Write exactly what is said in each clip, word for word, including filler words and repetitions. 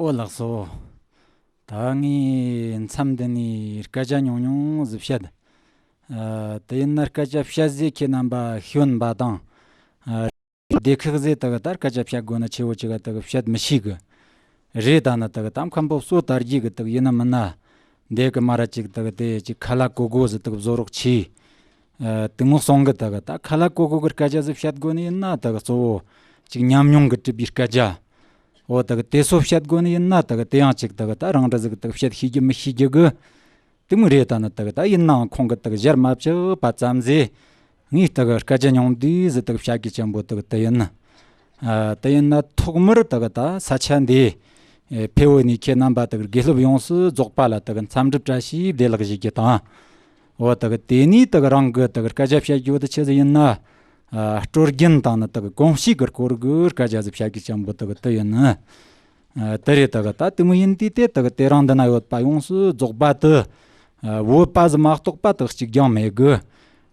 ཨོ་ལགས་སོ། ད་ངས་མཚམས་འདི་ནས་སྐད་ཆ་ཉུང་ཉུང་ཟིག་བཤད། ཨ། དེ་ཡིན་ན་སྐད་ཆ་བཤད་ཟེར་ཁྱེད་རྣམ་པ་ཤེས་ཡོན་པ་དང་། ཨ། སྡེ་ཁག་ཟེར་དག་ད་སྐད་ཆ་བཤད་དགོས་ན་ཆེ་བོ་ཅིག་ག་དག་བཤད་མི་ཤེས་གི། རེད་ད་ནི་དག་ད་མཁན་པོ་སོ་དར་རྒྱས་གི་དག་ཡིན་ན་མིན་ན། འདི་གི་མ་ར་ཅིག་དག་དེ་ཅིག་ཁ་ལ་གོ་གོ་ཟིག་དག་བཟོ་རོགས་ཆེ། ཨ། དེ་མོ་སོང་གི་དག་ད་ཁ་ལ་གོ་གོ་གི་སྐད་ཆ་ཟིག་བཤད་དགོས་ནི་ཡིན་ན་དག་གཙོ་བོ་ཅིག་ཉམས་མྱོང་གི་གྲུབ་པའི་སྐད་ཆ། འོ་དག་དེ་སོ་བཤད་དགོས་ནི་ཡིན་ན་དག་དེ་ཡང་ཅིག་དག་ད་རང་འདྲ་ཟིག་དག་བཤད་ཤེས་རྒྱུ་མི་ཤེས་རྒྱུ་གི། དེ་མོ་རེད་ད་ནི་དག་ད་ཡིན་ནའང་ཁོང་གི་དག་ཞལ་མ་བཅུ་པ་ཙམ་ཟིག་ངས་དག་སྐད་ཆ་ཉུང་འདི་ཟིག་དག་བཤད་རྒྱུ་ཅན་པོ་དག་དེ་ཡིན། ཨ། དེ་ཡིན་ན་ཐོག་མར་དག་ད་ས་ཆ་འདི། ཨེ། ཕེ་བོ་ནས་ཁྱེད་རྣམ་པ་དག་དགེ་སློབ་ཡོངས་སུ་རྫོགས་པ་ལ་དག་འཚམས་འདྲི་བཀྲ་ཤིས་བདེ་ལེགས་ཞུ་རྒྱུ་དང་། འོ་དག་དེ་ནས་དག་རང་གི་དག་སྐད་ཆ་བཤད་རྒྱུ་དེ་ཆི་ཟིག་ཡིན་ན། ཨ། སྲོལ་རྒྱུན་དང་ནི་དག་གོམས་གཤིས་ཀྱི་སྐོར་གྱི་སྐད་ཆ་ཟིག་བཤད་རྒྱུ་ཅན་པོ་དག་དེ་ཡིན། ཨ། དེ་རེད་དག་ད་དེ་མོ་ཡིན་དུས་དེ་དག་དེ་རིང་འདི་ན་ཡོད་པ་ཡོངས་སུ་རྫོགས་པ་དེ། ཨ། བོད་པ་ཟིག་མ་གཏོགས་པ་དག་གཅིག་ཀྱང་མེད་གི།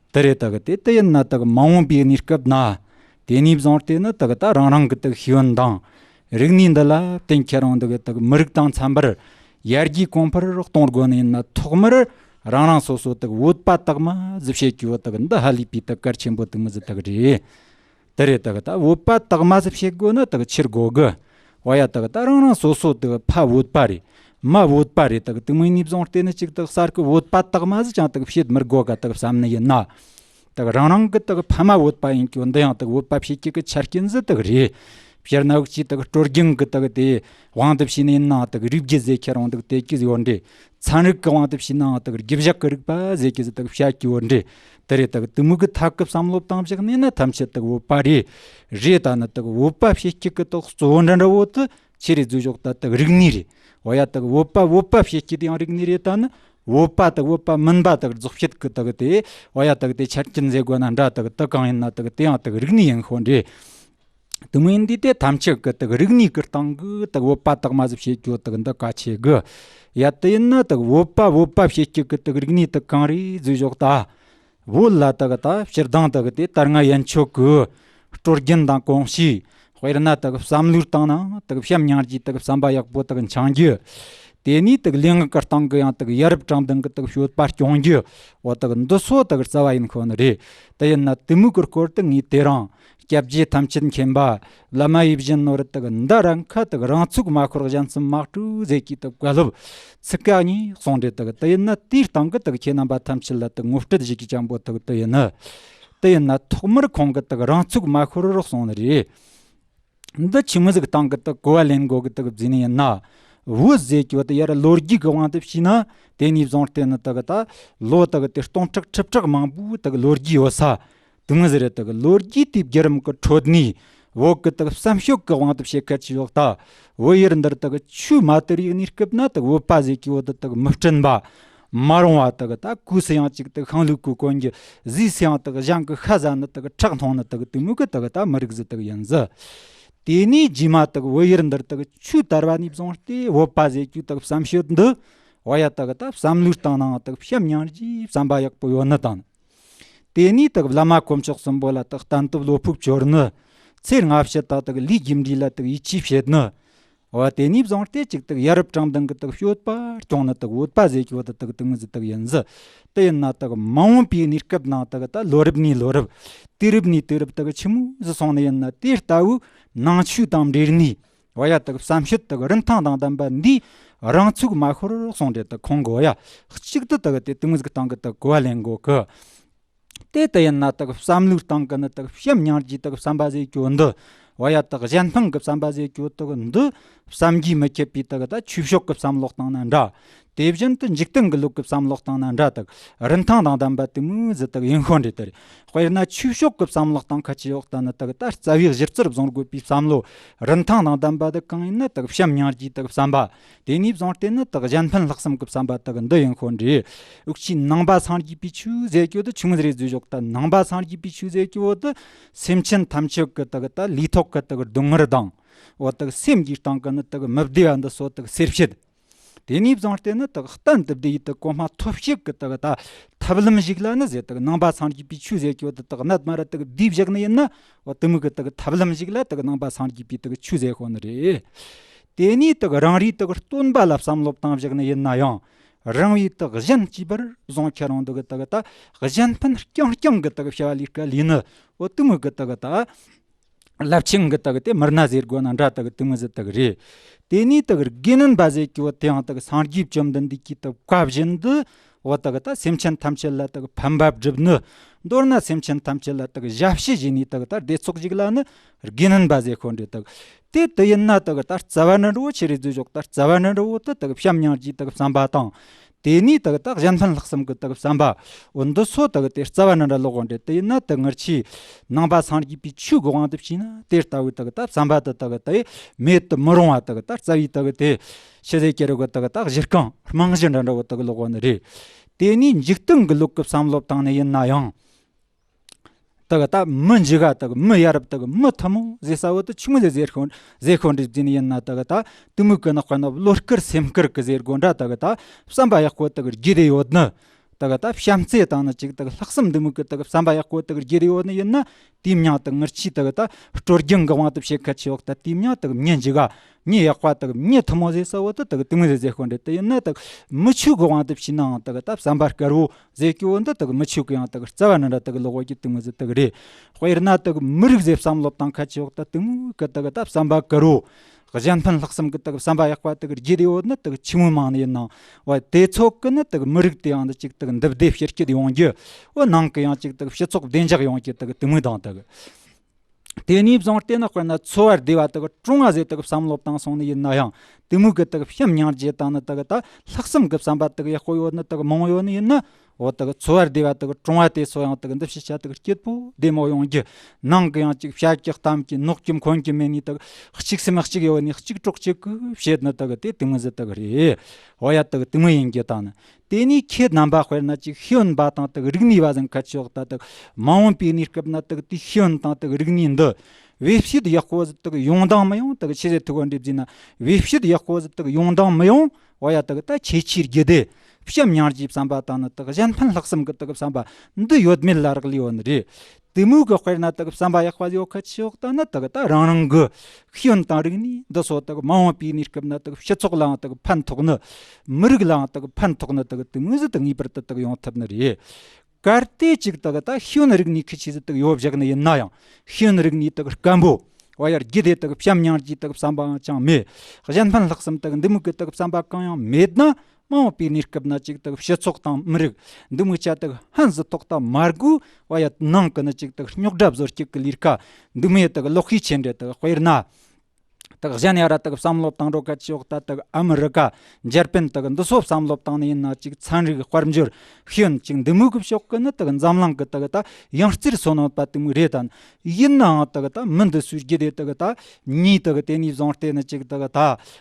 དེ་རེད་དག་དེ་དེ་ཡིན་ན་དག་མ་འོངས་པའི་གནས་སྐབས་ན་དེ་ནས་བཟུང་སྟེ་ནི་དག་ད་རང་རང་གི་དག་ཤེས་ཡོན་དང་རིག་གནས་འདི་ལ་བརྟེན་ཁྱེར་རུང་དག་དག་མི་རིགས་དང་འཚམ་པར་ཡར་རྒྱས་གོང་འཕེལ་གཏོང་དགོས་ནི་ཡིན་ན་ཐོག་མར་རང་རང་སོ་སོ་དག་བོད་པ་དག་མ་ཟིག་བྱེད་རྒྱུ་དག་འདི་ཧ་ལས་པའི་དག་གལ་ཆེན་པོ་དེ་མོ་ཟིག་དག་རེད། དེ་རེད་དག་ད་བོད་པ་དག་མ་ཟིག་བྱེད་དགོས་ན་དག་ཆི་དགོས་གི། འོ་ཡ་དག་ད་རང་རང་སོ་སོ་དག་ཕ་བོད་པ་རེད། མ་བོད་པ་རེད། དག་དེ་མོ་ནས་བཟུང་སྟེ་ནི་ཅིག་དག་གསར་གི་བོད་པ་དག་མ་ཟིག་ཅང་དག་བྱེད་མི་དགོས་ག་དག་བསམ་ནི་ཡིན་ན། དག་རང་རང་གི་དག་ཕ་མ་བོད་པ་ཡིན་རྒྱུ་འདི་ཡང་དག་བོད་པ་བྱེད་རྒྱུ་གི་ཆ་རྐྱེན་ཟིག་དག་རེད། སྤྱིར་ན་འུ་ཅག་དག་སྲོལ་རྒྱུན་གི་དག་དེ་དབང་དུ་བྱས་ནས་ཡིན་ནའང་དག་རིགས་རྒྱུད་ཟེར་ཁྱེར་རུང་དག་དེ་གི་ཡོད་འདྲ། ཚན་རིག་གི་དབང་དུ་བྱས་ནའང་དག་རྒྱུ་བཞག་གི་རིག་པ་ཟེར་གི་ཟིག་དག་བཤད་ཀྱི་ཡོད་འདྲ། དེ་རེད་དག་དེ་མོ་གི་ཐད་ཀི་བསམ་བློ་བཏང་བཞག་ནས་ན་ཐམས་ཅད་དག་བོད་པ་རེད། རེད་ད་ནི་དག་བོད་པ་བྱེད་རྒྱུ་གི་དག་གཙོ་བོ་འདྲ་འདྲ་བོ་དེ་ཆི་རེད་ཟེར་ཞོག་ད་དག་རིག་གནས་རེད། འོ་ཡ་དག་བོད་པ་བོད་པ་བྱེད་རྒྱུ་དེ་ཡང་རིག་གནས་རེད། ད་ནི་བོད་པ་དག་བོད་པ་མིན་པ་དག་རྫོགས་བྱེད་གི་དག་དེ། འོ་ཡ་དག་དེ་ཆ་རྐྱེན་ཟེར་དགོས་ན་འདྲ། དག་དེ་གང་ཡིན་ན་དག་དེ་ཡང་དག་རིག་གནས་ཡིན་ཤོ་འདྲ། དེ་མོ་ཡིན་དུས་དེ་ཐམས་ཅད་ཀྱི་དག་རིག་གནས་ཀྱི་སྟེང་གི་དག་བོད་པ་དག་མ་ཟིག་བྱེད་རྒྱུ་དག་འདི་གལ་ཆེ་གི། ཡ་དེ་ཡིན་ན་དག་བོད་པ་བོད་པ་བྱེད་རྒྱུ་གི་དག་རིག་གནས་དག་གང་རེད་ཟེར་ཞོག་ད། བོད་ལ་དག་ད་སྤྱིར་བཏང་དག་དེ་ད་སྔ་ཡན་ཆོད་གི་སྲོལ་རྒྱུན་དང་གོམས་གཤིས། དཔེར་ན་དག་བསམ་བློའི་སྟེང་ནའང་དག་བྱམས་སྙིང་རྗེ་དག་བསམ་པ་ཡག་པོ་དག་འཆང་རྒྱུ། དེ་ནས་དག་ལུས་ངག་གི་སྟེང་གི་ཡང་དག་ཡ་རབས་དྲང་བདེན་གི་དག་སྤྱོད་པ་སྐྱོང་རྒྱུ། འོ་དག་འདི་ཚོ་དག་རྩ་བ་ཡིན་ཁོ་ནི་རེད། དེ་ཡིན་ན་དེ་མོ་གི་སྐོར་དུ་ངས་དེ་རིང་སྐྱབས་རྗེ་ཐམས་ཅད་མཁྱེན་པ་བླ་མ་ཡིད་བཞིན་ནོར་བུ་དག་མདའ་རང་ཁ་དག་རང་ཚུགས་མ་ཤོར་གཞན་སེམས་མ་སྤྲོ་ཟེར་གི་དག་བཀའ་སློབ་ཚིག་ཁ་གཉིས་གསུངས་རེད། དག་དེ་ཡིན་ན་དེའི་སྟེང་གི་དག་ཁྱེད་རྣམ་པ་ཐམས་ཅད་ལ་དག་ངོ་སྤྲོད་བྱེད་ཀྱི་ཅང་པོ་དག་དེ་ཡིན། དེ་ཡིན་ན་ཐོག་མར་ཁོང་གི་དག་རང་ཚུགས་མ་ཤོར་རོགས་གསུངས་ནི་རེད། འདི་ཆི་མོ་ཟིག་སྟེང་གི་དག་གོ་བ་ལེན་དགོས་གི་དག་བརྫིས་ནི་ཡིན་ན། བོད་ཟེར་རྒྱུ་དེ་ཡར་ལོ་རྒྱུས་ཀྱི་དབང་དུ་བྱས་ན་དེ་ནས་བཟུང་སྟེ་ནི་དག་ད་ལོ་དག་དེ་སྟོང་ཕྲག་ཁྲི་ཕྲག་མང་པོའི་དག་ལོ་རྒྱུས་ཡོད་ས། དེ་མོ་ཟིག་རེད། དག་ལོ་རྒྱུས་དེའི་བརྒྱུད་རིམ་གྱི་ཁྲོད་ནས་བོད་ཀྱི་དག་བསམ་སྤྱོད་ཀྱི་དབང་དུ་བྱེད་ཁ་ཆེ་ཡོད་ད། བོད་ཡུལ་འདིར་དག་ཆོས་མ་དར་བའི་གནས་སྐབས་ན་དག་བོད་པ་ཟེར་རྒྱུ་དེ་དག་མི་སྐྲུན་པ། མ་རུངས་པ་དག་ད་གོས་སུ་ཡང་ཅིག་དག་ཤིང་ལུག་གི་གོན་རྒྱུ། ཟས་སུ་ཡང་དག་གཞན་གྱི་ཤ་ཟ་ནི་དག་ཁྲག་འཐུང་ནི་དག་དེ་མོ་གི་དག་ད་མི་རིགས་ཟིག་དག་ཡིན་ཟིག་དེ་ནས་རྗེས་མ་དག་བོད་ཡུལ་འདིར་དག་ཆོས་དར་བ་ནས་བཟུང་སྟེ་བོད་པ་ཟེར་རྒྱུ་དག་བསམ་སྤྱོད་འདི། འོ་ཡ་དག་ད་བསམ་བློའི་སྟེང་ནའང་དག་བྱམས་སྙིང་རྗེ་བསམ་པ་ཡག་པོ་ཡོད་ནི་དང་། དེ་ནས་དག་བླ་མ་དཀོན་མཆོག་གསུམ་པོ་ལ་དག་བསྟན་ཐབས་བློ་ཕུགས་སྐྱོར་ནི། ཚེ་སྔ་ཕྱི་དག་དག་ལས་རྒྱུ་འབྲས་ལ་དག་ཡིད་ཆེས་བྱེད་ནི། འོ་དེ་ནས་བཟུང་སྟེ་ཅིག་དག་ཡ་རབས་དྲང་བདེན་གྱི་དག་སྤྱོད་པ་སྐྱོང་ནི་དག་བོད་པ་ཟེར་རྒྱུ་དེ་དག་དེ་མོ་ཟིག་དག་ཡིན་ཟིག་དེ་ཡིན་ན་དག་མ་འོངས་པའི་གནས་སྐབས་ནང་དག་ད་ལོ་རབས་ནས་ལོ་རབས། དུས་རབས་ནས་དུས་རབས་དག་ཆི་མོ་ཟིག་སོང་ནི་ཡིན་ན་དེ་ལྟ་བུའི་ནང་ཆོས་དང་འབྲེལ་ནས། འོ་ཡ་དག་བསམ་སྤྱོད་དག་རིན་ཐང་དང་ལྡན་པ་འདིའི་རང་ཚུགས་མ་ཤོར་གསུངས་རེད། དག་ཁོང་གི་འོ་ཡ་གཅིག་ཏུ་དག་དེ་དེ་མོ་ཟིག་སྟེང་གི་དག་གོ་བ་ལེན་དགོས་གི། དེ་ལྟ་ཡིན་ན་དག་བསམ་བློའི་སྟེང་གི་ནི་དག་བྱམས་སྙིང་རྗེ་དག་བསམ་པ་ཟེར་རྒྱུ་འདི། འོ་ཡ་དག་གཞན་ཕན་གྱི་བསམ་པ་ཟེར་རྒྱུ་དག་འདི། བསམ་གྱིས་མི་ཁྱབ་པའི་དག་ད་ཆོས་ཕྱོགས་ཀྱི་བསམ་བློ་བཏང་ན་འདྲ། དེ་བཞིན་དུ་འཇིག་རྟེན་གྱི་ལུགས་ཀྱི་བསམ་བློ་བཏང་ན་འདྲ། དག་རིན་ཐང་དང་ལྡན་པ་དེ་མོ་ཟིག་དག་ཡིན་ཤོ་འདྲ་དེ་རེད། དཔེར་ན་ཆོས་ཕྱོགས་ཀྱི་བསམ་བློ་བཏང་ཁ་ཆེ་འོག་ད་ནི་དག་ད་རྩ་བའི་གཞི་རྩར་བཟུང་དགོས་པའི་བསམ་བློ་རིན་ཐང་དང་ལྡན་པ་དེ་གང་ཡིན་ན་དག་བྱམས་སྙིང་རྗེ་དག་བསམ་པ། དེ་ནས་བཟུང་སྟེ་ནི་དག་གཞན་ཕན་ལྷག་བསམ་གྱི་བསམ་པ་དག་འདི་ཡིན་ཤོ་འདྲ། འུ་ཅག་ནང་པ་སངས་རྒྱས་པའི་ཆོས་ཟེར་རྒྱུ་དེ་ཆུང་ཟིག་རེད་ཟེར་ཞོག་ད། ནང་པ་སངས་རྒྱས་པའི་ཆོས་ཟེར་རྒྱུ་བོ་དེ་སེམས་ཅན་ཐམས་ཅད་ཀྱི་དག་ད་ལུས་ཐོག་གི་དག་སྡུག་བསྔལ་དང་། འོ་དག་སེམས་ཀྱི་སྟེང་གི་ནི་དག་མི་བདེ་བ་འདི་ཚོ་དག་སེལ་བྱེད། དེ་ནས་བཟུང་སྟེ་ནི་དག་གཏན་དུ་བདེ་བའི་དག་གོ་འཕང་ཐོབ་བྱེད་ཀྱི་དག་ད་ཐབས་ལམ་ཞིག་ལ་ནི་ཟེར། དག་ནང་པ་སངས་རྒྱས་པའི་ཆོས་ཟེར་རྒྱུ་དེ་དག་གནད་མ་ར་དག་བསྡུས་བཞག་ནི་ཡིན་ན། འོ་དེ་མོ་གི་དག་ཐབས་ལམ་ཞིག་ལ་དག་ནང་པ་སངས་རྒྱས་པའི་དག་ཆོས་ཟེར་ཤོ་ནི་རེད། དེ་ནས་དག་རང་རེའི་དག་སྟོན་པ་ལ་བསམ་བློ་བཏང་བཞག་ནི་ཡིན་ན་ཡང་། རང་བའི་དག་གཞན་གཅེས་པར་བཟུང་ཁྱེར་འོང་དག་དག་ད་གཞན་ཕན་རྐྱང་རྐྱང་གི་དག་བྱ་བ་ལས་ཀ་ལས་ནི་འོ་དུ་མོ་གི་དག་ད། རླབས་ཆེན་གི་དག་དེ་མི་སྣ་ཟེར་དགོས་ན་འདྲ་དག་དུ་མོ་ཟི་དག་རེད། དེ་ནས་དག་དགེ་འདུན་པ་ཟེར་གི་བོ་དེ་ཡང་དག་སངས་རྒྱས་བཅོམ་ལྡན་འདས་ཀྱི་དག་བཀའ་བཞིན་དུ། འོ་དག་ད་སེམས་ཅན་ཐམས་ཅད་ལ་དག་ཕན་པ་བསྒྲུབ་ནི། མདོར་ན་སེམས་ཅན་ཐམས་ཅད་ལ་དག་ཞབས་ཕྱི་བྱེད་ནི་དག་ད་སྡེ་ཚོགས་ཤིག་ལ་ནི་དགེ་འདུན་པ་ཟེར་ཁོ་འདྲ་དག་དེ་དེ་ཡིན་ན་དག་ད་རྩ་བ་ནི་འགྲོ་བོ་ཆེ་རེད་ཟེར་ཞོག་ད་རྩ་བ་ནི་འགྲོ་བོ་དེ་དག་བྱམས་སྙིང་རྗེའི་དག་བསམ་པ་དང་། དེ་ནས་དག་ད་གཞན་ཕན་ལྷག་བསམ་གི་དག་བསམ་པ། འོ་འདི་ཚོ་དག་དེ་རྩ་བ་ནི་འདྲ་ལོག་འདྲ་དེ་ཡིན་ན་དག་ངར་ཆེའི་ནང་པ་སངས་རྒྱས་པའི་ཆོས་གི་དབང་དུ་བྱས་ན་དེ་ལྟ་བུའི་དག་ད་བསམ་པ་དེ་དག་དེ་མེད་དུ་མི་རུང་བ་དག་ད་རྩ་བའི་དག་དེ་ཆི་ཟེར་གྱི་རེད་གི་དག་ད་གཞི་རྐང་རྨང་གཞི་འདྲ་འདྲ་བོ་དག་ལོག་ནི་རེད། དེ་ནས་འཇིག་རྟེན་གི་ལུགས་ཀྱི་བསམ་བློ་བཏང་ནི་ཡིན་ན་ཡང་། དག་ད་མི་འཇིག་ག་དག་མི་ཡ་རབས་དག་མི་ཐུན་མོང་ཟེར་ས་བོ་དེ་ཆུང་ཟེར་ཟེར་ཁོ་ཟེར་ཁོ་འདྲ་ཟིན་ཡིན་ན་དག་ད་དུ་མུ་གི་ནག་པ་ན་བློ་དཀར་སེམས་དཀར་གི་ཟེར་དགོས་འདྲ་དག་ད་བསམ་པ་ཡག་པོ་དག་རྒྱུ་དེ་ཡོད་ནི། དག་ད་བྱམས་བརྩེ་དང་ནི་ཅིག་དག་ལྷག་བསམ་དུ་མུ་གི་དག་བསམ་པ་ཡག་པོ་དག་རྒྱུ་དེ་ཡོད་ནི་ཡིན་ན་དེའི་མྱང་དག་ངར་ཆེ་དག་ད་སྲོལ་རྒྱུན་གི་དབང་དུ་བྱེད་ཁ་ཆེ་འོག་ད་དེའི་མྱང་དག་མྱི་འཇིག་ག་མྱི་ཡག་པ་དག་མྱི་ཐུན་མོང་ཟེར་ས་བོ་དེ་དག་དུ་མུ་ཟེར་ཟེར་ཁོ་འདྲ་དེ་ཡིན་ན་དག་མི་ཆོས་གི་དབང་དུ་བྱས་ནའང་དག་ད་བསམ་པ་དཀར་བོ། ཟེར་གྱི་བོ་འདི་དག་མི་ཆོས་གི་ཡང་དག་རྩ་བ་ནི་འདྲ་དག་ལོག་གི་དུ་མོ་ཟི་དག་རེད། དཔེར་ན་དག་མི་རིགས་ཟེར་བསམ་བློ་བཏང་ཁ་ཆེ་འོག་ད་དུ་མོ་གི་དག་ད་བསམ་པ་དཀར་བོ། གཞན་ཕན་ལྷག་བསམ་གི་དག་བསམ་པ་ཡག་པ་དག་རྒྱུ་དེ་བོ་ནི་དག་ཆི་མོ་མང་ནི་ཡིན་ནང་། བ་དེ་ཚོ་གི་ནི་དག་མི་རིགས་དེ་ཡང་ནི་ཅིག་དག་འདི་བདེ་ཕྱིར་སྐྱིད་ཡོང་རྒྱུ། བ་ནང་གི་ཡང་ཅིག་དག་སྤྱི་ཚོགས་བདེ་འཇགས་ཡོང་རྒྱུ་དག་དུ་མོ་དང་དག་དེ་ནས་བཟུང་སྟེ་ནི་དཔེར་ན་འཚོ་བར་བདེ་བ་དག་གྲོང་བ་ཟེར་དག་བསམ་བློ་བཏང་སོང་ནི་ཡིན་ན་ཡང་དེ་མོ་གི་དག་བྱམས་སྙིང་རྗེ་དང་ནི་དག་ད་ལྷག་བསམ་གི་བསམ་པ་དག་ཡག་པོ་ཡོད་ནི་དག་མང་ཡོད་ནི་ཡིན་ན། འོ་དག་འཚོ་བར་བདེ་བ་དག་གྲོང་བ་དེ་སོ་ཡང་དག་འདི་ཕྱི་ཆ་དག་སྐྱིད་པོ་བདེ་མོ་ཡོང་རྒྱུ། ནང་གི་ཡང་ཅིག་བྱ་རྒྱུ་གཏམ་གྱི་ནོག་གི་འཁོན་གྱི་མེད་ནི་དག་གཅིག་སེམས་གཅིག་ཡོད་ནི་གཅིག་གྲོགས་གཅིག་གི་བྱེད་ནི་དག་དེ་དེ་མོ་ཟི་དག་རེད། འོ་ཡ་དག་དེ་མོ་ཡིན་རྒྱུ་དང་ནི། དེ་ནས་ཁྱེད་རྣམ་པ་དཔེར་ན་ཅིག་ཤེས་ཡོན་པ་དང་དག་རིག་གནས་པ་ཟིན་ཁ་ཆོག་ད་དག་མ་འོངས་པའི་གནས་སྐབས་ན་དག་དེ་ཤེས་ཡོན་དང་དག་རིག་གནས་འདི་བེད་སྤྱོད་ཡག་པོ་ཟིག་དག་ཡོང་དང་མི་ཡོང་དག་ཆི་ཟེར་ཐུག་གོ་འདྲི་བརྫིས་ན་བེད་སྤྱོད་ཡག་པོ་ཟིག་དག་ཡོང་དང་མི་ཡོང་། འོ་ཡ་དག་ད་ཁྱེད་ཆོའི་རྒྱུད་དེ་བྱམས་སྙིང་རྗེའི་བསམ་པ་དང་ནི་དག་གཞན་ཕན་ལྷག་བསམ་གི་དག་བསམ་པ་འདི་ཡོད་མེད་ལ་རག་ལས་ཡོད་ནི་རེད། དེ་མོ་གི་དཔེར་ན་དག་བསམ་པ་ཡག་པ་ཡོད་ཁ་ཆོག་ད་ནི་དག་ད་རང་རང་གི་ཤེས་ཡོན་དང་རིག་གནས་འདི་ཚོ་དག་མ་འོངས་པའི་གནས་སྐབས་ན་དག་སྤྱི་ཚོགས་ལའང་དག་ཕན་ཐོགས་ནི། མི་རིགས་ལའང་དག་ཕན་ཐོགས་ནི་དག་དེ་མོ་ཟི་དག་ངེས་པར་དུ་དག་ཡོང་ཐུབ་ནི་རེད། གལ་ཏེ་ཅིག་དག་ད་ཤེས་ཡོན་རིག་གནས་ཁི་ཆི་ཟི་དག་ཡོད་བཞག་ནི་ཡིན་ན་ཡང་ཤེས་ཡོན་རིག་གནས་དག་སྐམ་པོ། འོ་ཡ་རྒྱུ་དེ་དག་བྱམས་སྙིང་རྗེ་དག་བསམ་པའང་ཅང་མེད། གཞན་ཕན་ལྷག་བསམ་དག་འདི་མོ་གི་དག་བསམ་པ་གང་ཡང་མེད་ན། མ་འོངས་པའི་གནས་སྐབས་ན་ཅིག་དག་སྤྱི་ཚོགས་དང་མི་རིགས་འདི་མོ་ཆ་དག་ཧན་ཟི་ཐོག་ད་མ་དགོས། བ་ཡ་ནང་གི་ནི་ཅིག་དག་རྙོག་དྲ་བཟོ་སྐྱིད་གི་ལས་ཀ་འདི་མོ་ཡ་དག་ལོག་ཤས་ཆེ་འདྲ་དག་དཔེར་ན། དག་གཞན་ཡ་ར་དག་བསམ་བློ་བཏང་འགྲོ་ག་ཅི་འོག་ད་དག་ཨ་མི་རི་ཀ་འཇར་པན་དག་འདི་ཚོ་བསམ་བློ་བཏང་ནི་ཡིན་ན་ཅིག་ཚན་རིག་དཔལ་འབྱོར་ཤེས་ཡོན་ཅིག་འདི་མོ་གི་ཕྱོགས་གི་ནི་དག་འཛམ་གླིང་གི་དག་ད་ཡང་རྩེར་སོན་ཡོད་པ་དེ་མོ་རེད་ད། ཡིན་ནའང་དག་ད་མི་འདི་སུའི་རྒྱུ་དེ་དག་ད་ཉིས་དག་དེ་ནས་བཟུང་སྟེ་ནི་ཅིག་དག་ད་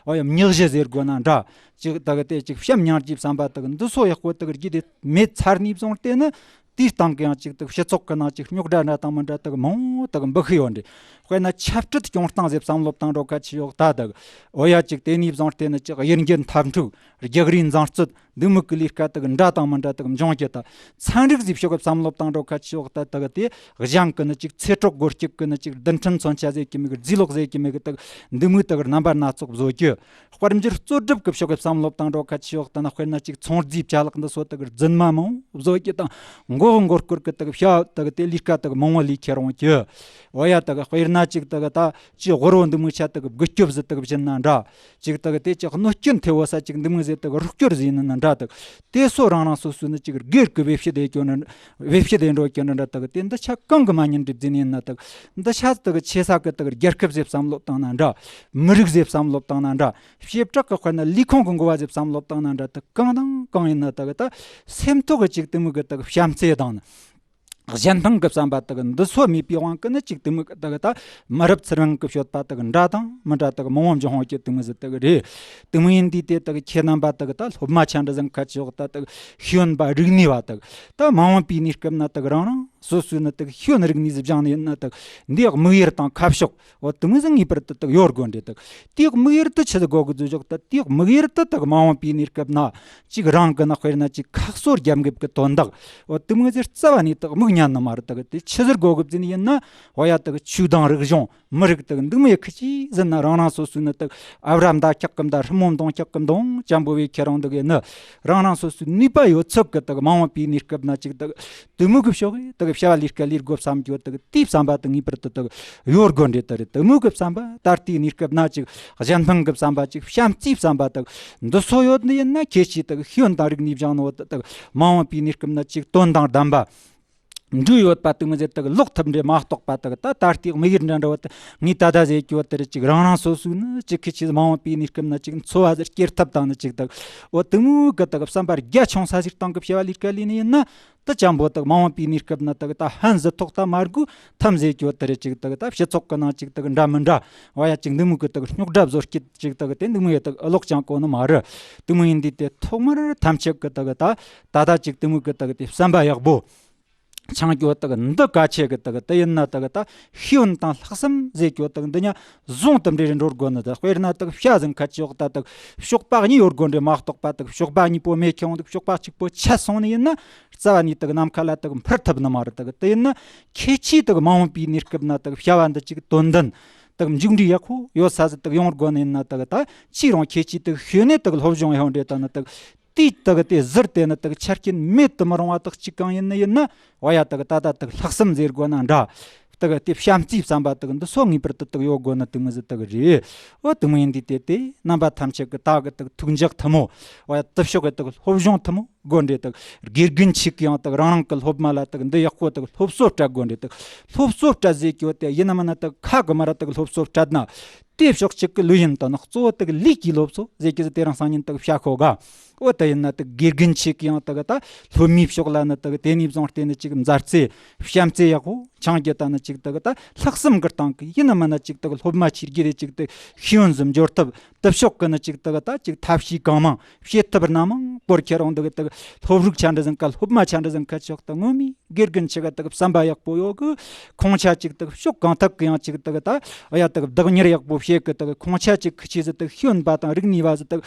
འོ་ཡ་མྱི་གཞི་ཟེར་དགོས་ན་འདྲ། ཅིག་དག་དེ་ཅིག་བྱམས་སྙིང་རྗེ་བསམ་པ་དག་འདི་ཚོ་ཡག་པོ་དག་རྒྱུ་དེ་མེད་ཚར་ནས་བཟུང་སྟེ་ནི། དེའི་སྟེང་གི་ཡང་ཅིག་དག་སྤྱི་ཚོགས་ཀྱི་ནང་ཅིག་རྙོག་དྲ་འདྲ་དང་མི་འདྲ་དག་མང་བོ་དག་འབུ་ཤི་ཡོད་འདྲ། དཔེར་ན་ཆབ་སྲིད་སྐྱོང་སྟངས་ཟེར་བསམ་བློ་བཏང་འགྲོ་ག་ཅི་ཡོག་ད་དག་འོ་ཡ་ཅིག་དེ་ནས་བཟུང་སྟེ་ནི་ཅིག་དབྱིན་སྐད་འཐབ་འཁྲུག་རྒྱག་རེས་འཛིང་རྩོད་འདི་མོ་གི་ལས་ཀ་དག་འདྲ་དང་མི་འདྲ་དག་འབྱུང་རྒྱུ་ད། ཚན་རིག་ཟེར་ཕྱོགས་བསམ་བློ་བཏང་འགྲོ་ག་ཅི་ཡོག་ད་དག་དེ་གཞན་གི་ནི་ཅིག་ཚེ་སྲོག་སྒོ་སྐྱུག་གི་ནི་ཅིག་རྡུལ་ཕྲན་མཚོན་ཆ་ཟེར་གི་མེད་གི་རྫས་ལོག་ཟེར་གི་མེད་གི་དག་འདི་མོ་དག་རྣམ་པ་སྣ་ཚོགས་བཟོ་རྒྱུ། དཔལ་འབྱོར་རྩོད་སྒྲུབ་ཀྱི་ཕྱོགས་ཀྱི་བསམ་བློ་བཏང་འགྲོ་ག་ཅི་ཡོག་ད་ན་དཔེར་ན་ཅིག་ཚོང་རྫས་ཅ་ལག་འདི་ཚོ་དག་རྫུན་མ་མང་བཟོ་རྒྱུ་དང་མགོ་མགོ་སྐོར་གི་དག་བྱ་དག་དེ་ལས་ཀ་དག་མང་བོ་ལས་ཁྱེར་འོང་རྒྱུ། འོ་ཡ་དག་དཔེར་ན་ཅིག་དག་ད་ཅི་དབུལ་བོ་འདི་མོ་ཆ་དག་རྒུད་སྐྱོབ་ཟི་དག་བྱིན་ན་འདྲ། ཅིག་དག་དེ་ཅི་གནོད་སྐྱོན་ཐེབས་བོ་ས་ཅིག་འདི་མོ་ཟེར་དག་རོགས་སྐྱོར་ཟེར་ན་ན་འདྲ་དག་དེ་སོ་རང་རང་སོ་སོ་ནི་ཅིག་སྒེར་གི་བེད་སྤྱད་དེ་སྐྱོན་ན་བེད་སྤྱད་དེ་འགྲོ་སྐྱོན་ན་འདྲ་དག་དེ་འདི་ཆ་གང་གི་མ་ཉན་འགྲིབ་ཟིན་ཡིན་ན་དག་འདི་ཆ་དག་ཆེ་ས་གི་དག་རྒྱལ་ཁབ་ཟེར་བསམ་བློ་བཏང་ན་འདྲ། མི་རིགས་ཟེར་བསམ་བློ་བཏང་ན་འདྲ། བྱེ་བྲག་གི་དཔེར་ན་ལས་ཁུངས་ཀྱི་འགོ་བ་ཟེར་བསམ་བློ་བཏང་ན་འདྲ་དག་གང་དང་གང་ཡིན་ན་དག་ད་སེམས་ཐོག་གི་ཅིག་དེ་མོ་གི་དག་བྱམས་བརྩེ་དང་ནི། གཞན་ཕན་གི་བསམ་པ་དག་འདི་ཚོ་མེད་པའི་དབང་གིས་ནི་ཅིག་དེ་མོ་གི་དག་ད་མི་རབས་ཚུར་རིང་གི་སྤྱོད་པ་དག་འདྲ་དང་མི་འདྲ་དག་མང་བོ་འབྱུང་ཧོང་གི་དེ་མོ་ཟི་དག་རེད། དེ་མོ་ཡིན་དུས་དེ་དག་ཁྱེད་རྣམ་པ་དག་ད་སློབ་མ་ཆ་འདྲ་ཟིན་ཁ་ཅིག་ད་དག་ཤེས་ཡོན་པ་རིག་གནས་པ་དག་ད་མ་འོངས་པའི་གནས་སྐབས་ན་དག་རང་རང་སོ་སོའི་ནི་དག་ཤེས་ཡོན་རིག་གནས་ཟི་སྦྱང་ནས་ཡིན་ན་དག་འདི་ཡག་དམིགས་ཡུལ་དང་ཁ་ཕྱོགས། འོ་དེ་མོ་ཟིག་ངེས་པར་དུ་དག་ཡོད་དགོས་འདྲ་དག་དེའི་དམིགས་ཡུལ་དུ་ཆི་ཟིག་དགོས་གི་འཛུལ་ཞོག་ད་དེའི་དམིགས་ཡུལ་དུ་དག་མ་འོངས་པའི་གནས་སྐབས་ན་ཅིག་རང་གི་ན་དཔེར་ན་ཅིག་ཁ་གསོ་རྒྱབ་འགེབས་ཀྱི་དོན་དག་འོ་དེ་མོ་ཟིག་རྩ་བ་ནས་དག་དམིགས་ཉན་ནི་མ་རེད། དག་དེ་ཆི་ཟིག་དགོས་གི་ཟིན་ཡིན་ན་འོ་ཡ་དག་ཆོས་དང་རིག་གཞུང་ མི་རིགས་དག་འདི་མོ་ཡི་ཁི་ཅི་ཟིན་ན། རང་རང་སོ་སོའི་ནི་དག་ཨ་བྲ་མདའ་འཁྱག་གི་མདའ། སྲུ་མོ་མདུང་འཁྱག་གི་མདུང་ཅན་པོ་བས་ཁྱེར་རུང་དག་ཡིན་ནི། རང་རང་སོ་སོའི་ནུས་པ་ཡོད་ཚད་གི་དག་མ་འོངས་པའི་གནས་སྐབས་ན་ཅིག་དག་དེ་མོ་གི་ཕྱོགས་གི་དག་བྱ་བ་ལས་ཀ་ལས་དགོས་བསམ་རྒྱུ་དག་དེའི་བསམ་པ་དག་ངེས་པར་དུ་དག་ཡོད་དགོས་འདྲེ་དག་རེད། དེ་མོ་གི་བསམ་པ། ད་ལྟའི་གནས་སྐབས་ན་ཅིག་གཞན་ཕན་གི་བསམ་པ། ཅིག་བྱམས་བརྩེའི་བསམ་པ་དག་འདི་ཚོ་ཡོད་ནི་ཡིན་ན། ཁྱེད་ཀྱིས་དག་ཤེས་ཡོན་དང་རིག་གནས་སྦྱངས་ནོ་དག་མ་འོངས་པའི་གནས་སྐབས་ན་ཅིག་དོན་དང་ལྡན་པ་འདྲུ་ཡོད་པ་དེ་མོ་ཟེར་དག་ལོག་ཐུབ་འདྲེ་མ་གཏོགས་པ་དག་ད་ད་ལྟའི་དམིགས་ཡུལ་འདྲ་འདྲ་བོ་དེ་ངས་ད་ད་ཟེར་རྒྱུ་བོ་དེ་རེད། ཅིག་རང་རང་སོ་སོའི་ནི་ཅིག་ཁི་ཆི་མ་འོངས་པའི་གནས་སྐབས་ན་ཅིག་འཚོ་བ་ཟེར་སྐྱེལ་ཐབས་དང་ནི་ཅིག་དག་འོ་དེ་མོ་གི་དག་བསམ་པ་རྒྱ་ཆུང་ས་ཟིག་སྟེང་གི་བྱ་བ་ལས་ཀ་ལས་ནི་ཡིན་ན། དེ་ཅན་པོ་དག་མ་འོངས་པའི་གནས་སྐབས་ན་དག་ད་ཧན་ཟི་ཐོག་ད་མ་དགོས་ཐམ་ཟེར་རྒྱུ་བོ་དེ་རེད། ཅིག་དག་ད་སྤྱི་ཚོགས་གི་ནང་ཅིག་དག་འདྲ་མི་འདྲ་བ་ཡ་ཅིག་འདི་མོ་གི་དག་རྙོག་དྲ་བཟོ་སྐྱིད་ཅིག་དག་དེ་འདི་མོ་ཡ་དག་ཀློག་ཅང་གོ་ནི་མ་རེད། དེ་མོ་ཡིན་དུས་དེ་ཐོག་མར་ཐམས་ཅད་གི་དག་ད་ད་ད་ཅིག་དེ་མོ་གི་དག་དེ་བསམ་པ་ཡག་པོ། ཆང་སྐྱོ་དག་འདི་ག་ཆེ་གི་དག་དེ་ཡིན་ན་དག་ད་ཤེས་ཡོན་དང་ལྷག་བསམ་ཟེར་སྐྱོ་དག་འདི་ཉ་བཟུང་དུ་འདྲེ་རེ་འགྲོ་དགོ་ནི། ད་དཔེར་ན་དག་བྱ་ཟིན་ཁ་ཅིག་ད་དག་ཤོག་པག་གཉིས་ཡོད་དགོ་འདྲེ་མ་གཏོགས་པ་དག་ཤོག་པག་གཉིས་པོ་མེད་ཁྱོང་དག་ཤོག་པག་གཅིག་པོ་ཆད་སོང་ནི་ཡིན་ན། རྩ་བ་ནས་དག་ནམ་མཁའ་ལ་དག་འཕུར་ཐུབ་ནི་མ་རེད། དག་དེ་ཡིན་ན་ཁྱེད་ཀྱིས་དག་མ་འོངས་པའི་གནས་སྐབས་ན་དག་བྱ་བ་འདི་ཅིག་དོན་ལྡན་དག་མཇུག་འབྲས་ཡག་པོ་ཡོད་ས་ཟིག་དག་ཡོང་དགོ་ནི་ཡིན་ན། དག་ད་ཁྱེད་རང་ཁྱེད་ཀྱིས་དག་ཤེས་ནས་དག་སློབ་སྦྱོང་ཡོང་འདྲེ་ད་ནི་དག་དེའི་དག་དེ་ཟུར་དེ་ནི་དག་ཆ་རྐྱེན་མེད་དུ་མི་རུང་བ་དག་ཅིག་གང་ཡིན་ནི་ཡིན་ན། འོ་ཡ་དག་ད་ད་དག་ལྷག་བསམ་ཟེར་དགོས་ན་འདྲ། དག་དེ་བྱམས་བརྩེའི་བསམ་པ་དག་འདི་ཚོ་ངེས་པར་དུ་དག་ཡོད་དགོས་ན་དེ་མོ་ཟིག་དག་རེད། འོ་དེ་མོ་ཡིན་དུས་དེ་དེ་རྣམ་པ་ཐམས་ཅད་ཀྱི་ད་གི་དག་ཐུགས་འཇགས་ཐུབ་མོ། འོ་ཡ་དུ་ཕྱོགས་ཀྱི་དག་སློབ་སྦྱོང་ཐུབ་མོ་དགོས་འདྲེ་དག་དགེ་རྒན་ཆེ་གི་ཡང་དག་རང་རང་གི་སློབ་མ་ལ་དག་འདི་ཡག་པོ་དག་སློབ་གསོ་སྤྲད་དགོས་འདྲེ་དག་སློབ་གསོ་སྤྲད་ཟེར་གྱི་ཡོད་དེ་ཡིན་ན་མིན་ན་དག་ཁ་གི་མ་ར་དག་སློབ་གསོ་སྤྲད་ན། དེ་ཕྱོགས་གཅིག་གི་ལུས་ཡིན་དང་ནི་གཙོ་བོ་དག་ལུས་ཀྱི་སློབ་གསོ་ཟེར་གྱི་ཟི་དེ་རང་སང་ཉིན་དག་བྱ་ཤོག་ག་འོ་དེ་ཡིན་ན་དག་དགེ་རྒན་ཆེ་གི་ཡང་དག་ད་སློབ་མའི་ཕྱོགས་ལ་ནི་དག་དེ་ནས་བཟུང་སྟེ་ནི་ཅིག་མཛའ་བརྩེ་བྱམས་བརྩེ་ཡག་པོ་འཆང་རྒྱུ་ད་ནི་ཅིག་དག་ད་ལྷག་བསམ་གི་སྟེང་གི་ཡིན་ན་མིན་ན་ཅིག་དག་སློབ་མ་ཆེ་རྒྱུ་རེ་ཅིག་དག་ཤེས་ཡོན་ཟིན་འབྱོར་ཐུབ། དུ་ཕྱོགས་གི་ནི་ཅིག་དག་ད་ཅིག་ཐབས་ཤེས་གང་མང་བྱེད་ཐུབ་ན་མང་པོར་ཁྱེད་རང་དག་དག་སློབ་རིགས་ཆ་འདྲ་ཟིན་ཁ་སློབ་མ་ཆ་འདྲ་ཟིན་ཁ་ཕྱོགས་དག་ངོ་མའི་དགེ་རྒན་ཆེ་ག་དག་བསམ་པ་ཡག་པོ་ཡོད་གི། ཁོང་ཆ་ཅིག་དག་ཕྱོགས་གང་ཐག་གི་ཡང་ཅིག་དག་ད་ཡ་དག་བདག་གཉེར་ཡག་པོ་བྱེད་གི། དག་ཁོང་ཆ་ཅིག་ཁི་ཆི་ཟི་དག་ཤེས་ཡོན་པ་དང་རིག་གནས་པ་ཟི་དག་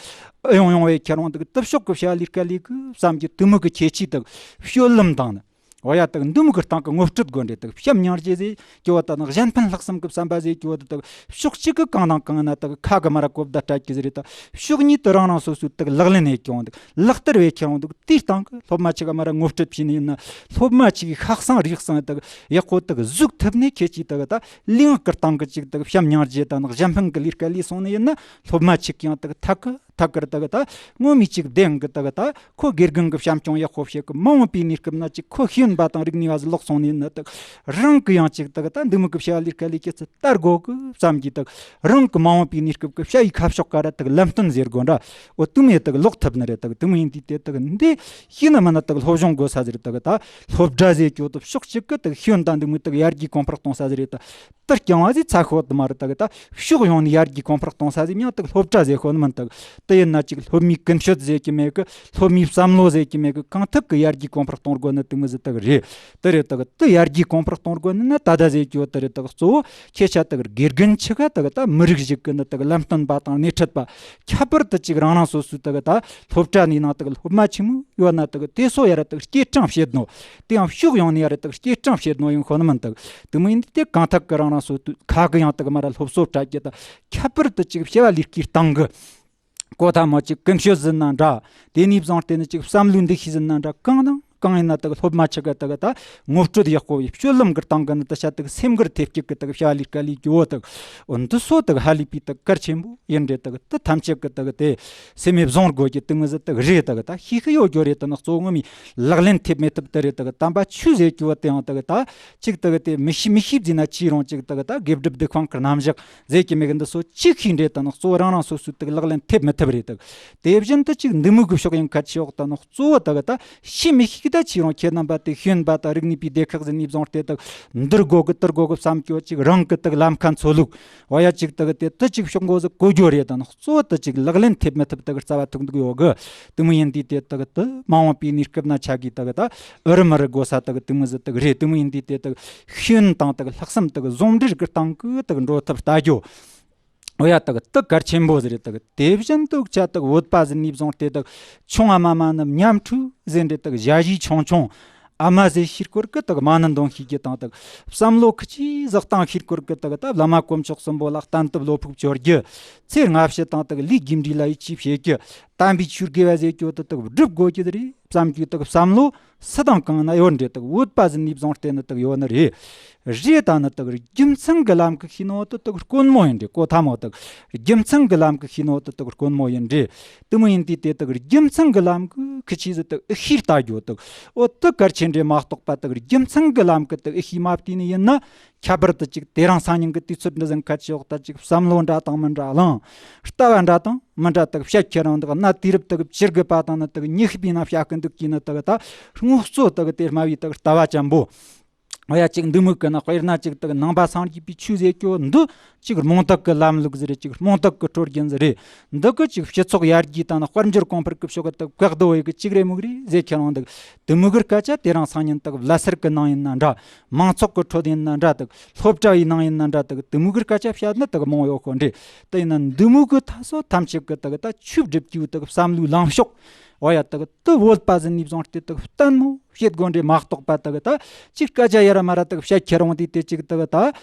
ཨེ་ཡོང་ཡོང་བའི་ཁྱེད་རང་དག་དུ་ཕྱོགས་གི་བྱ་ལས་ཀ་ལས་གི་བསམ་གྱི་དུ་མུ་གི་ཁྱེད་ཆི་དག་སྤྱོད་ལམ་དང་ནི། འོ་ཡ་དག་འདི་མུ་གི་སྟེང་གི་ངོ་སྤྲོད་དགོས་འདྲེ་དག་བྱམས་སྙིང་རྗེ་ཟེར་སྐྱོ་བ་དང་ནི་གཞན་ཕན་ལྷག་བསམ་གི་བསམ་པ་ཟེར་སྐྱོ་བ་དག་ཕྱོགས་གཅིག་གི་གང་དང་གང་ན་དག་ཁ་གི་མ་ར་གོ་བརྡ་སྤྲད་ཀྱི་ཟེར་རེད། ད་ཕྱོགས་གཉིས་དུ་རང་རང་སོ་སོའི་དག་ལག་ལེན་ཡེད་ཀྱང་དག་ལག་བསྟར་བེད་ཁྱེར་འོང་དག་དེའི་སྟེང་གི་སློབ་མ་ཆེ་ག་མ་ར་ངོ་སྤྲོད་བྱས་ནས་ཡིན་ན་སློབ་མ་ཆེ་གི་ཤ་གསང་རུས་གསང་དག་ཡག་པོ་དག་གཟུགས་ཐུབ་ནས་ཁྱེད་ཀྱིས་དག་ད་ལིང་གི་སྟེང་གི་ཅིག་དག་བྱམས་སྙིང་རྗེ་དང་ནི་གཞན་ཕན་གི་ལས་ཀ་ལས་སོང་ནས་ཡིན་ན་སློབ་མ་ཆེ་གི་ཡང་དག་ཐག་གི་ཐག་གི་དག་ད་ངོ་མི་ཅིག་བདེན་གི་དག་ད་ཁོ་དགེ་རྒན་གི་བྱམས་སྐྱོང་ཡག་པོ་བྱེད་གི། མ་འོངས་པའི་གནས་སྐབས་ན་ཅིག་ཁོ་ཤེས་ཡོན་པ་དང་རིག་གནས་བ་ཟི་ལོག་སོང་ནས་ཡིན་ན་དག་རང་གི་ཡང་ཅིག་དག་ད་འདི་མུ་གི་བྱ་ལས་ཀ་ལས་ཀྱི་ཚུལ་ལྟར་དགོས་གི་བསམ་གྱི་དག་རང་གི་མ་འོངས་པའི་གནས་སྐབས་ཀྱི་བྱ་ཡི་ཁ་ཕྱོགས་ག་ར་དག་ལམ་སྟོན་ཟེར་དགོས་འདྲ། འོ་དུ་མེ་དག་ལོག་ཐུབ་ནི་རེད། དག་དུ་མེ་ཡིན་དུས་དེ་དག་འདི་ཤེས་ན་མ་ན་དག་སློབ་སྦྱོང་དགོས་ས་ཟེར། དག་ད་སློབ་གྲྭ་ཟེར་སྐྱོ་དུ་ཕྱོགས་གཅིག་གི་དག་ཤེས་ཡོན་དང་འདི་མུ་དག་ཡར་རྒྱས་གོང་འཕེལ་གཏོང་ས་ཟེར་རེད། ད་དུ་རྐྱང་བ་ཟེར་ཚ་ཤོད་དུ་མ་རེད། དག་ད་ཕྱོགས་ཡོང་ནས་ཡར་རྒྱས་གོང་འཕེལ་གཏོང་ས་ཟེར་མྱང་དག་སློབ་གྲྭ་ཟེར་ཤོད་ནི་མིན། དག་དེ་ཡིན་ན་ཅིག་སློབ་མའི་ཀུན་སྤྱོད་ཟེར་གྱི་མེད་གི། སློབ་མའི་བསམ་བློ་ཟེར་གྱི་མེད་གི། གང་ཐུབ་གི་ཡར་རྒྱས་གོང་འཕེལ་གཏོང་དགོས་ནི་དུ་མི་ཟི་དག་རེད། དེ་རེད། དག་དུ་ཡར་རྒྱས་གོང་འཕེལ་གཏོང་དགོས་ནི་ན་ད་ད་ཟེར་སྐྱོ་དེ་རེད། དག་གཙོ་བོ་ཁྱེད་ཆ་དག་དགེ་རྒན་ཆི་ག་དག་ད་མི་རིགས་ཤིག་གི་ནི་དག་ལམ་སྟོན་པ་དང་སྣེ་ཁྲིད་པ། ཁྱད་པར་དུ་ཅིག་རང་རང་སོ་སོའི་དག་ད་སློབ་གྲྭ་ནས་ནང་དག་སློབ་མ་ཆེན་མོ་ཡོད་ན་དག་དེ་སོ་ཡ་ར་དག་སྐྱེད་སྲིང་བྱེད་ནོ། དེ་ཡང་ཕྱོགས་ཡོང་ནས་ཡ་ར་དག་སྐྱེད་སྲིང་བྱེད་ནོ་ཡིན་ཤོད་ནི་མིན། དག་དུ་མིན་དེ་གང་ཐག་གི་རང་རང་སོ་སོའི་ཁ་གི་ཡང་དག་མ་ར་སློབ་གསོ་སྤྲད་རྒྱུ་དང་ཁྱད་པར་དུ་ཅིག་བྱ་བ་ལས་ཀའི་སྟེང་གི་གོ་ཐ་མ་ཅིག་ཀུན་སྤྱོད་ཟིན་ན་འདྲ། དེ་ནས་བཟུང་སྟེ་ནི་ཅིག་བསམ་བློའི་འདུ་ཤེས་ཟིན་ན་འདྲ། གང་དང་གང་ཡིན་ན་དག་སློབ་མ་ཆི་ག་དག་ད་ངོ་སྤྲོད་ཡག་པོ་ཡི་སྤྱོད་ལམ་གི་སྟེང་གི་ནི་དུ་ཤ་དག་སེམས་ཁུར་ཐེབས་སྐྱིད་གི་དག་བྱ་ལས་ཀ་ལས་རྒྱུ་བོ་དག་འོ་འདི་སོ་དག་ཧ་ལས་པའི་དག་གལ་ཆེན་པོ་ཡིན་རེད། དག་དུ་ཐམས་ཅད་གི་དག་དེ་སེམས་མེད་བཟུང་དགོས་ཀྱི་དུ་མི་ཟི་དག་རེད། དག་ད་ཤེས་ཤི་ཡོད་རྒྱུ་རེད། དུ་ནི་གཙོ་བོ་ངོ་མའི་ལག་ལེན་ཐེབས་མེད་ཐུབ་དུ་རེད། དག་དམ་པ་ཆོས་ཟེར་རྒྱུ་བོ་དེ་ཡང་དག་ད་ཅིག་དག་དེ་མི་ཤེས་མི་ཤེས་བཟས་ན་ཅི་རུང་ཅིག་དག་ད་དགེ་སྒྲུབ་སྡིག་སྤང་གི་རྣམ་གཞག་ཟེར་གྱི་མེད་གི། འདི་སོ་གཅིག་ཤེས་འདྲེ་དང་ནི་གཙོ་བོ་རང་རང་སོ་སོའི་དག་ལག་ལེན་ཐེབས་མི་ཐུབ་རེད། དག་དེ་བཞིན་དུ་གཅིག་འདི་མོ་གི་ཕྱོགས་ཡིན་ཁ་ཆེ་འོག་ད་ནི་གཙོ་བོ་དག་ད་ཤི་མི་ཤིག་ད་ཆེ་རུང་ཁྱེད་རྣམ་པ་དེ་ཤེས་ཡོན་པ་དང་རིག་གནས་པའི་སྡེ་ཁག་ཟིན་ནས་བཟུང་སྟེ་དག་འདིར་དགོ་གི་དིར་དགོ་གི་བསམ་སྐྱོ་ཅིག་རང་གི་དག་ལམ་ཁ་འཚོ་ལུགས་བ་ཡ་ཅིག་དག་དེ་དུ་ཅིག་ཕྱོགས་འགོ་ཟི་གོ་རྒྱུ་རེད། ད་ནི་གཙོ་བོ་དུ་ཅིག་ལག་ལེན་ཐེབས་མི་ཐུབ་དག་རྩ་བ་ཐུག་འདུག་ཡོད་གི། དེ་མོ་ཡིན་དུས་དེ་དག་དུ་མ་འོངས་པའི་གནས་སྐབས་ན་ཆ་གི་དག་ད་ཨུ་རུ་མུ་རུ་དགོ་ས་དག་དེ་མོ་ཟི་དག་རེད། དེ་མོ་ཡིན་དུས་དེ་དག་ཤེས་ཡོན་དང་དག་ལྷག་བསམ་དག་ཟུང་འབྲེལ་གི་སྟེང་གི་དག་འགྲོ་ཐབས་ལྟ་རྒྱུ། འོ་ཡ་དག་དུ་གལ་ཆེན་པོ་ཟེར་རེད། དག་དེ་བཞིན་དུ་ཆ་དག་བོད་པ་ཟིན་ནས་བཟུང་སྟེ་དག་ཆུང་ཨ་མ་མ་ནི་ཉམ་ཕྲུག་ཟེར་རེད། དག་ཞ་ཞི་ཆུང་ཆུང་ ཨ་མ་ཟེར་ཤེས་སྐོར་གི་དག་མ་ཎི་འདོན་ཤེས་རྒྱུ་དང་དག་བསམ་བློ་ཁི་ཆི་ཟིག་གཏོང་ཤེས་སྐོར་གི་དག་ད་བླ་མ་དཀོན་མཆོག་གསུམ་པོ་ལ་བསྟན་དུ་བློ་ཕུགས་བཅོལ་རྒྱུ། ཚེ་སྔ་ཕྱི་དང་དག་ལས་རྒྱུ་འབྲས་ལ་ཡིད་ཆེས་བྱེད་རྒྱུ། དམ་པའི་ཆོས་དགེ་བ་ཟེར་རྒྱུ་དེ་དག་སྒྲུབ་དགོས་རྒྱུ་དེ་རེད་བསམ་རྒྱུ་དག་བསམ་བློ་སུ་དང་གང་ན་ཡོད་འདྲེ་དག་བོད་པ་ཟིན་ནས་བཟུང་སྟེ་ནི་དག་ཡོད་ནི་རེད། རེད་ད་ནི་དག་རྒྱུ་མཚན་གི་ལམ་གི་ཤེས་ནོ་དེ་དག་དཀོན་མོ་ཡིན་འདྲེ་གོ་ཐ་མོ་དག་རྒྱུ་མཚན་གི་ལམ་གི་ཤེས་ནོ་དེ་དག་དཀོན་མོ་ཡིན་འདྲེ། དེ་མོ་ཡིན་དུས་དེ་དག་རྒྱུ་མཚན་གི་ལམ་གི་ཁི་ཆི་ཟིག་དག་ཨི་ཤེས་ལྟ་རྒྱུ་དག་འོ་དེ་གལ་ཆེན་འདྲེ་མ་གཏོགས་པ་དག་རྒྱུ་མཚན་གི་ལམ་གི་དག་ཨི་ཤེས་མ་བལྟས་ནི་ཡིན་ན། ཁྱད་པར་དུ་ཅིག་དེ་རིང་སང་ཉིན་གི་དུས་ཚོད་འདི་ཟིན་ཁ་ཆེ་འོག་ད་ཅིག་བསམ་བློ་འདྲ་དང་མི་འདྲ་བླངས། ལྟ་བ་འདྲ་དང་མི་འདྲ་དག་བཤད་ཁྱེར་རང་དག་ན་དུས་རབས་དག་ཅིར་གི་པ་དང་ནི་དག་ཉི་ཤུ་པའི་ནང་བཤད་གི་འདུག་གི་ནི་དག་ད་སྔོན་གཙོ་དག་དེ་སྨྲ་བའི་དག་ལྟ་བ་ཅན་པོ། འོ་ཡ་ཅིག་འདི་མོ་གི་ན་དཔེར་ན་ཅིག་དག་ནང་པ་སངས་རྒྱས་པའི་ཆོས་ཟེར་རྒྱུ་འདི་ཅིག་རྨོངས་དད་གི་ལམ་ལུགས་ཟིག་རེད། ཅིག་རྨོངས་དད་གི་སྲོལ་རྒྱུན་ཟིག་རེད། འདི་གི་ཅིག་སྤྱི་ཚོགས་ཡར་རྒྱས་དང་ནི་དཔལ་འབྱོར་གོང་འཕེལ་གི་ཕྱོགས་གི་དག་བཀག་རྡོ་བའི་གི་ཅིག་རེད་མོ་གི་རེད་ཟེར་ཁྱེར་རང་དག་དེ་མོ་གི་སྐད་ཆ་དེ་རིང་སང་ཉིན་དག་བླ་སེར་གི་ནང་ཡིན་ན་འདྲ། མང་ཚོགས་ཀྱི་ཁྲོད་ཡིན་ན་འདྲ་དག་སློབ་གྲྭ་བའི་ནང་ཡིན་ན་འདྲ་དག་དེ་མོ་གི་སྐད་ཆ་བཤད་ན་དག་མང་ཡོད་ཁོ་འདྲེ། དེ་ཡིན་ན་འདི་མོ་གི་ཐ་སོ་ཐམས་ཅད་ཀྱི་དག་ད་ཆོས་སྒྲུབ་ཀྱི་དག་བསམ་བློའི་ལངས་ཕྱོགས། འོ་ཡ་དག་དེ་བོད་པ་ཟིན་ནས་བཟུང་སྟེ་དག་བརྟན་མོ་བྱེད་དགོས་འདྲེ་མ་གཏོགས་པ་དག་ད་ཅིག་སྐད་ཆ་ཡ་ར་མ་ར་དག་བཤད་ཁྱེར་འོང་དུས་དེ་ཅིག་དག་ད་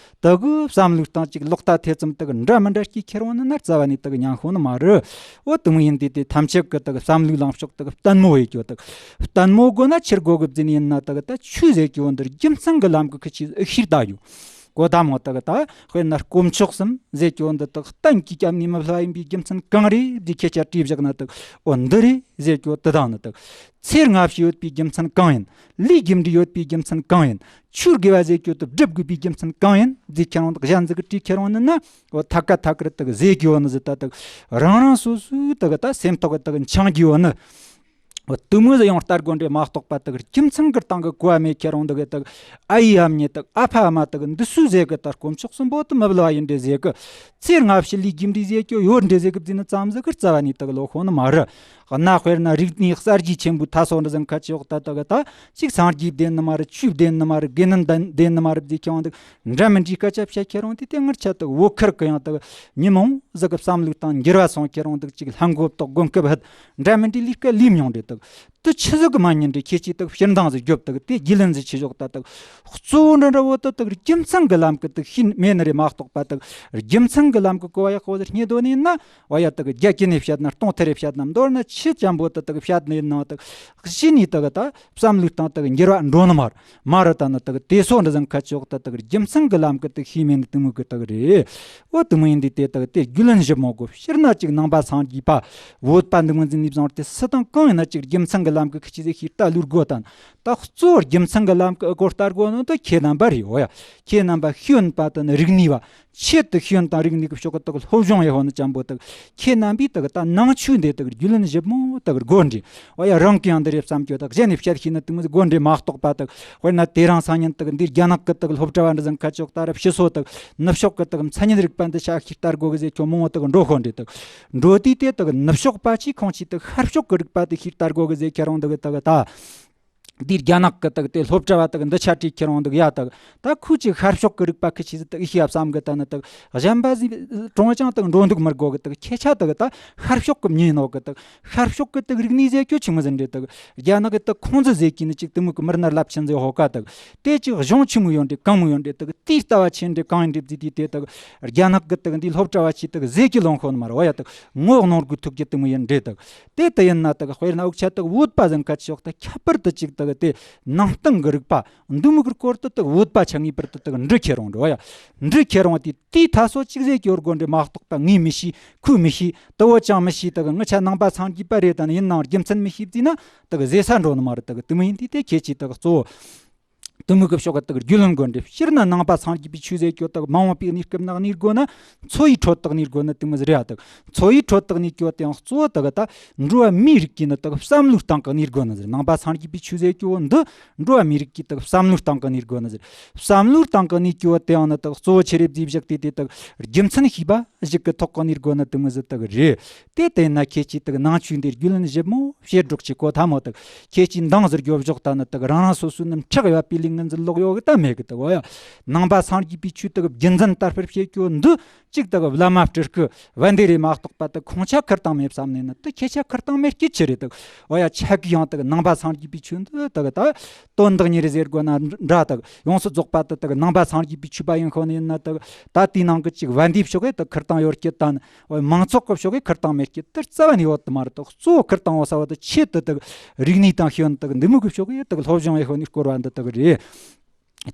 དག་བསམ་བློའི་སྟེང་ཅིག་ལོག་ལྟ་ཐེ་ཚོམ་དག་འདྲ་མི་འདྲ་སྐྱེས་ཁྱེར་འོང་ན་ན་རྩ་བ་ནས་དག་ཉན་ཤོང་ནི་མ་རེད། འོ་དེ་མོ་ཡིན་དུས་དེ་ཐམས་ཅད་ཀྱི་དག་བསམ་བློའི་ལངས་ཕྱོགས་དག་བརྟན་མོ་བྱེད་རྒྱུ་དག་བརྟན་མོ་དགོས་ན་ཕྱིར་དགོས་གི་བརྫིས་ནས་ཡིན་ན་དག་ད་ཆོས་ཟེར་རྒྱུ་འདིར་རྒྱུ་མཚན་གི་ལམ་གི་ཁི་ཆི་ཤིར་ད་ཡོད། གོ་ད་མོ་དག་ད་དཔེར་ན་དཀོན་མཆོག་གསུམ་ཟེར་རྒྱུ་འདི་དག་གཏན་གྱི་སྐྱབས་ནས་མི་བསླུ་བ་ཡིན་པའི་རྒྱུ་མཚན་གང་རེད་འདི་ཁྱེད་ཅག་དྲིས་བཞག་ན་དག་འོ་འདི་རེད་ཟེར་རྒྱུ་དེ་དང་ནི་དག་ཚེ་སྔ་ཕྱི་ཡོད་པའི་རྒྱུ་མཚན་གང་ཡིན། ལས་རྒྱུ་འབྲས་ཡོད་པའི་རྒྱུ་མཚན་གང་ཡིན། ཆོས་དགེ་བ་ཟེར་རྒྱུ་དེ་སྒྲུབ་དགོས་པའི་རྒྱུ་མཚན་གང་ཡིན་ཟེར་ཁྱེད་རང་དག་གཞན་ཟིག་གི་དྲིས་ཁྱེར་འོང་ནི་ན། འོ་ཐ་ཀ་ཐ་ཀར་དག་ཟེར་རྒྱུ་ནི་ཟིག་ད་དག་རང་རང་སོ་སོའི་དག་ད་སེམས་ཐོག་གི་དག་འཆང་རྒྱུ་ནི། འོ་དུ་མོ་ཟིག་ཡང་ལྟ་དགོས་འདྲེ་མ་གཏོགས་པ་དག་རྒྱུ་མཚན་གི་སྟེང་གི་གོ་བ་མེད་ཁྱེད་རང་དག་གི་དག་ཨ་ཡེ་ཨ་མྱེས་དག་ཨ་ཕ་ཨ་མ་དག་འདི་སུ་ཟེར་གི་ད་དཀོན་མཆོག་གསུམ་པོ་དུ་མི་བསླུ་བ་ཡིན་འདྲེ་ཟེར་གི། ཚེ་སྔ་ཕྱི་ལས་རྒྱུ་འབྲས་ཟེར་རྒྱུ་ཡོད་འདྲེ་ཟེར་གི་བརྫིས་ནི་ཙམ་ཟིག་གི་རྩ་བ་ནས་དག་ལོ་ཁོ་ནི་མ་རེད། གནའ་དཔེར་ན་རིག་གནས་གསར་བརྗེ་ཆེན་པོའི་ཐ་སོ་འདི་ཟིན་ཁ་ཆེ་འོག་ད་དག་ད་ཅིག་སངས་རྒྱས་བདེན་ནི་མ་རེད། ཆོས་བདེན་ནི་མ་རེད། དགེ་འདུན་བདེན་ནི་མ་རེད་ཟེར་ཁྱེད་རང་དག་འདྲ་མི་འདྲའི་སྐད་ཆ་བཤད་ཁྱེད་རང་དེ་དེ་ངར་ཆ་དག་བོད་ཁུལ་གི་ཡང་དག་ཉི་མ་ཟིག་གི་བསམ་ལུགས་དང་འགྱུར་བ་སོང་ཁྱེད་རང་དག་ཅིག་ལྷན་གོ་དག་དགོན་སྐབས་ཧད་འདྲ་མི་འདྲའི་ལས་ཀ་ལས་མྱོང་འདྲེ་དག་དུ་ཆི་ཟིག་གི་མ་ཉིན་འདྲེ་ཁྱེད་ཀྱིས་དག་ཕྱིར་འདང་ཟིག་རྒྱོབ་དག་དེ་རྒྱུས་ལོན་ཟིག་ཆི་ཞོག་ད་དག་གཙོ་བོ་འདྲ་འདྲ་བོ་དུ་དག་རྒྱུ་མཚན་གི་ལམ་གི་དག་ཤེས་མེད་ནི་རེད་མ་གཏོགས་པ་དག་རྒྱུ་མཚན་གི་ལམ་གི་གོ་བ་ཡག་པོ་ཟིག་རྙེད་དོ་ནི་ན། བ་ཡ་དག་རྒྱ་ཁྱི་ནས་བཤད་ན་སྟོང་ཐེ་རེ་བཤད་ན་མདོར་ན་ཆི་ཅན་པོ་དུ་དག་བཤད་ནི་ཡིན་ནང་དག་གཞི་ནས་དག་ད་བསམ་བློའི་སྟེང་དག་འགྱུར་བ་འགྲོ་ནི་མ་རེད། མ་རེད་ད་ནི་དག་དེ་སོ་འདྲ་ཟིན་ཁ་ཆོག་ད་དག་རྒྱུ་མཚན་གི་ལམ་གི་དག་ཤེས་མེད་ནི་དུ་མོ་གི་དག་རེད། འོ་དུ་མོ་ཡིན་དུས་དེ་དག་དེ་རྒྱུས་ལོན་ཞིབ་མོ་དགོས། སྤྱིར་ན་ཅིག་ནང་པ་སངས་རྒྱས་པ་བོད་པ་འདི་ངོས་འཛིན་ནས་བཟུང་སྟེ་སུ་དང་གང་ཡིན་ན་ཅིག་རྒྱུ་མཚན་གི་ལམ་གི་ཁི་ཆི་ཟིག་ཤེས་ལྟ་ལུར་དགོས་དང་ད་གཙོ་བོ་རྒྱུ་མཚན་གི་ལམ་གི་ཨ་གོ་ལྟ་དགོས་ནོ་ད་ཁྱེད་རྣམ་པ་རེད། འོ་ཡ་ཁྱེད་རྣམ་པ་ཤེས་ཡོན་པ་དང་རིག་གནས་པ། ཆེད་དུ་ཤེས་ཡོན་དང་རིག་གནས་ཀྱི་ཕྱོགས་ཀྱི་དག་སློབ་སྦྱོང་ཡོད་ཧོ་ནི་ཅན་པོ་དག་ཁྱེད་རྣམ་པས་དག་ད་ནང་ཆོས་འདི་དག་རྒྱུས་ལོན་ཞིབ་མོ་དག་དགོས་འདྲི། འོ་ཡ་རང་གི་ཡང་འདི་རེད་བསམ་རྒྱུ་དག་གཞན་ནས་བཤད་ཤེས་ནི་དུ་མི་དགོས་འདྲི་མ་གཏོགས་པ་དག་དཔེར་ན་དེ་རིང་སང་ཉིན་དག་འདིར་རྒྱ་ནག་གི་དག་སློབ་གྲྭ་བ་འདྲ་ཟིན་ཁ་ཆོག་ད་ར་ཕྱི་སོ་དག་ནུབ་ཕྱོགས་ཀྱི་དག་མཚན་ཉིད་རིག་པ་འདི་ཤ་ཤེས་ལྟ་དགོས་གི་ཟེར་ཁྱོད་མང་བོ་དག་འགྲོ་ཧོ་འདྲི་དག་འགྲོ་དུས་དེ་དག་ནུབ་ཕྱོགས་པ་ཆེ་ཁོང་ཆེ་དག་ཤར་ཕྱོགས་ཀྱི་རིག་པ་དེ་ཤེས་ལྟ་དགོས་གི་ཟེར་ཁྱེད་རང་དག་དག་ད། འདིའི་རྒྱ་ནག་གི་དག་དེ་སློབ་གྲྭ་བ་དག་འདི་ཆ་དྲིས་ཁྱེར་འོང་འདུག་ཡ་དག་ད་ཁོས་ཅིག་ཤར་ཕྱོགས་ཀྱི་རིག་པ་ཁི་ཆི་ཟིག་དག་ཤེས་ཡ་བསམ་གི་ད་ནི་དག་གཞན་པ་ཟིག་གྲོང་ཅང་དག་འགྲོ་འདུག་མི་དགོ་གི་དག་ཁྱེད་ཆ་དག་ད་ཤར་ཕྱོགས་ཀྱི་མྱི་ཡིན་ནོ་གི་དག་ཤར་ཕྱོགས་ཀྱི་དག་རིག་གནས་ཟེར་ཁྱོད་ཆི་མོ་ཟིན་འདྲེ་དག་རྒྱ་ནག་གི་དག་ཁོང་ཚོ་ཟེར་གི་ནི་ཅིག་དུ་མུ་གི་མི་སྣ་རླབས་ཆེན་ཟེར་ཧོ་ཀ་དག་དེ་ཅིག་གཞུང་ཆི་མོ་ཡོད་འདྲེ་གང་མོ་ཡོད་འདྲེ་དག་དེའི་ལྟ་བ་ཆེན་འདྲེ་གང་ཡིན་འདྲེ་བརྫིས་དུས་དེ་དག་རྒྱ་ནག་གི་དག་འདིའི་སློབ་གྲྭ་བ་ཆེ་དག་ཟེར་གི་ལོང་ཁོ་ནི་མ་ར་བ་ཡ་དག་ངོ་གནོང་དགོས་ཐུག་གི་དུ་མོ་ཡིན་འདྲེ་དག་དེ་ལྟ་ཡིན་ན་དག་དཔེར་ན་འུ་ཆ་དག་བོད་པ་ཟིན་ཁ་ཆོག་ད་ཁྱད་པར་དུ་ཅིག་དག་དེ་ནང་བསྟན་གི་རིག་པ་འདུ་མུ་གི་སྐོར་དུ་དག་བོད་པ་ཆ་ངེས་པར་དུ་དག་འབྲི་ཁྱེར་རོང་འགྲོ་ཡ། འབྲི་ཁྱེར་རོང་དེ་དེའི་ཐ་སོ་ཅིག་ཟེར་སྐྱོར་དགོ་འདྲེ་མ་གཏོགས་པ་ངས་མི་ཤེས། ཁོས་མི་ཤེས། དུ་བོ་ཅང་མི་ཤེས། དག་ངི་ཆ་ནང་པ་སངས་རྒྱས་པ་རེད་དང་ཡིན་ནའང་རྒྱུ་མཚན་མི་ཤེས་བརྫིས་ན་དག་ཟེ་ས་འགྲོ་ནི་མ་རེད། དག་དུ་མི་ཡིན་དེ་དེ་ཁྱེད་ཀྱིས་དག་གཙོ་བོ། དུ་མུ་གི་ཕྱོགས་ཀ་དག་རྒྱུས་ལོན་དགོས་འདྲེ། སྤྱིར་ན་ནང་པ་སངས་རྒྱས་པའི་ཆོས་ཟེར་སྐྱོ་དག་མ་འོངས་པའི་གནས་སྐབས་ན་གནས་དགོས་ན་འཚོ་བའི་ཁྲོད་དག་གནས་དགོས་ན་དུ་མི་ཟེར་ཡ་དག་འཚོ་བའི་ཁྲོད་དག་གནས་སྐྱོ་དེའང་གཙོ་བོ་དག་ད་འགྲོ་བ་མིའི་རིགས་ཀྱི་ནི་དག་བསམ་བློའི་སྟེང་གི་གནས་དགོས་ན་ཟེར། ནང་པ་སངས་རྒྱས་པའི་ཆོས་ཟེར་སྐྱོ་འདི་འགྲོ་བ་མིའི་རིགས་ཀྱི་དག་བསམ་བློའི་སྟེང་གི་གནས་དགོས་ན་ཟེར། བསམ་བློའི་སྟེང་གི་གནས་སྐྱོ་དེའང་ནི་དག་གཙོ་བོ་ཆེ་རེ་བརྫིས་བཞག་དེ་དེ་དག་རྒྱུ་མཚན་ཤེས་པ་ཞིག་གི་ཐོག་གི་གནས་དགོས་ན་དུ་མི་ཟེར་དག་རེད། དེ་ལྟ་ན་ཁྱེད་ཀྱིས་དག་ནང་ཆོས་འདི་རྒྱུས་ལོན་ཞིབ་མོ་བྱེད་རོགས་བྱེད་གོ་ཐ་མོ་དག་ཁྱེད་ཀྱིས་འདང་ཟེར་རྒྱོབ་ཞོག་ད་ནི་དག་རང་རང་སོ་སོའི་ནི་ཁྲག་ཡོད་པའི་ དེ་ངན་འཛིན་ལོག་ཡོད་གི་ད་མེད་གི་ད། འོ་ཡ། ནང་པ་སངས་རྒྱས་པའི་ཆོས་དག་རྒྱུན་འཛིན་དར་སྤེལ་བྱེད་རྒྱུ་འདི་གཅིག་དག་བླ་མ་སྤྲུལ་སྐུ་བན་དེ་རེད་མ་གཏོགས་པ་དག་ཁོང་ཆ་ཁུར་བཏང་མེད་བསམ་ནས་ན་དག་ཁྱེད་ཆ་ཁུར་བཏང་མེད་ཀྱི་ཆི་རེད་དག། འོ་ཡ། ཆ་གི་ཡང་དག་ནང་པ་སངས་རྒྱས་པའི་ཆོས་འདི་དག་ད་དོན་བདག་ཉིད་རེད་ཟེར་དགོས་ན་འདྲ་དག་ཡོངས་སུ་རྫོགས་པ་དག་དག་ནང་པ་སངས་རྒྱས་པའི་ཆོས་པ་ཡིན་ཁོ་ནས་ཡིན་ན་དག་ད་དེའི་ནང་གི་གཅིག་བན་དེའི་ཕྱོགས་གི་དག་ཁུར་བཏང་ཡོད་ཀྱི་ད་ནི། འོ་མང་ཚོགས་ཀྱི་ཕྱོགས་ཀྱི་ཁུར་བཏང་མེད་ཀྱི་དེར་རྩ་བ་ནས་ཡོད་དུ་མ་རེད་དག། གཙོ་བོ་ཁུར་བཏང་བ་ས་བ་དེ་ཆེད་དུ་དག་རིག་གནས་དང་ཤེས་ཡོན་དག་འདི་མོ་གི་ཕྱོགས་ཀྱི་དག་སློབ་སྦྱོང་ཡེ་ཤོ་ནི་སྐོར་བ་འདི་དག་རེད།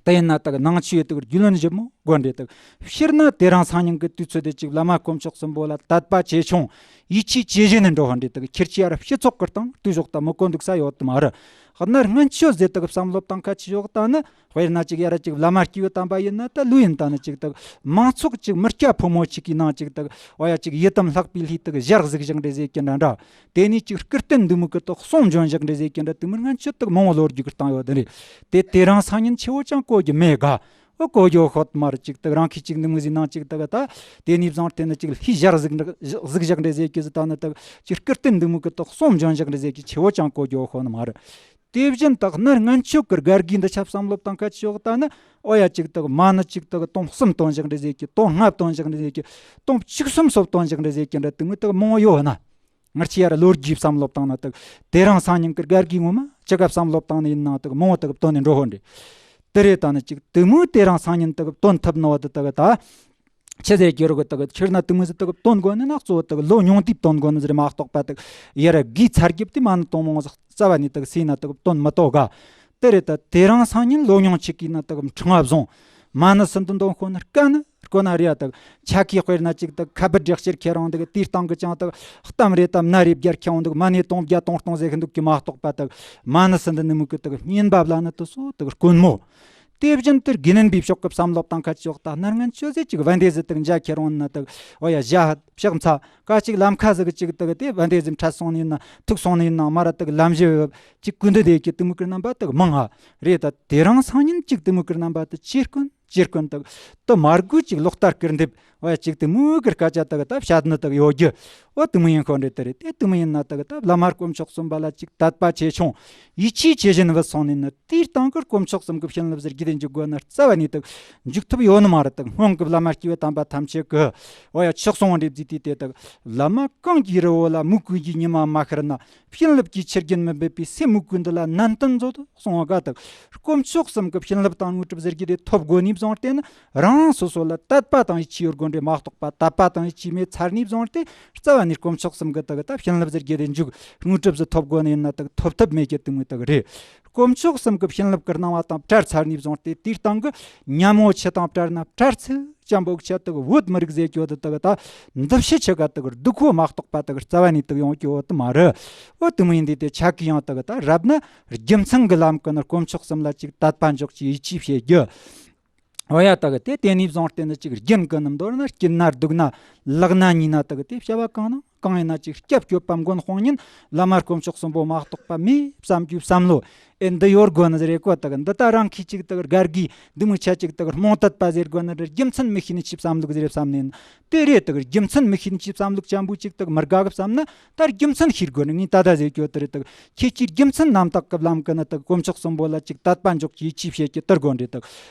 དེ་ཡིན་ན་དག་ནང་ཆོས་དག་རྒྱུས་ལོན་ཞིབ་མོ་དགོས་འདྲེ་དག། སྤྱིར་ན་དེ་རིང་སང་ཉིན་གྱི་དུས་ཚོད་དེ་ཅིག་བླ་མ་དཀོན་མཆོག་གསུམ་པོ་ལ་དད་པ་ཆེ་ཆུང་ཡིད་ཆེས་ཇེ་ཞན་ནས་འགྲོ་བ་འདྲེ་དག་ཁྱེར་ཆེ་ཡར་སྤྱི་ཚོགས་ཀྱི་སྟེང་དུས་ཞོག་ད་མི་གོ་འདུག་ས་ཡོད་དུ་མ་རེད། སྣར་སྔན་ཆོས་ཟེར་དག་བསམ་བློ་བཏང་ཁ་ཆེ་ཞོག་ད་ནི། དཔེར་ན་ཅིག་ཡ་ར་ཅིག་བླ་མ་སྐྱེས་བུ་དམ་པ་ཡིན་ན་ད་ལོས་ཡིན་ད་ནི་ཅིག་དག་མང་ཚོགས་ཅིག་མི་སྐྱ་ཕོ་མོ་ཅིག་གི་ནང་ཅིག་དག་འོ་ཡ་ཅིག་ཡི་དམ་ལྷག་པའི་ལྷས་དག་ཞལ་གཟིགས་བཞག་འདྲེ་ཟེར་གྱི་འདྲ་འདྲ། དེ་ནས་ཅིག་སྐུ་རྟེན་འདི་མོ་གི་དག་གསུང་འབྱོན་བཞག་འདྲེ་ཟེར་གྱི་འདྲ་དེ་མིན་སྔན་ཆད་དག་མང་བོ་ལོ་རྒྱུས་ཀྱི་སྟེང་ཡོད་དེ་རེད། དེ་དེ་རིང་སང་ཉིན་ཆེ་བོ་ཅང་གོ་རྒྱུ་མེད་ག། འོ་གོ་རྒྱུ་ཤོད་མ་རེད། ཅིག་དག་རང་གི་ཅིག་འདི་མོ་ཟིག་ནང་ཅིག་དག་ད་དེ་ནས་བཟུང་སྟེ་ནི་ཅིག་ལྷས་ཞལ་གཟིགས་གཟིགས་བཞག་འདྲེ་ཟེར་གྱི་ཟིག་ད་ནི་དག་ཅིག་སྐུ་རྟེན་འདི་མོ་གི་དག་གསུང་འབྱོན་བཞག་འདྲེ་ཟེར་གྱི་ཆེ་བོ་ཅང་གོ་རྒྱུ་ཤོད་མ་རེད། དེ་བཞིན་དག་སྣར་སྔན་ཆོས་ཀྱི་སྒར་གི་འདི་ཆ་བསམ་བློ་བཏང་ཁ་ཆེ་ཞོག་ད་ནི། འོ་ཡ་ཅིག་དག་མ་ཎི་ཅིག་དག་དུང་གསུམ་བཏོན་བཞག་འདྲེ་ཟེར་གྱི་དུང་ལྔ་བཏོན་བཞག་འདྲེ་ཟེར་གྱི་དུང་བཅུ་གསུམ་སོགས་བཏོན་བཞག་འདྲེ་ཟེར་གྱི་འདྲ་དེ་མོ་དག་མང་བོ་ཡོད་ན། ངར་ཆེ་ཡར་ལོ་རྒྱུས་བསམ་བློ་བཏང་ན་དག་དེ་རིང་སང་ཉིན་གྱི་སྒར་གི་ངོ་མ་ཅི་ག་བསམ་བློ་བཏང་ནས་ཡིན་ན་དག་མང་བོ་དག་བཏོན་ནས་འགྲོ་ཧོ་འདྲེ། དེ་རེད་ད་ནི་ཅིག་དེ་མོ་དེ་རིང་སང་ཉིན་དག་བཏོན་ཐུབ་ནོ་བ་དེ་དག་ད། ཆི་ཟེར་རྒྱུ་རོ་གི་དག་ཁྱེར་ན་དུ་མི་ཟི་དག་བཏོན་དགོ་ནི་ན་གཙོ་བོ་དག་ལོ་ཉུང་དུས་བཏོན་དགོ་ནི་ཟེར་མ་གཏོགས་པ་དག་ཡར་དགུའི་ཚར་རྒྱབ་དེ་མ་ནི་གཏོང་མང་ཟག་རྩ་བ་ནས་དག་སྲིད་ན་དག་བཏོན་མི་ཏོ་ག། དེ་རེད་ད་དེ་རིང་སང་ཉིན་ལོ་ཉུང་ཆིག་གིས་ན་དག་ཕྲེང་བ་བཟུང་མ་ནི་སུན་དུ་འདོན་ཁོ་ན་དཀའ་ནི་དཀོན་ན་རེད་ཡ། དག་ཆ་ཁའི་དཔེར་ན་ཅིག་དག་ཁ་བུད་རེག་ཤེར་ཁྱེར་འོང་དག་དེའི་སྟེང་གི་ཅང་དག་གཏམ་རེད་དམ་ན་རེད་བརྒྱར་ཁྱེར་འོང་དག་མ་ནི་སྟོང་བརྒྱ་སྟོང་སྟོང་ཟེར་གི་འདུག་གི་མ་གཏོགས་པ་དག་མ་ནི་སུན་དུ་ནི་མུ་གི་དག་བསྙེན་པ་བླ་ནི་དུ་སོ་དག་དཀོན་མོ། དེ་བཞིན་དུ་དགེ་འདུན་པའི་ཕྱོགས་ཀྱི་བསམ་བློ་བཏང་ཁ་ཆོག་ད་སྣར་སྔན་ཆོས་ཟེར་ཅིག་བན་དེ་ཟི་དག་འཇའ་ཁྱེར་འོང་ན་དག་འོ་ཡ་ཞ་ཕྱག་འཚལ་ཀ་ཅིག་ལམ་ཁ་ཟི་གི་ཅིག་དག་དེ་བན་དེ་ཟི་འཕྲད་སོང་ནི་ཡིན་ན་ཐུག་སོང་ནི་ཡིན་ན་མ་ར་དག་ལམ་བཞི་བབ་ཅིག་ཀུན་འདུས་དེ་ཀྱི་དུ་མུ་ཀིར་རྣམ་པ་དག་མང་ང་རེད། ད་དེ་རིང་སང་ཉིན་ཅིག་དུ་མུ་ཀིར་རྣམ་པ་དག་ཅིར་ཀུན་ཅིར་ཀུན་དག་དུ་མར་གུ་ཅིག་ལོག་ལྟར་ཀིར་འདེབས་འོ་ཡ་ཅིག་དུ་མུ་ཀིར་སྐད་ཆ་དག་ད་བཤད་ནི་དག་ཡོད་རྒྱུ། འོ་དུ་མུ་ཡིན་ཁོ་འདྲེ་དེ་རེད། དེ་དུ་མུ་ཡིན་ན་དག་ད་བླ་མ་དཀོན་མཆོག་གསུམ་པ་ལ་ཅིག་དད་པ་ཆེ་ཆུང་ཡིད་ཆེས་ཆེ་བཞིན་བུད་སོང་ནི་ནི་དེའི་སྟེང་གི་དཀོན་མཆོག་གསུམ་གི་བྱིན་རླབས་ཟེར་རྒྱུ་དེ་འཇུག་དགོས་ན་རྩ་བ་ནས་དག་འཇུག་ཐུབ་ཡོད་ནི་མ་རེད། དག་སྔོན་གི་བླ་མ་སྐྱེས་བུ་དམ་པ་ཐམས་ཅད་གི་འོ་ཡ་ཆོག་སོང་བ་འདྲེ་བརྫིས་དུས་དེ་དག་བླ་མ་གང་གི་རི་བོ་ལ་མུ་གུ་ཡི་ཉི་མ་མ་ཤར་ན། བྱིན་རླབས་ཀྱི་ཆུ་རྒྱུན་མི་འབབ་པའི་སེམས་མུ་གུ་འདི་ལ་ནན་ཏན་མཛོད་དོ་གསུང་བ་ག་དག་དཀོན་མཆོག་གསུམ་གྱི་བྱིན་རླབས་དང་དངོས་གྲུབ་ཟེར་རྒྱུ་དེ་ཐོབ་དགོས་ནས་བཟུང་སྟེ་ནི་རང་སོ་སོ་ལ་དད་པ་དང་ཡིད་ཆེས་ཡོད་དགོས་འདྲེ་མ་གཏོགས་པ་དད་པ་དང་ཡིད་ཆེས་མེད་ཚར་ནས་བཟུང་སྟེ་རྩ་བ་ནས་དཀོན་མཆོག་གསུམ་གྱི་དག་ད་བྱིན་རླབས་ཟེར་རྒྱུ་དེ་འཇུག་དངོས་གྲུབ་ཟིག་ཐོབ་དགོས་ནི་ཡིན་ན་དག་ཐོབ་ཐབས་མེད་རྒྱུ་དེ་མོ་དག་རེད། དཀོན་མཆོག་གསུམ་གྱི་བྱིན་རླབས་ཀྱི་སྣང་བ་དང་བྲལ་ཚར་ནས་བཟུང་སྟེ་དེའི་སྟེང་གི་ཉམས་མོ་ཆུ་དང་བྲལ་ན་བྲལ་ཚུལ། ཅམ་པོ་ཆ་དག་བོད་མི་རིགས་ཟེར་གྱི་ཡོད་དག་ད་འདི་ཕྱི་ཆ་ག་དག་སྡུག་ཁོ་མ་གཏོགས་པ་དག་རྩ་བ་ནས་དག་ཡོང་གི་ཡོད་དུ་མ་རེད། འོ་དུ་མོ་ཡིན་དུས་དེ་ཆ་གི་ཡང་དག་ད་རབ་ན་རྒྱུ་མཚན་གི་ལམ་ཀུན་ནི་དཀོན་མཆོག་གསུམ་ལ་ཅིག་དད་པ་འཇོག་ཅིག་ཡིད་ཆེས་བྱེད་རྒྱུ། འོ་ཡ་དག་དེ་དེ་ནས་བཟུང་སྟེ་ནི་ཅིག་རྒྱུན་ཀུན་ནི་མདོར་ན་སྐྱིད་ན་སྡུག་ན་ལག་ན་ཉེས་ན་དག་དེ་བྱ་བ་གང་ན། གང་ཡིན་ན་ཅིག་སྐྱབས་སྐྱོབ་པ་མགོན་དཔུང་ཉིད་བླ་མ་དཀོན་མཆོག་གསུམ་པོ་མ་གཏོགས་པ་མེད་བསམ་རྒྱུའི་བསམ་བློ། ཨེ་འདི་ཡོད་དགོས་ནི་རེད་གོ། དག་འདི་ལྟ་རང་གིས་ཅིག་དག་སྒར་གི་འདི་མོ་ཆ་ཅིག་དག་རྨོངས་དད་པ་ཟེར་དགོས་ནི་རེད། རྒྱུ་མཚན་མི་ཤེས་ནི་ཆི་བསམ་ལུགས་ཟེར་བསམ་ནས་ན་དེ་རེད། དག་རྒྱུ་མཚན་མི་ཤེས་ནི་ཆི་བསམ་ལུགས་ཅམ་པོ་ཅིག་དག་མི་དགའ་གི་བསམ་ན་ད་རྒྱུ་མཚན་ཤེས་དགོས་ནི། ངས་ད་ད་ཟེར་གྱི་ཡོད་དེ་རེད། དག་ཁྱེད་ཀྱིས་རྒྱུ་མཚན་རྣམ་དག་གི་ལམ་ཀུན་ནི་དག་དཀོན་མཆོག་གསུམ་པོ་ལ་ཅིག་དད་པ་འཇོག་ཅིག་ཡིད་ཆེས་བྱེད་ཀྱི་དེར་དགོས་རེད། དག་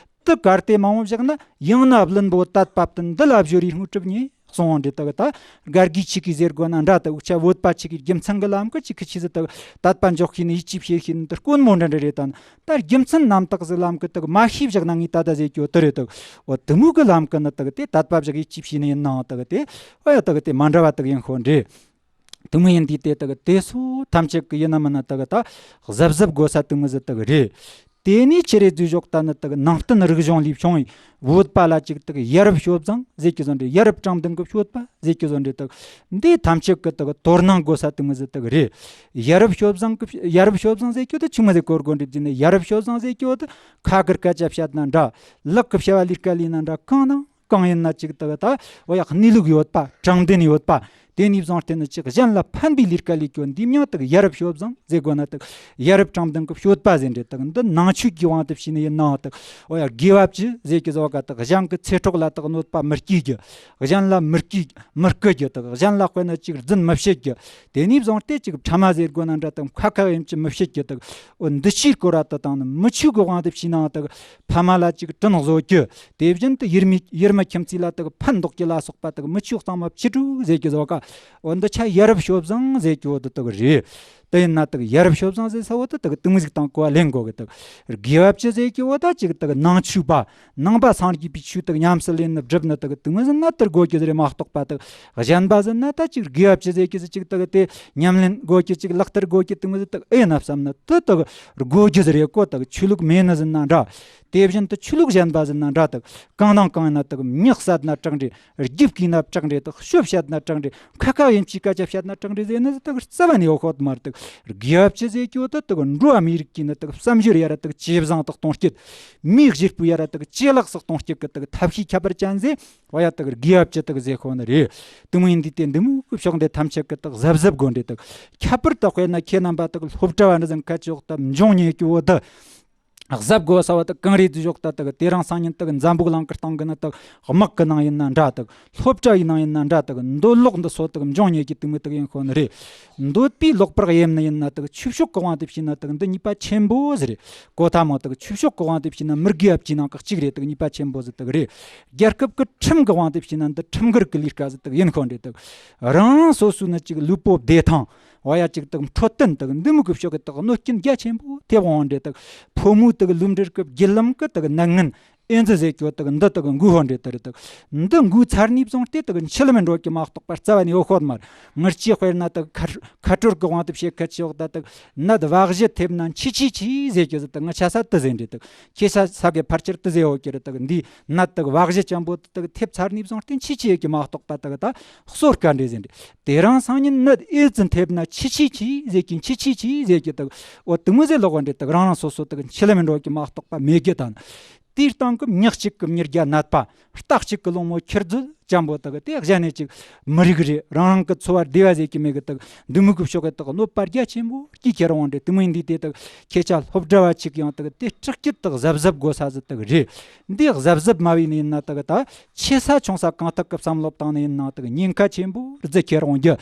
དེ་གར་དེ་མང་བོ་བཞག་ན་ཡང་ན་བླུན་པོ་དད་པ་བསྟུན་འདི་ལ་བཞོ་རིའི་དངོས་གྲུབ་ཉེ་གསུང་བ་འདྲེ་དག་ད་སྒར་གི་ཆི་གི་ཟེར་དགོས་ན་འདྲ་དག་འུ་ཆ་བོད་པ་ཆི་གི་རྒྱུ་མཚན་གི་ལམ་གི་ཆི་གི་ཆི་ཟི་དག་དད་པ་འཇོག་ཤེས་ནི་ཡིད་ཆེས་བྱེད་ཤེས་ནི་དེ་དཀོན་མོ་འདྲ་འདྲ་རེད། ད་ད་རྒྱུ་མཚན་རྣམ་དག་ཟི་ལམ་གི་དག་མ་ཤེས་བཞག་ན་ངས་ད་ད་ཟེར་གྱི་ཡོད་དེ་རེད། དག་འོ་དེ་མོ་གི་ལམ་གི་ནི་དག་དེ་དད་པ་བཞག་ཡིད་ཆེས་བྱེད་ནི་ཡིན་ནའང་དག་དེ་འོ་ཡ་དག་དེ་མ་འདྲ་བ་དག་ཡིན་ཤོ་འདྲེ། དུ་མི་ཡིན་དུས་དེ་དག་དེ་སོ་ཐམས་ཅད་ཀྱི་ཡིན་ན་མིན་ན་དག་ད་གཟབ་གཟབ་དགོས་ས་དུ་མི་ཟི་དག་རེད། དེ་ནས་ཆི་རེད་དུས་ཞོག་ད་ནི་དག་ནང་བསྟན་རིག་གཞུང་ལས་བྱུང་བའི་བོད་པ་ལ་ཅིག་དག་ཡ་རབས་སྤྱོད་བཟང་ཟེར་གྱི་བཟོ་འདྲེ། ཡ་རབས་དྲང་བདེན་གྱི་སྤྱོད་པ་ཟེར་གྱི་བཟོ་འདྲེ་དག་འདི་ཐམས་ཅད་ཀྱི་དག་དོ་སྣང་དགོས་ས་དུ་མི་ཟི་དག་རེད། ཡ་རབས་སྤྱོད་བཟང་གི་ཡ་རབས་སྤྱོད་བཟང་ཟེར་གྱི་དེ་ཆི་མི་ཟི་གོ་དགོས་འདྲེ་དུས་ནི་ཡ་རབས་སྤྱོད་བཟང་ཟེར་གྱི་དེ་ཁ་གིར་སྐད་ཆ་བཤད་ན་འདྲ། ལག་གི་བྱ་བ་ལས་ཀ་ལས་ན་འདྲ། གང་ན། གང་ཡིན་ན་ཅིག་དག་ད་འོ་ཡ་གནས་ལུགས་ཡོད་པ། དྲང་བདེན་ཡོད་པ། དེ་ནས་བཟུང་སྟེ་ནི་ཅིག་གཞན་ལ་ཕན་པའི་ལས་ཀ་ལས་རྒྱུ་འདི་མྱང་དག་ཡ་རབས་སྤྱོད་བཟང་ཟེར་དགོས་ན་དག་ཡ་རབས་དྲང་བདེན་གྱི་སྤྱོད་པ་ཟེར་འདྲ་དག་འདི་ནང་ཆོས་ཀྱི་དབང་དུ་བྱས་ནས་ཡིན་ནའང་དག་འོ་ཡ་དགེ་བ་བཅུ་ཟེར་གྱི་བཟོ་ག་དག་གཞན་གྱི་ཚེ་སྲོག་ལ་དག་གནོད་པ་མི་སྐྱེལ་རྒྱུ། གཞན་ལ་མི་སྐྱེལ་མི་རྐུ་རྒྱུ་དག་གཞན་ལ་དཔེར་ན་ཅིག་རྫུན་མི་བཤད་རྒྱུ། དེ་ནས་བཟུང་སྟེ་ཅིག་ཕྲ་མ་ཟེར་དགོས་ན་འདྲ་དག་ཁ་ཁ་ཡིན་གྱི་མི་བཤད་རྒྱུ་དག་འོ་འདི་ཆོས་སྐོར་བ་དག་དང་ནི་མི་ཆོས་ཀྱི་དབང་དུ་བྱས་ནའང་དག་ཕ་མ་ལ་ཅིག་དྲིན་གཟོ་རྒྱུ། དེ་བཞིན་དུ་ཡུལ་མི་ཡུལ་མི་ཁྱིམ་མཚེས་ལ་དག་ཕན་འདོགས་རྒྱུ་ལ་སོགས་པ་དག་མི་ཆོས་གཙང་མ་བཅུ་དྲུག་ཟེར་གྱི་བཟོ་ག་འོ་འདི་ཆ་ཡ་རབས་སྤྱོད་བཟང་ཟེར་གྱི་འོ་དེ་དག་རེད། དེ་ཡིན་ན་དག་ཡ་རབས་སྤྱོད་བཟང་ཟེར་ས་འོ་དེ་དག་དེ་མོ་ཟིག་དང་གོ་བ་ལེན་དགོས་གི། དག་དགེ་བ་བཅུ་ཟེར་གྱི་འོ་ད་ཅིག་དག་ནང་ཆོས་པ་ནང་པ་སངས་རྒྱས་པའི་ཆོས་དག་ཉམས་སུ་ལེན་ནི་སྒྲུབ་ནི་དག་དེ་མོ་ཟིག་ན་དེར་དགོས་རྒྱུ་ཟིག་རེད་མ་གཏོགས་པ། དག་གཞན་པ་ཟིག་ན་ད་ཅིག་དགེ་བ་བཅུ་ཟེར་གྱི་ཟིག་ཅིག་དག་དེ་ཉམས་ལེན་དགོས་རྒྱུ་ཅིག་ལག་བསྟར་དགོས་རྒྱུ་དེ་མོ་ཟིག་དག་ཨེ་ཡིན་ན་བསམ་ན་དེ་དག་དགོས་རྒྱུ་ཟིག་རེད་གོ། དག་ཆོས་ལུགས་མེད་ནི་ཟིག་ན་འདྲ། དེ་བཞིན་དུ་ཆོས་ལུགས་གཞན་པ་ཟིག་ན་འདྲ། དག་གང་དང་གང་ཡིན་ན་དག་མྱི་བསད་ན་དྲག་འདྲེ། རྒྱུ་བརྐུས་ན་དྲག་འདྲེ། དག་ཤོབ་བཤད་ན་དྲག་འདྲེ། ཁ་ཁ་ཡིན་གྱི་སྐད་ཆ་བཤད་ན་དྲག་འདྲེ་ཟེར་ནི་དག་རྩ་བ་ནས་ཡོད་ཤོད་མ་རེད། དག་དགེ་བ་བཅུ་ཟེར་རྒྱུ་དེ་དག་འགྲོ་བ་མིའི་རིགས་ཀྱི་ནི་དག་བསམ་སྦྱོར་ཡ་ར་དག་ཇེ་བཟང་དུ་གཏོང་རྒྱུ། མིའི་གཞིས་སྤོས་ཡ་ར་དག་ཇེ་ལེགས་སུ་གཏོང་རྒྱུ་གི་དག་ཐབས་ཤེས་ཁྱད་པར་ཅན་ཟེར་བ་ཡ་དག་དགེ་བ་བཅུ་དག་ཟེར་ཤོད་ནི་རེད། དེ་མོ་ཡིན་དུས་དེ་འདི་མོ་གི་ཕྱོགས་འདི་ཐམས་ཅད་གི་དག་གཟབ་གཟབ་དགོས་འདྲེ། དག་ཁྱད་པར་དུ་དཔེར་ན་ཁྱེད་རྣམ་པ་དག་སློབ་གྲྭ་བ་འདྲ་ཟིག་ཁ་ཅོག་ཏུ་འབྱུང་ཉེ་གི་འོ་དེ། གཟབ་དགོས་ས་བ་དག་གང་རེད་དུ་ཞོག་ད་དག་དེ་རིང་སང་ཉིན་དག་འཛམ་བུ་གླིང་གི་སྟེང་གི་ནི་དག་དམག་གི་ནང་ཡིན་ན་འདྲ། དག་སློབ་གྲྭ་ཡི་ནང་ཡིན་ན་འདྲ། དག་འདོད་ལོག་འདི་སོ་དག་འབྱུང་ཉེ་གི་དུས་མི་དག་ཡིན་ཤོད་ནི་རེད། འདོད་པའི་ལོག་པར་གཡེམ་ནི་ཡིན་ན་དག་ཆོས་ཕྱོགས་གི་དབང་དུ་བྱས་ན་དག་འདི་ཉེས་པ་ཆེན་པོ་ཟིག་རེད་གོ། ཐ་མ་དག་ཆོས་ཕྱོགས་གི་དབང་དུ་བྱས་ན་མི་དགེ་བ་བཅུའི་ནང་གི་གཅིག་རེད། དག་ཉེས་པ་ཆེན་པོ་ཟིག་དག་རེད། རྒྱལ་ཁབ་ཀྱི་ཁྲིམས་ཀྱི་དབང་དུ་བྱས་ན་འདི་ཁྲིམས་འགལ་གྱི་ལས་ཀ་ཟིག་དག་ཡིན་ཤོད་འདྲེ། དག་རང་རང་སོ་སོའི་ནི་ཅིག་ལུས་པོ་བདེ་ཐང་། འོ་ཡ་ཅིག་དག་འཕྲོད་བསྟེན་དག་འདི་མོ་གི་ཕྱོགས་གི་དག་གནོད་རྐྱེན་རྒྱ་ཆེན་པོ་ཐེབས་འོང་འདྲེ། དག་ཕོ་མོའི་དག་ལུས་འབྲེལ་གི་བརྒྱུད་ལམ་གི་དག་ནད་ངན་ཨེ་ཙི་ཟེར་གྱི་དག་འདི་དག་འགོས་འོང་འདྲེ། དེ་རེད། དག་འདི་འགོས་ཚར་ནས་བཟུང་སྟེ་དག་འཆི་ལམ་འགྲོ་གི་མ་གཏོགས་པ་རྩ་བ་ནས་ཡོད་ཤོད་མ་རེད། ངར་ཅི་དཔེར་ན་དག་ཁ་ཁ་སྤྲོད་གི་དབང་དུ་བྱེད་ཁ་ཆེ་འོག་ད་དག་ནད་བག་གཞི་ཐེབས་ན་འཆི་ཆི་ཆི་ཟེར་གྱི་ཟིག་དག་ང་ཆ་ས་དེ་ཟེར་འདྲེ། དག་ཁྱེད་ས་ས་གི་ཕལ་ཆེར་དེ་ཟེར་ཡོད་ཀྱི་རེད། དག་འདི་ནད་དག་བག་གཞི་ཅན་པོ་དག་ཐེབས་ཚར་ནས་བཟུང་སྟེ་འཆི་ཆི་ཡོད་ཀྱི་མ་གཏོགས་པ་དག་ད་གསོ་དཀའ་འདྲེ་ཟེར་འདྲེ། དེ་རིང་སང་ཉིན་ནད་ཨེ་ཙི་ཐེབས་ན་འཆི་ཆི་ཆི་ཟེར་གྱིན་འཆི་ཆི་ཆི་ཟེར་གྱི་དག་འོ་དེ་མོ་ཟེར་ལོག་འདྲེ། དག་རང་རང་སོ་སོ་དག་འཆི་ལམ་འགྲོ་གི་མ་གཏོགས་པ་མེད་གི་དང་། དེའི་སྟེང་གི་མྱི་གཅིག་གི་མྱི་རྒྱ་ནད་པ། རྟ་གཅིག་གི་སློང་མོ་ཁྱེར་རྫུན་ཅན་པོ་དག་དེ་གཞན་ནས་ཅིག་མི་རིགས་རེད། རང་རང་གི་འཚོ་བ་བདེ་བ་ཟེར་གྱི་མེད་གི། དག་འདི་མོ་གི་ཕྱོགས་གི་དག་གནོད་པ་རྒྱ་ཆེན་པོ་སྐྱེལ་ཁྱེར་འོང་འདྲེ། དེ་མོ་ཡིན་དུས་དེ་དག་ཁྱེད་ཅག་སློབ་གྲྭ་བ་ཅིག་ཡང་དག་དེ་སྐྲག་སྐྱིད་དག་གཟབ་གཟབ་དགོས་ས་ཟིག་དག་རེད། འདི་གཟབ་གཟབ་མ་བྱས་ནས་ཡིན་ན་དག་ད་ཆེ་ས་ཆུང་ས་གང་ཐུབ་གི་བསམ་བློ་བཏང་ནས་ཡིན་ན་དག་ཉེན་ཁ་ཆེན་པོ་རྫི་ཁྱེར་འོང་རྒྱུ།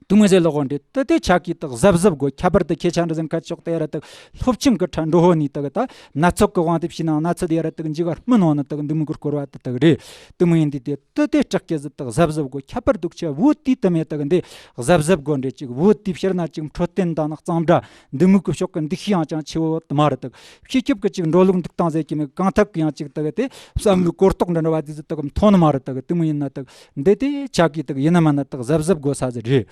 དུ་མི་ཟེར་ལོག་འདྲེ། དེ་དེ་ཆ་གི་དག་གཟབ་གཟབ་དགོས། ཁྱད་པར་དུ་ཁྱེད་ཆ་འདྲ་ཟིན་ཁ་ཆོག་དེ་ཡ་ར་དག་སློབ་ཆེན་གི་ཁྲ་འགྲོ་ཧོ་ནི་དག་ད་ན་ཚོད་གི་དབང་དུ་བྱས་ན་ན་ཚོད་ཡ་ར་དག་འཇིག་ག་སྨིན་འོང་ནི་དག་འདི་མོ་གི་སྐོར་བ་དེ་དག་རེད། དུ་མི་ཡིན་དུས་དེ་དེ་དེ་སྐྲག་སྐྱེ་ཟི་དག་གཟབ་གཟབ་དགོས། ཁྱད་པར་དུ་ཆ་བོད་དུས་དུ་མེད་དག་འདི་གཟབ་གཟབ་དགོས་འདྲེ། ཅིག་བོད་དུས་ཕྱིར་ན་ཅིག་འཕྲོད་བསྟེན་དང་ནི་གཙང་སྦྲ་འདི་མོ་གི་ཕྱོགས་གི་འདུ་ཤེས་ཡང་ཅང་ཆེ་བོ་དུ་མ་རེད་དག་སྤྱི་ཁྱབ་ཀྱི་ཅིག་འགྲོ་ལུགས་འདུག་སྟངས་ཟེར་གྱི་མེད། གང་ཐབས་ཀྱི་ཡང་ཅིག་དག་དེ་བསམ་བློའི་གོ་རྟོགས་འདྲ་འདྲ་བ་དེ་ཟི་དག་མཐོང་ནི་མ་རེད་དག་དེ་མོ་ཡིན་ན་དག་འདི་དེ་ཆ་གི་དག་ཡིན་ན་མ་ན་དག་གཟབ་གཟབ་དགོས་ས་ཟིག་རེད།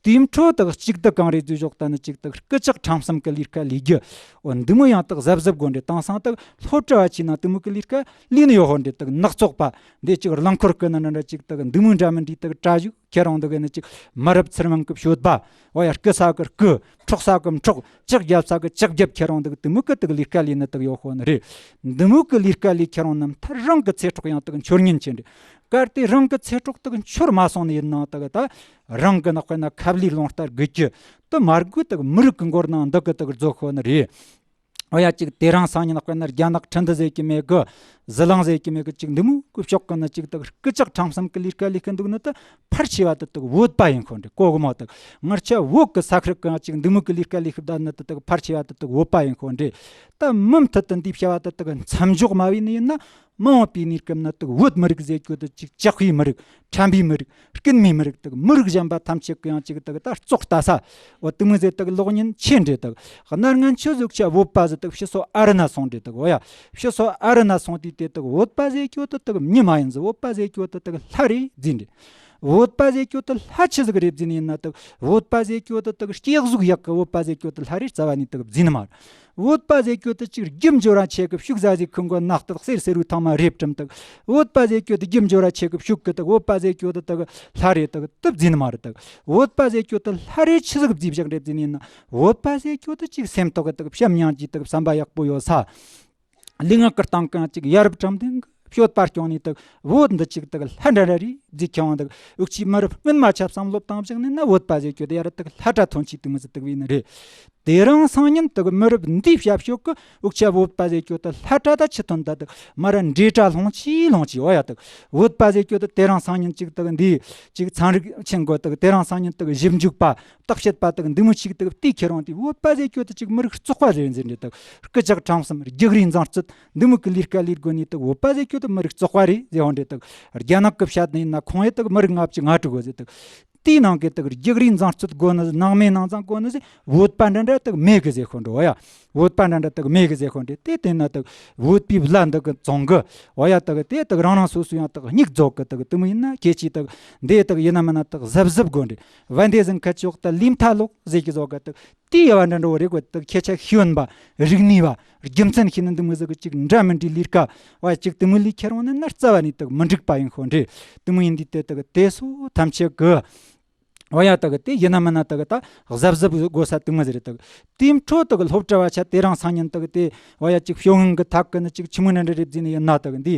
དེའི་འཕྲོ་དག་གཅིག་དག་གང་རེད་ཟེར་ཞོག་ད་ནི་ཅིག་དག་རྐུ་ཇག་ཁྲམ་གསུམ་གི་ལས་ཀ་ལས་རྒྱུ། འོ་འདི་མོ་ཡང་དག་གཟབ་གཟབ་དགོས་འདྲེ། དེང་སང་དག་སློབ་གྲྭ་བ་ཆེ་ན་དེ་མོ་གི་ལས་ཀ་ལས་ནི་ཡོད་ཧོ་འདྲེ། དག་ནག་ཚོགས་པ་འདི་ཅིག་རླངས་འཁོར་རྐུ་ན་འདྲ་འདྲ་ཅིག་དག་འདི་མོ་འདྲ་མི་འདྲའི་དག་གྲ་ཞུགས་ཁྱེར་འོང་འདུག་གི་ནི་ཅིག་མ་རབས་ཚུལ་མིན་གི་སྤྱོད་པ། འོ་ཡ་རྐུ་ས་གི་རྐུ། འཕྲོག་ས་གི་འཕྲོག་ལྕག་རྒྱབ་ས་གི་ལྕག་རྒྱབ་ཁྱེར་འོང་འདུག་དེ་མོ་གི་དག་ལས་ཀ་ལས་ནི་དག་ཡོད་ཧོ་ནི་རེད། འདི་མོ་གི་ལས་ཀ་ལས་ཁྱེར་འོང་རྣམས་ཐར་རང་གི་ཚེ་སྲོག་ཡང་དག་འཆོར་ཉེན་ཆེ་འདྲེ། གལ་ཏེ་རང་གི་ཚེ་སྲོག་དག་འཆོར་མ་སོང་ནི་ཡིན་ནའང་དག་ད་རང་གི་ནག་པ་ན་ཁབ་ལས་རླུང་རྟ་རྒུད་རྒྱུ་དུ་མ་རྒུད་དག་མི་རིགས་གི་མགོར་ནང་འདུག་གི་དག་རྫོགས་ཤོ་ནི་རེད། འོ་ཡ་ཅིག་དེ་རིང་སང་ཉིན་ནག་པ་ན་རྒྱ་ནག་ཁྲིན་ཏུ་ཟེར་གི་མེད་གི། ཟི་ལིང་ཟེར་གི་མེད་གི། ཅིག་འདི་མོ་གི་ཕྱོགས་གི་ནི་ཅིག་དག་རྐུ་ཇག་ཁྲམ་གསུམ་གི་ལས་ཀ་ལས་གི་འདུག་ནི་དུ་ཕལ་ཆེ་བ་དུ་དག་བོད་པ་ཡིན་ཁོ་འདྲེ། གོ་གི་མོ་དག་ངར་ཆ་བོད་གི་ས་ཁུལ་གི་ཅིག་འདི་མོ་གི་ལས་ཀ་ལས་གི་བསྡད་ནི་དུ་དག་ཕལ་ཆེ་བ་དུ་དག་བོད་པ་ཡིན་ཁོ་འདྲེ། ད་མུ་མཐུད་དུ་འདི་བྱ་བ་དུ་དག་མཚམས་འཇོག་མ་བྱས་ནི་ཡིན་ན། མ་འོངས་པའི་གནས་སྐབས་ན་དག་བོད་མི་རིགས་ཟེར་རྒྱུ་དུ་ཅིག་ཇག་པའི་མི་རིགས། ཁྲམ་པའི་མི་རིགས། རྐུན་མའི་མི་རིགས། དག་མི་རིགས་གཞན་པ་ཐམས་ཅད་ཀྱི་ཡང་ཅིག་དག་ད་བཙོག་ལྟ་ས། འོ་དེ་མོ་ཟེར་དག་ལོག་ཉེན་ཆེ་འདྲེ། དག་གནའ་སྔ་ཆོས་ཟུག་ཆ་བོད་པ་ཟེར་དག་ཕྱི་སོ་ཨ་རི་ན་སོང་འདྲེ། དག་འོ་ཡ་ཕྱི་སོ་ཨ་རི་ན་སོང་དུས་དེ་དག་བོད་པ་ཟེར་རྒྱུ་དུ་དག་མྱི་མ་ཡིན་ཟེར། བོད་པ་ཟེར་རྒྱུ་དུ་དག་ལྷ་རེད་ཟེར་འདྲེ། བོད་པ་ཟེར་རྒྱུ་དུ་ལྷ་ཆི་ཟིག་རེད་ཟེར་ནི་ཡིན་ན། དག་བོད་པ་ཟེར་རྒྱུ་དུ་དག་སྐྱེ་གཟུགས་ཡག་གི་བོད་པ་ཟེར་རྒྱུ་དུ་ལྷ་རེད་རྩ་བ་ནས་དག་ཟེར་ནི་མ་རེད། བོད་པ་ཟེར་རྒྱུ་དུ་ཅིག་རྒྱུ་འབྱོར་ར་ཆེ་གི། ཕྱུགས་ཟ་ཟིག་ཁུ་མགོ་ནག་དག་གསེར་སེར་བའི་ཐང་མ་རེབ་གྲམ་དག་བོད་པ་ཟེར་རྒྱུ་དུ་རྒྱུ་འབྱོར་ར་ཆེ་གི། ཕྱུགས་གི་དག་བོད་པ་ཟེར་རྒྱུ་དུ་དག་ལྷ་རེད། དག་དུ་ཟེར་ནི་མ་རེད། དག་བོད་པ་ཟེར་རྒྱུ་དུ་ལྷ་རེད་ཆི་ཟིག་ཟེར་བཞག་རེད་ཟེར་ནི་ཡིན་ན། བོད་པ་ཟེར་རྒྱུ་དུ་ཅིག་སེམས་ཐོག་གི་དག་བྱམས་སྙིང་རྗེ་དག་བསམ་པ་ཡག་པོ་ཡོད་ས། ལུས་ངག་གི་སྟེང་གང་ཅིག་ཡ་རབས་དྲང་བདེན་གི་ སྤྱོད་པ་སྐྱོང་ནས་དག་བོད་འདི་ཅིག་དག་ལྷ་འདྲ་འདྲ་རེད་ཟེར་ཁྱེར་འོང་དག་འུ་ཅག་མི་རབས་སྔོན་མ་ཆ་བསམ་བློ་བཏང་བཞག་ནས་ན་བོད་པ་ཟེར་རྒྱུ་དེ་ཡ་ར་དག་ལྷ་གྲྭ་ཐོན་སྐྱེད་དུ་མི་ཟེར་དག་བས་ནི་རེད། དེ་རིང་སང་ཉིན་དག་མི་རབས་འདིའི་ཞབས་ཞུ་གི་འུ་ཅག་བོད་པ་ཟེར་རྒྱུ་དག་ལྷ་གྲྭ་ད་ཆི་ཐོན་ད་དག་མ་ར་འདྲེ་གྲྭ་ལྷུང་ཆི་ལྷུང་ཆི་འོ་ཡ་དག་བོད་པ་ཟེར་རྒྱུ་དག་དེ་རིང་སང་ཉིན་ཅིག་དག་འདི་ཅིག་ཚན་རིག་ཆེན་གོ་དག་དེ་རིང་སང་ཉིན་དག་ཞིབ་འཇུག་པ་བརྟག་དཔྱད་པ་དག་འདི་མོ་ཅིག་དག་དེ་ཁྱེར་འོང་དེ་བོད་པ་ཟེར་རྒྱུ་དག་ཅིག་མི་རིགས་བཙོག་པ་རེད་ཟེར་འདྲ་དག་སྐུ་ཇག་ཁྲམ་གསུམ་རྒྱུག་རིན་འཛིང་རྩོད་འདི་མོ་གི་ལས་ཀ་ལས་དགོས་ནས་དག་བོད་པ་ཟེར་རྒྱུ་དག་མི་རིགས་བཙོག་པ་རེད་ཟེར་འོང་འདྲ་དག་རྒྱ་ནག་གི་བཤད་ནི་ཡིན་ན་ཁོང་ཡེ་དག་མི་རིགས་ལྔ་བཅུ་ང་དྲུག་གོ་ཟེར་དག་དེའི་ནང་གི་དག་རྒྱུག་རིན་འཛིང་རྩོད་དགོས་ནི་ནང་མི་ནང་འཛིང་དགོས་ནི་ཟེར་བོད་པ་འདྲ་འདྲ་དག་མེད་གི་ཟེར་ཤོ་འགྲོ་བ་ཡ། བོད་པ་འདྲ་འདྲ་དག་མེད་གི་ཟེར་ཤོ་འདྲ་དེ་དེ་ན་དག་བོད་པའི་བླ་འདི་གི་བཙོང་གི་བ་ཡ་དག་དེ་དག་རང་རང་སོ་སོ་ཡང་དག་སྙིགས་རྫོགས་གི་དག་དེ་མོ་ཡིན་ན་ཁྱེད་ཀྱིས་དག་འདི་དག་ཡིན་ན་མིན་ན་དག་གཟབ་གཟབ་དགོས་འདྲ་བ་འདི་ཟིན་ཁ་ཅོག་ད་ལིམ་ཐ་ལོག་ཟེར་གི་ཟོག་གི་དག་དེ་ཡ་བ་འདྲ་འདྲ་བོ་རེད་གོ་དག་ཁྱེད་ཆ་ཤེས་ཡོན་པ་རིག་གནས་པ་རྒྱུ་མཚན་ཤེས་ནི་འདི་མོ་ཟིག་གི་ཅིག་འདྲ་མི་འདྲའི་ལས་ཀ་བ་ཅིག་དེ་མོ་ལས་ཁྱེར་འོང་ན་ན་རྩ་བ་ནས་དག་མི་འགྲིག་པ་ཡིན་ཤོ་འདྲ་དེ་མོ་ཡིན་དུས་དེ་དག་དེ་སོ་ཐམས་ཅད་གི་འོ་ཡ་དག་དེ་ཡིན་ན་མིན་ན་དག་ད་གཟབ་གཟབ་དགོས་ས་དེ་མོ་ཟིག་རེད་དག་དེའི་འཕྲོ་དག་སློབ་གྲྭ་བ་ཆ་དེ་རིང་སང་ཉིན་དག་དེ་འོ་ཡ་ཅིག་ཤོག་ངན་གི་ཐག་གི་ནི་ཅིག་ཆི་མོ་འདྲ་འདྲ་རེད་ཟེར་ནི་ཡིན་ན་དག་འདི་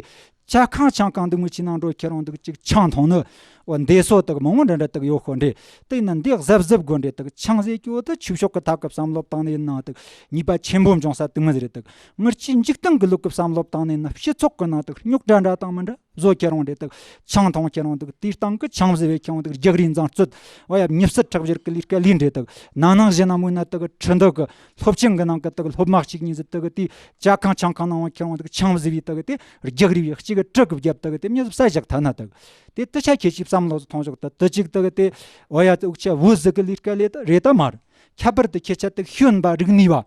ཇ་ཁང་ཆང་ཁང་འདི་མོ་ཆི་ནང་འགྲོ་ཁྱེར་འོང་དག་ཅིག་ཆང་འཐུང་ནི་འོ་འདི་སོ་དག་མང་བོ་འདྲ་འདྲ་དག་ཡོད་ཤོ་འདྲ་དེ་ཡིན་ན་འདི་གཟབ་གཟབ་དགོས་འདྲ་དག་ཆང་ཟེར་རྒྱུ་དག་ཆོས་ཕྱོགས་གི་ཐག་གི་བསམ་བློ་བཏང་ནི་ཡིན་ན་དག་ཉེས་པ་ཆེན་པོ་འབྱུང་ས་དེ་མོ་ཟིག་རེད་དག་ངར་ཅིག་འཇིག་རྟེན་གི་ལུགས་གི་བསམ་བློ་བཏང་ནི་ཡིན་ན་སྤྱི་ཚོགས་གི་ནང་དག་རྙོག་དྲ་འདྲ་དང་མི་འདྲ། བཟོ་ཁྱེར་འོང་འདྲ་དག་ཆང་འཐུང་ཁྱེར་འོང་དག་དེའི་སྟེང་གི་ཆང་བཟི་བའི་ཁྱེར་འོང་དག་རྒྱག་རེས་འཛིང་རྩོད། འོ་ཡ་མྱི་བསད་ཁྲག་སྦྱོར་གི་ལས་ཀ་ལས་འདྲ་དག་ན་ནིང་གཞེས་ནིང་མོ་ན་དག་ཁྲི་འདུ་གི་སློབ་ཆེན་གི་ནང་གི་དག་སློབ་མ་གཅིག་གཉིས་ཟིག་དག་དེ་ཇ་ཁང་ཆང་ཁང་ནང་ཁྱེར་འོང་དག་ཆང་བཟི་བའི་དག་དེ་རྒྱག་རེས་བའི་གཅིག་གི་གྲི་གི་རྒྱབ་དག་དེ་མྱི་བསད་བཞག་ཐ་ན་དག་དེ་དུ་ཆ་ཁྱེད་ཀྱིས་བསམ་བློ་ཐོངས་ཞོག་ད་དུ་གཅིག་དག་དེ་འོ་ཡ་དག་ཆ་བུ་ཟིག་གི་ལས་ཀ་ལས་ད་རེད་ད་མ་རེད། ཁྱད་པར་དུ་ཁྱེད་ཆ་དག་ཤེས་ཡོན་པ་རིག་གནས་པ།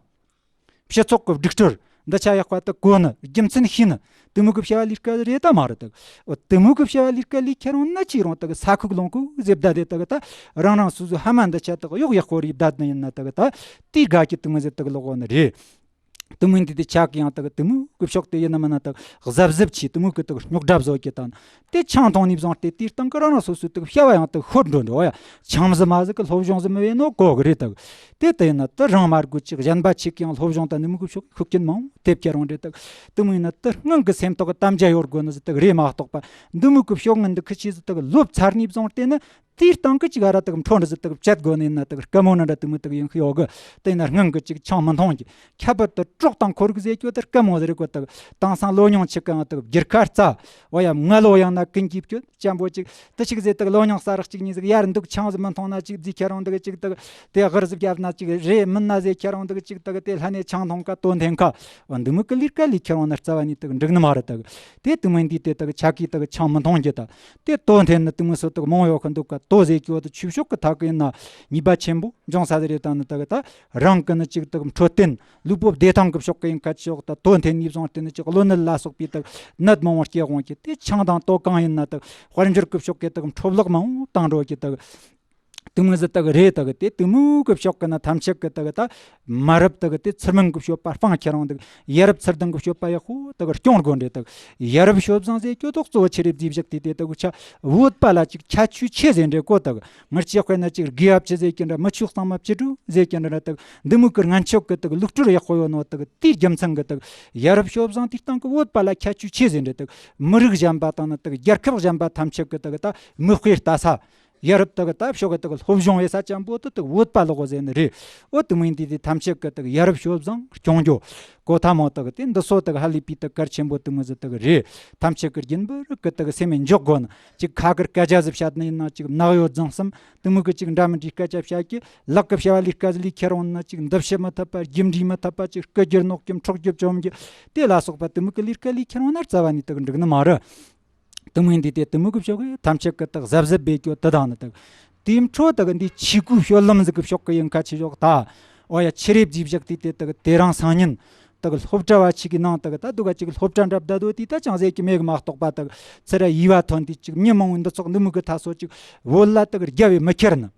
སྤྱི་ཚོགས་ཀྱི་སྒྲིག་སྲོལ་འདི་ཆ་ཡག་པ་དག་གོ་ནི་རྒྱུ་མཚན་ཤེས་ནི་དེ་མོ་གི་བྱ་བ་ལས་ཀ་རེད་ད་མ་རེད་དག་འོ་དེ་མོ་གི་བྱ་བ་ལས་ཀ་ལས་ཁྱེར་འོང་ན་ཅི་རུང་དག་ས་ཁུག་ལོང་ཁུག་ཟེར་བསྡད་དེ་དག་ད་རང་རང་སོ་སོ་ཧ་མ་འདི་ཆ་དག་གཡོག་ཡག་པོ་རེད་བསྡད་ནི་ཡིན་ན་དག་ད་དེའི་དགའ་སྐྱིད་དེ་མོ་ཟེར་དག་ལོག་འོ་ནི་རེད། དེ་མོ་འདི་དེ་ཆ་གི་ཡང་དག་དེ་མོ་གི་ཕྱོགས་དེ་ཡིན་ན་མིན་ན་དག་གཟབ་གཟབ་ཆེ་དེ་མོ་གི་དག་རྙོག་དྲ་བཟོ་གི་དང་། དེ་ཆང་འཐུང་ནས་བཟུང་སྟེ་དེའི་སྟེང་གི་རང་རང་སོ་སོའི་དག་བྱ་བ་ཡང་དག་ཤོར་འགྲོ་འགྲོ་ཡ། ཆང་བཟི་མ་བཟི་གི་སློབ་སྦྱོང་བཟི་མི་བས་ནོ་གོ་གི་རེད་དག་དེ་ལྟ་ཡིན་ན་དེ་རང་མ་དགོས་ཅིག་གཞན་པ་ཆེ་གི་ཡང་སློབ་སྦྱོང་དང་ནི་མི་དགོས་ཤོག་ཤུགས་རྐྱེན་མང་ཐེབས་ཀྱི་རང་རེད་དག་དེ་མོ་ཡིན་ན་དེ་སྔོན་གི་སེམས་ཐོག་གི་དམ་བཅའ་ཡོད་དགོས་ནི་ཟི་དག་རེད་མ་གཏོགས་པ་འདི་མོ་གི་ཕྱོགས་ངན་འདི་ཁི་ཆི་ཟི་དག་ལོབ་ཚར་ནས་བཟུང་སྟེ་ནི་དེའི་སྟེང་གི་ཅིག་ཨ་ར་དག་འཕྲོ་འདྲ་ཟི་དག་བཅད་དགོས་ནི་ཡིན་ན་དག་སྐུ་མོ་ན་འདྲ་དེ་མོ་དག་ཡིན་ཤི་ཡོད་གི་དེ་ཡིན་ན་སྔོན་གི་ཅིག་ཆང་མི་འཐུང་གི་ཁྱད་པར་དུ་གྲོགས་དང་འཁོར་གི་ཟེར་རྒྱུ་དེ་སྐུ་མོ་ཟེར་གོ་དག་དེང་སང་ལོ་ཉུང་ཆེ་གང་དག་བསྒྱུར་ཁ་རྩ། འོ་ཡ་ང་ལོ་ཡང་ན་ཀུན་གྱིས་སྐྱོད། ཅན་པོ་ཅིག་དེ་ཅིག་ཟེར་དག་ལོ་ཉུང་ས་རག་ཅིག་གཉིས་ཟིག་ཡར་འདུག་ཆང་ཟིག་མི་འཐུང་ན་ཅིག་རྫི་ཁྱེར་འོང་འདུག་ཅིག་དག་དེ་གར་ཟིག་བརྒྱབ་ན་ཅིག་རེད་མིན་ན་ཟེར་ཁྱེར་འོང་འདུག་ཅིག་དག་དེ་ལྷ་ནས་ཆང་འཐུང་ཀ་དོ་འཐེན་ཁ་འོ་འདི་མོ་གི་ལས་ཀ་ལས་ཁྱེར་འོང་ན་རྩ་བ་ནས་དག་འགྲིག་ནི་མ་རེད་དག་དེ་དུ་མོ་འདི་དེ་དག་ཆ་གི་དག་ཆང་མི་འཐུང་གི་ད་དེ་དོ་འཐེན་ནི་དུ་མོ་སོ་དག་མང་ཡོད་ཁ་འདུག་ཀ་དོ་ཟེར་གི་འོ་དུ་ཆུ་ཤོག་གི་ཐག་གི་ཡིན་ན་ཉེས་པ་ཆེན་པོ་འབྱུང་ས་ཟེར་རེད་ད་ནི་དག་ད་རང་གི་ནི་ཅིག་དག་འཕྲོད་བསྟེན། ལུས་པོ་བདེ་ཐང་གི་ཕྱོགས་ཀྱི་ཡིན་ཁ་ཕྱོགས་དང་དོན་ཐེན་ནས་བཟུང་སྟེ་ནི་ཅིག་གློ་ནད་ལ་སོགས་པའི་དག་ནད་མང་བོ་སྐྱེ་འོང་གི་དེ་ཆང་དང་དོ་གང་ཡིན་ན་དག་དཔལ་འབྱོར་གྱི་ཕྱོགས་ཀྱི་དག་འཕྲོ་བརླག་མང་བོ་བཏང་འགྲོ་གི་དག་དུ་མོ་ཟི་དག་རེད་དག་དེ་དུ་མོ་གི་ཕྱོགས་ཀྱི་ན་ཐམས་ཅད་ཀྱི་དག་ད་མ་རབས་དག་དེ་ཚུལ་མིན་གྱི་སྤྱོད་པ་སྤང་ཁྱེར་འོང་དག་ཡ་རབས་ཚུལ་ལྡན་གྱི་སྤྱོད་པ་ཡག་པོ་དག་སྐྱོང་དགོས་འདྲེ་དག་ཡ་རབས་སྤྱོད་བཟང་ཟེར་གྱོད་དོག་གཙོ་བོ་ཆེ་རེ་བརྩིས་བཞག་དེ་དེ་དག་ཆ་བོད་པ་ལ་ཅིག་ཁྱད་ཆོས་ཆེ་ཟེར་འདྲེ་གོ་དག་ངར་ཅི་དཔེར་ན་ཅིག་དགེ་བ་ཆེ་ཟེར་གྱི་འདྲ་མི་ཆོས་གཙང་མ་བཅུ་དྲུག་ཟེར་གྱི་འདྲ་དག་འདི་མོ་གི་ངན་ཕྱོགས་ཀྱི་དག་ལུགས་སྲོལ་ཡག་པོ་ཡོད་ནོ་དག་དེའི་རྒྱུ་མཚན་གྱི་དག་ཡ་རབས་སྤྱོད་བཟང་དེའི་སྟེང་གི་བོད་པ་ལ་ཁྱད་ཆོས་ཆེ་ཟེར་འདྲ་དག་མི་རིགས་གཞན་པ་དང་ནི་དག་རྒྱལ་ཁབ་གཞན་པ་ཐམས་ཅད་ཀྱི་དག་ད་མི་དཔེ་ལྟ་ས། ཡ་རབས་དག་ད་ཕྱོགས་གི་དག་སློབ་སྦྱོང་ཡེ་ས་ཅན་པོ་དུ་དག་བོད་པ་ལོག་གོ་ཟེར་ནི་རེད། འོ་དུ་མོ་ཡིན་དེ་དེ་ཐམས་ཅད་ཀྱི་དག་ཡ་རབས་སྤྱོད་བཟང་སྐྱོང་རྒྱུ། གོ་ཐ་མོ་དག་དེ་འདི་སོ་དག་ཧ་ལས་པའི་དག་གལ་ཆེན་པོ་དུ་མོ་ཟི་དག་རེད། ཐམས་ཅད་ཀྱི་རྒྱུན་པར་གི་དག་སེམས་མེད་འཇོག་དགོ་ན་ཅིག་ཁ་ཁར་སྐད་ཆ་ཟི་བཤད་ནི་ཡིན་ན་ཅིག་ནག་ཡོད་རྫང་གསུམ། དུ་མོ་གི་ཅིག་འདྲ་མི་འདྲའི་སྐད་ཆ་བཤད་ཀྱི་ལག་གི་བྱ་བ་ལས་སྐད་ཟི་ལས་ཁྱེར་འོང་ན་ཅིག་འདི་བྱེད་མི་ཐུབ་པ་རྒྱུ་འབྲས་མི་ཐུབ་པ་ཅིག་སྐུ་རྒྱུ་ནོག་རྒྱུ་འཕྲོག་རྒྱུ་བཅོམ་རྒྱུ་དེ་ལ་སོགས་པ་དུ་མོ་གི་ལས་སྐད་ལས་ཁྱེར་འོང་ན་རྩ་བ་ནས་དག་འགྲིག་ནི་མ་རེད། དུ་མོ་ཡིན་དེ་དེ་དུ་མོ་གི་ཕྱོགས་གི་ཐམས་ཅད་ཀྱི་དག་གཟབ་གཟབ་བེད་སྐྱོ་དུ་དང་ནི་དག་དེའི་འཕྲོ་དག་འདི་ཆི་གུ་ཤོ་ལམ་ཟིག་གི་ཕྱོགས་གི་ཡིན་ཁ་ཆི་ཕྱོགས་ད། འོ་ཡ་ཆི་རེ་བརྗིད་བཞག་དེ་དེ་དག་དེ་རང་སང་ཉིན་དག་སློབ་གྲྭ་བ་ཆི་གི་ནང་དག་ད་དུ་ག་ཅིག་སློབ་གྲྭ་འདྲ་བདའ་དོ་དེ་ད་ཅང་ཟེར་གི་མེད་གི་མ་གཏོགས་པ་དག་ཚི་ར་ཡི་བ་ཐོན་དེ་ཅིག་མྱི་མང་བོ་འདི་ཚོགས་འདི་མོ་གི་ཐ་སོ་ཅིག་བོད་ལ་དག་རྒྱ་བའི་མི་ཁྱེར་ནི།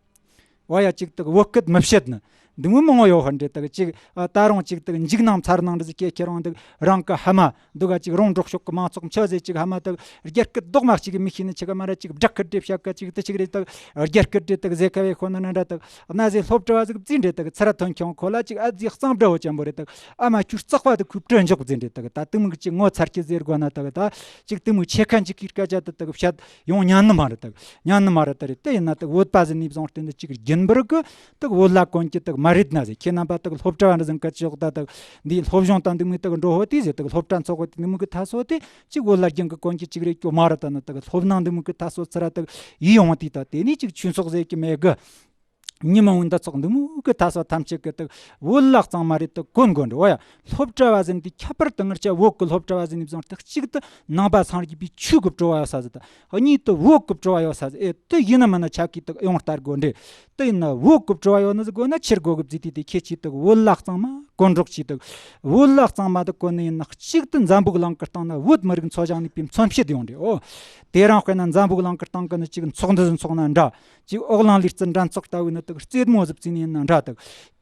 འོ་ཡ་ཅིག་དག་བོད་སྐད་མི་བཤད་ནི། འདི་མོ་མང་བོ་ཡོད་ཧོན་རེད། དག་ཅིག་ཨ་ད་རུང་ཅིག་དག་འཇིགས་སྣང་མཚར་སྣང་འདྲ་ཟིག་སྐྱེ་ཁྱེར་འོང་། དག་རང་གི་ཕ་མ་འདུག་ག་ཅིག་རོང་འབྲོག་ཕྱོགས་གི་མང་ཚོགས་མཆོད་ཟེར་ཅིག་ཕ་མ་དག་རྒྱ་སྐད་རྡོག་མ་གཅིག་གི་མི་ཤེས་ནི་ཆི་ག་མ་ར་ཅིག་སྦྲག་སྐད་རེ་བཤད་ག་ཅིག་དེ་ཅིག་རེད། དག་རྒྱ་སྐད་རེད། དག་ཟེ་ཁ་བའི་ཁོ་ན་ན་འདྲ། དག་ན་ཟེ་སློབ་གྲྭ་བ་ཟིག་བརྩིས་འདྲེ། དག་ཚུར་ཐོན་ཁྱོང་ཁོ་ལ་ཅིག་ཨ་ཟི་གཙང་སྦྲ་བོ་ཅན་པོ་རེད། དག་ཨ་མ་ཁྱོད་རྩག་པ་དག་ཁུ་སྤྲོད་འཇོག་བརྩིས་འདྲེ། དག་ད་དུ་མིག་ཅིག་ངོ་ཚར་གི་ཟེར་དགོ་ན། དག་ད་ཅིག་དུ་མིག་ཆེ་ཁན་ཅིག་གིས་སྐད་ཆ་དེ་དག་བཤད་ཡོང་ཉན་ནི་མ་རེད། དག་ཉན་ནི་མ་རེད། ད་རེད། དེ་ཡིན་ན་དག་བོད་པ་ཟིག་ནས་བཟུང་སྟེ་འདི་ཅིག་རྒྱུན་པར་གི་དག་བོད་ལྭ་གོན་གྱི་དག་མ་རེད་ན་ཟེར། ཁྱེད་རྣམ་པ་དག་སློབ་གྲྭ་བ་འདྲ་ཟིག་ག་ཅིག་ད་དག་འདི་སློབ་སྦྱོང་དང་འདི་མོ་དག་འགྲོ་ཧོ་དེ་ཟེར། དག་སློབ་གྲྭ་འཚོགས་ཧོ་དེ་འདི་མོ་གི་ཐ་སོ་དེ་ཅིག་བོད་ལྭ་རྒྱན་གི་གོན་གྱི་ཅིག་རེད་ཀྱོ་མ་རེད། ད་ནི་དག་སློབ་ནང་འདི་མོ་གི་ཐ་སོ་ཚུར་ར་དག་ཡིད་ཡོང་དུས་ད་དེ་ནས་ཅིག་ཆོས་ཚོགས་ཟེར་གི་མེད་གི། ཉི་མ་འོན་ད་ཚོགས་འདི་མོ་གི་ཐ་སོ་ཐམས་ཅད་གི་དག་བོད་ལྭ་གཙང་མ་རེད་དག་གོན་དགོ་འདྲ། འོ་ཡ། སློབ་གྲྭ་བ་ཟིན་དུས་ཁྱད་པར་དུ་ངར་ཆ་བོད་གི་སློབ་གྲྭ་བ་ཟིན་ནས་བཟུང་སྟེ་གཅིག་ཏུ་ནང་པ་སངས་རྒྱས་པའི་ཆོས་གི་བྲོ་བ་ཡོད་ས་ཟིག་ད། གཉིས་དུ་བོད་གི་བྲོ་བ་ཡོད་ས་ཟིག་ཨེ་དེ་ཡིན་ན་མིན་ན་ཆ་གི་དག་ཡོང་ལྟར་དགོ་འདྲ། དེ་ཡིན་ན་བོད་གི་བྲོ་བ་ཡོད་ནི་ཟིག་དགོ་ན་ཕྱིར་དགོ་གི་བརྩིས་དུས་དེ་ཁྱེད་ཀྱིས་དག་བོད་ལྭ་གཙང་མ་གོན་རོགས་གྱིས། དག་བོད་ལྭ་གཙང་མ་དག་གོན་ནི་ཡིན་ན་གཅིག་ཏུ་འཛམ་བུ་གླིང་གི་སྟེང་ན་བོད་མི་རིགས་འཚོ་ཞིང་གནས་པའི་མཚོན་བྱེད་ཡོང་འདྲ། འོ། དེ་རང་དཔེར་ན་འཛམ་བུ་གླིང་གི་སྟེང་གི་ནི་ཅིག་ཚོགས་འདུ་ཟིག་ཚོགས་ན་འདྲ། ཅིག་ཨོག་གླིང་ལུས་རྩལ་འགྲན་ཚོགས་ལྟ་བུའི་ནི་དག་རྩེད་མོ་ཟིག་བརྩིས་ནི་ཡིན་ན་འདྲ། དག་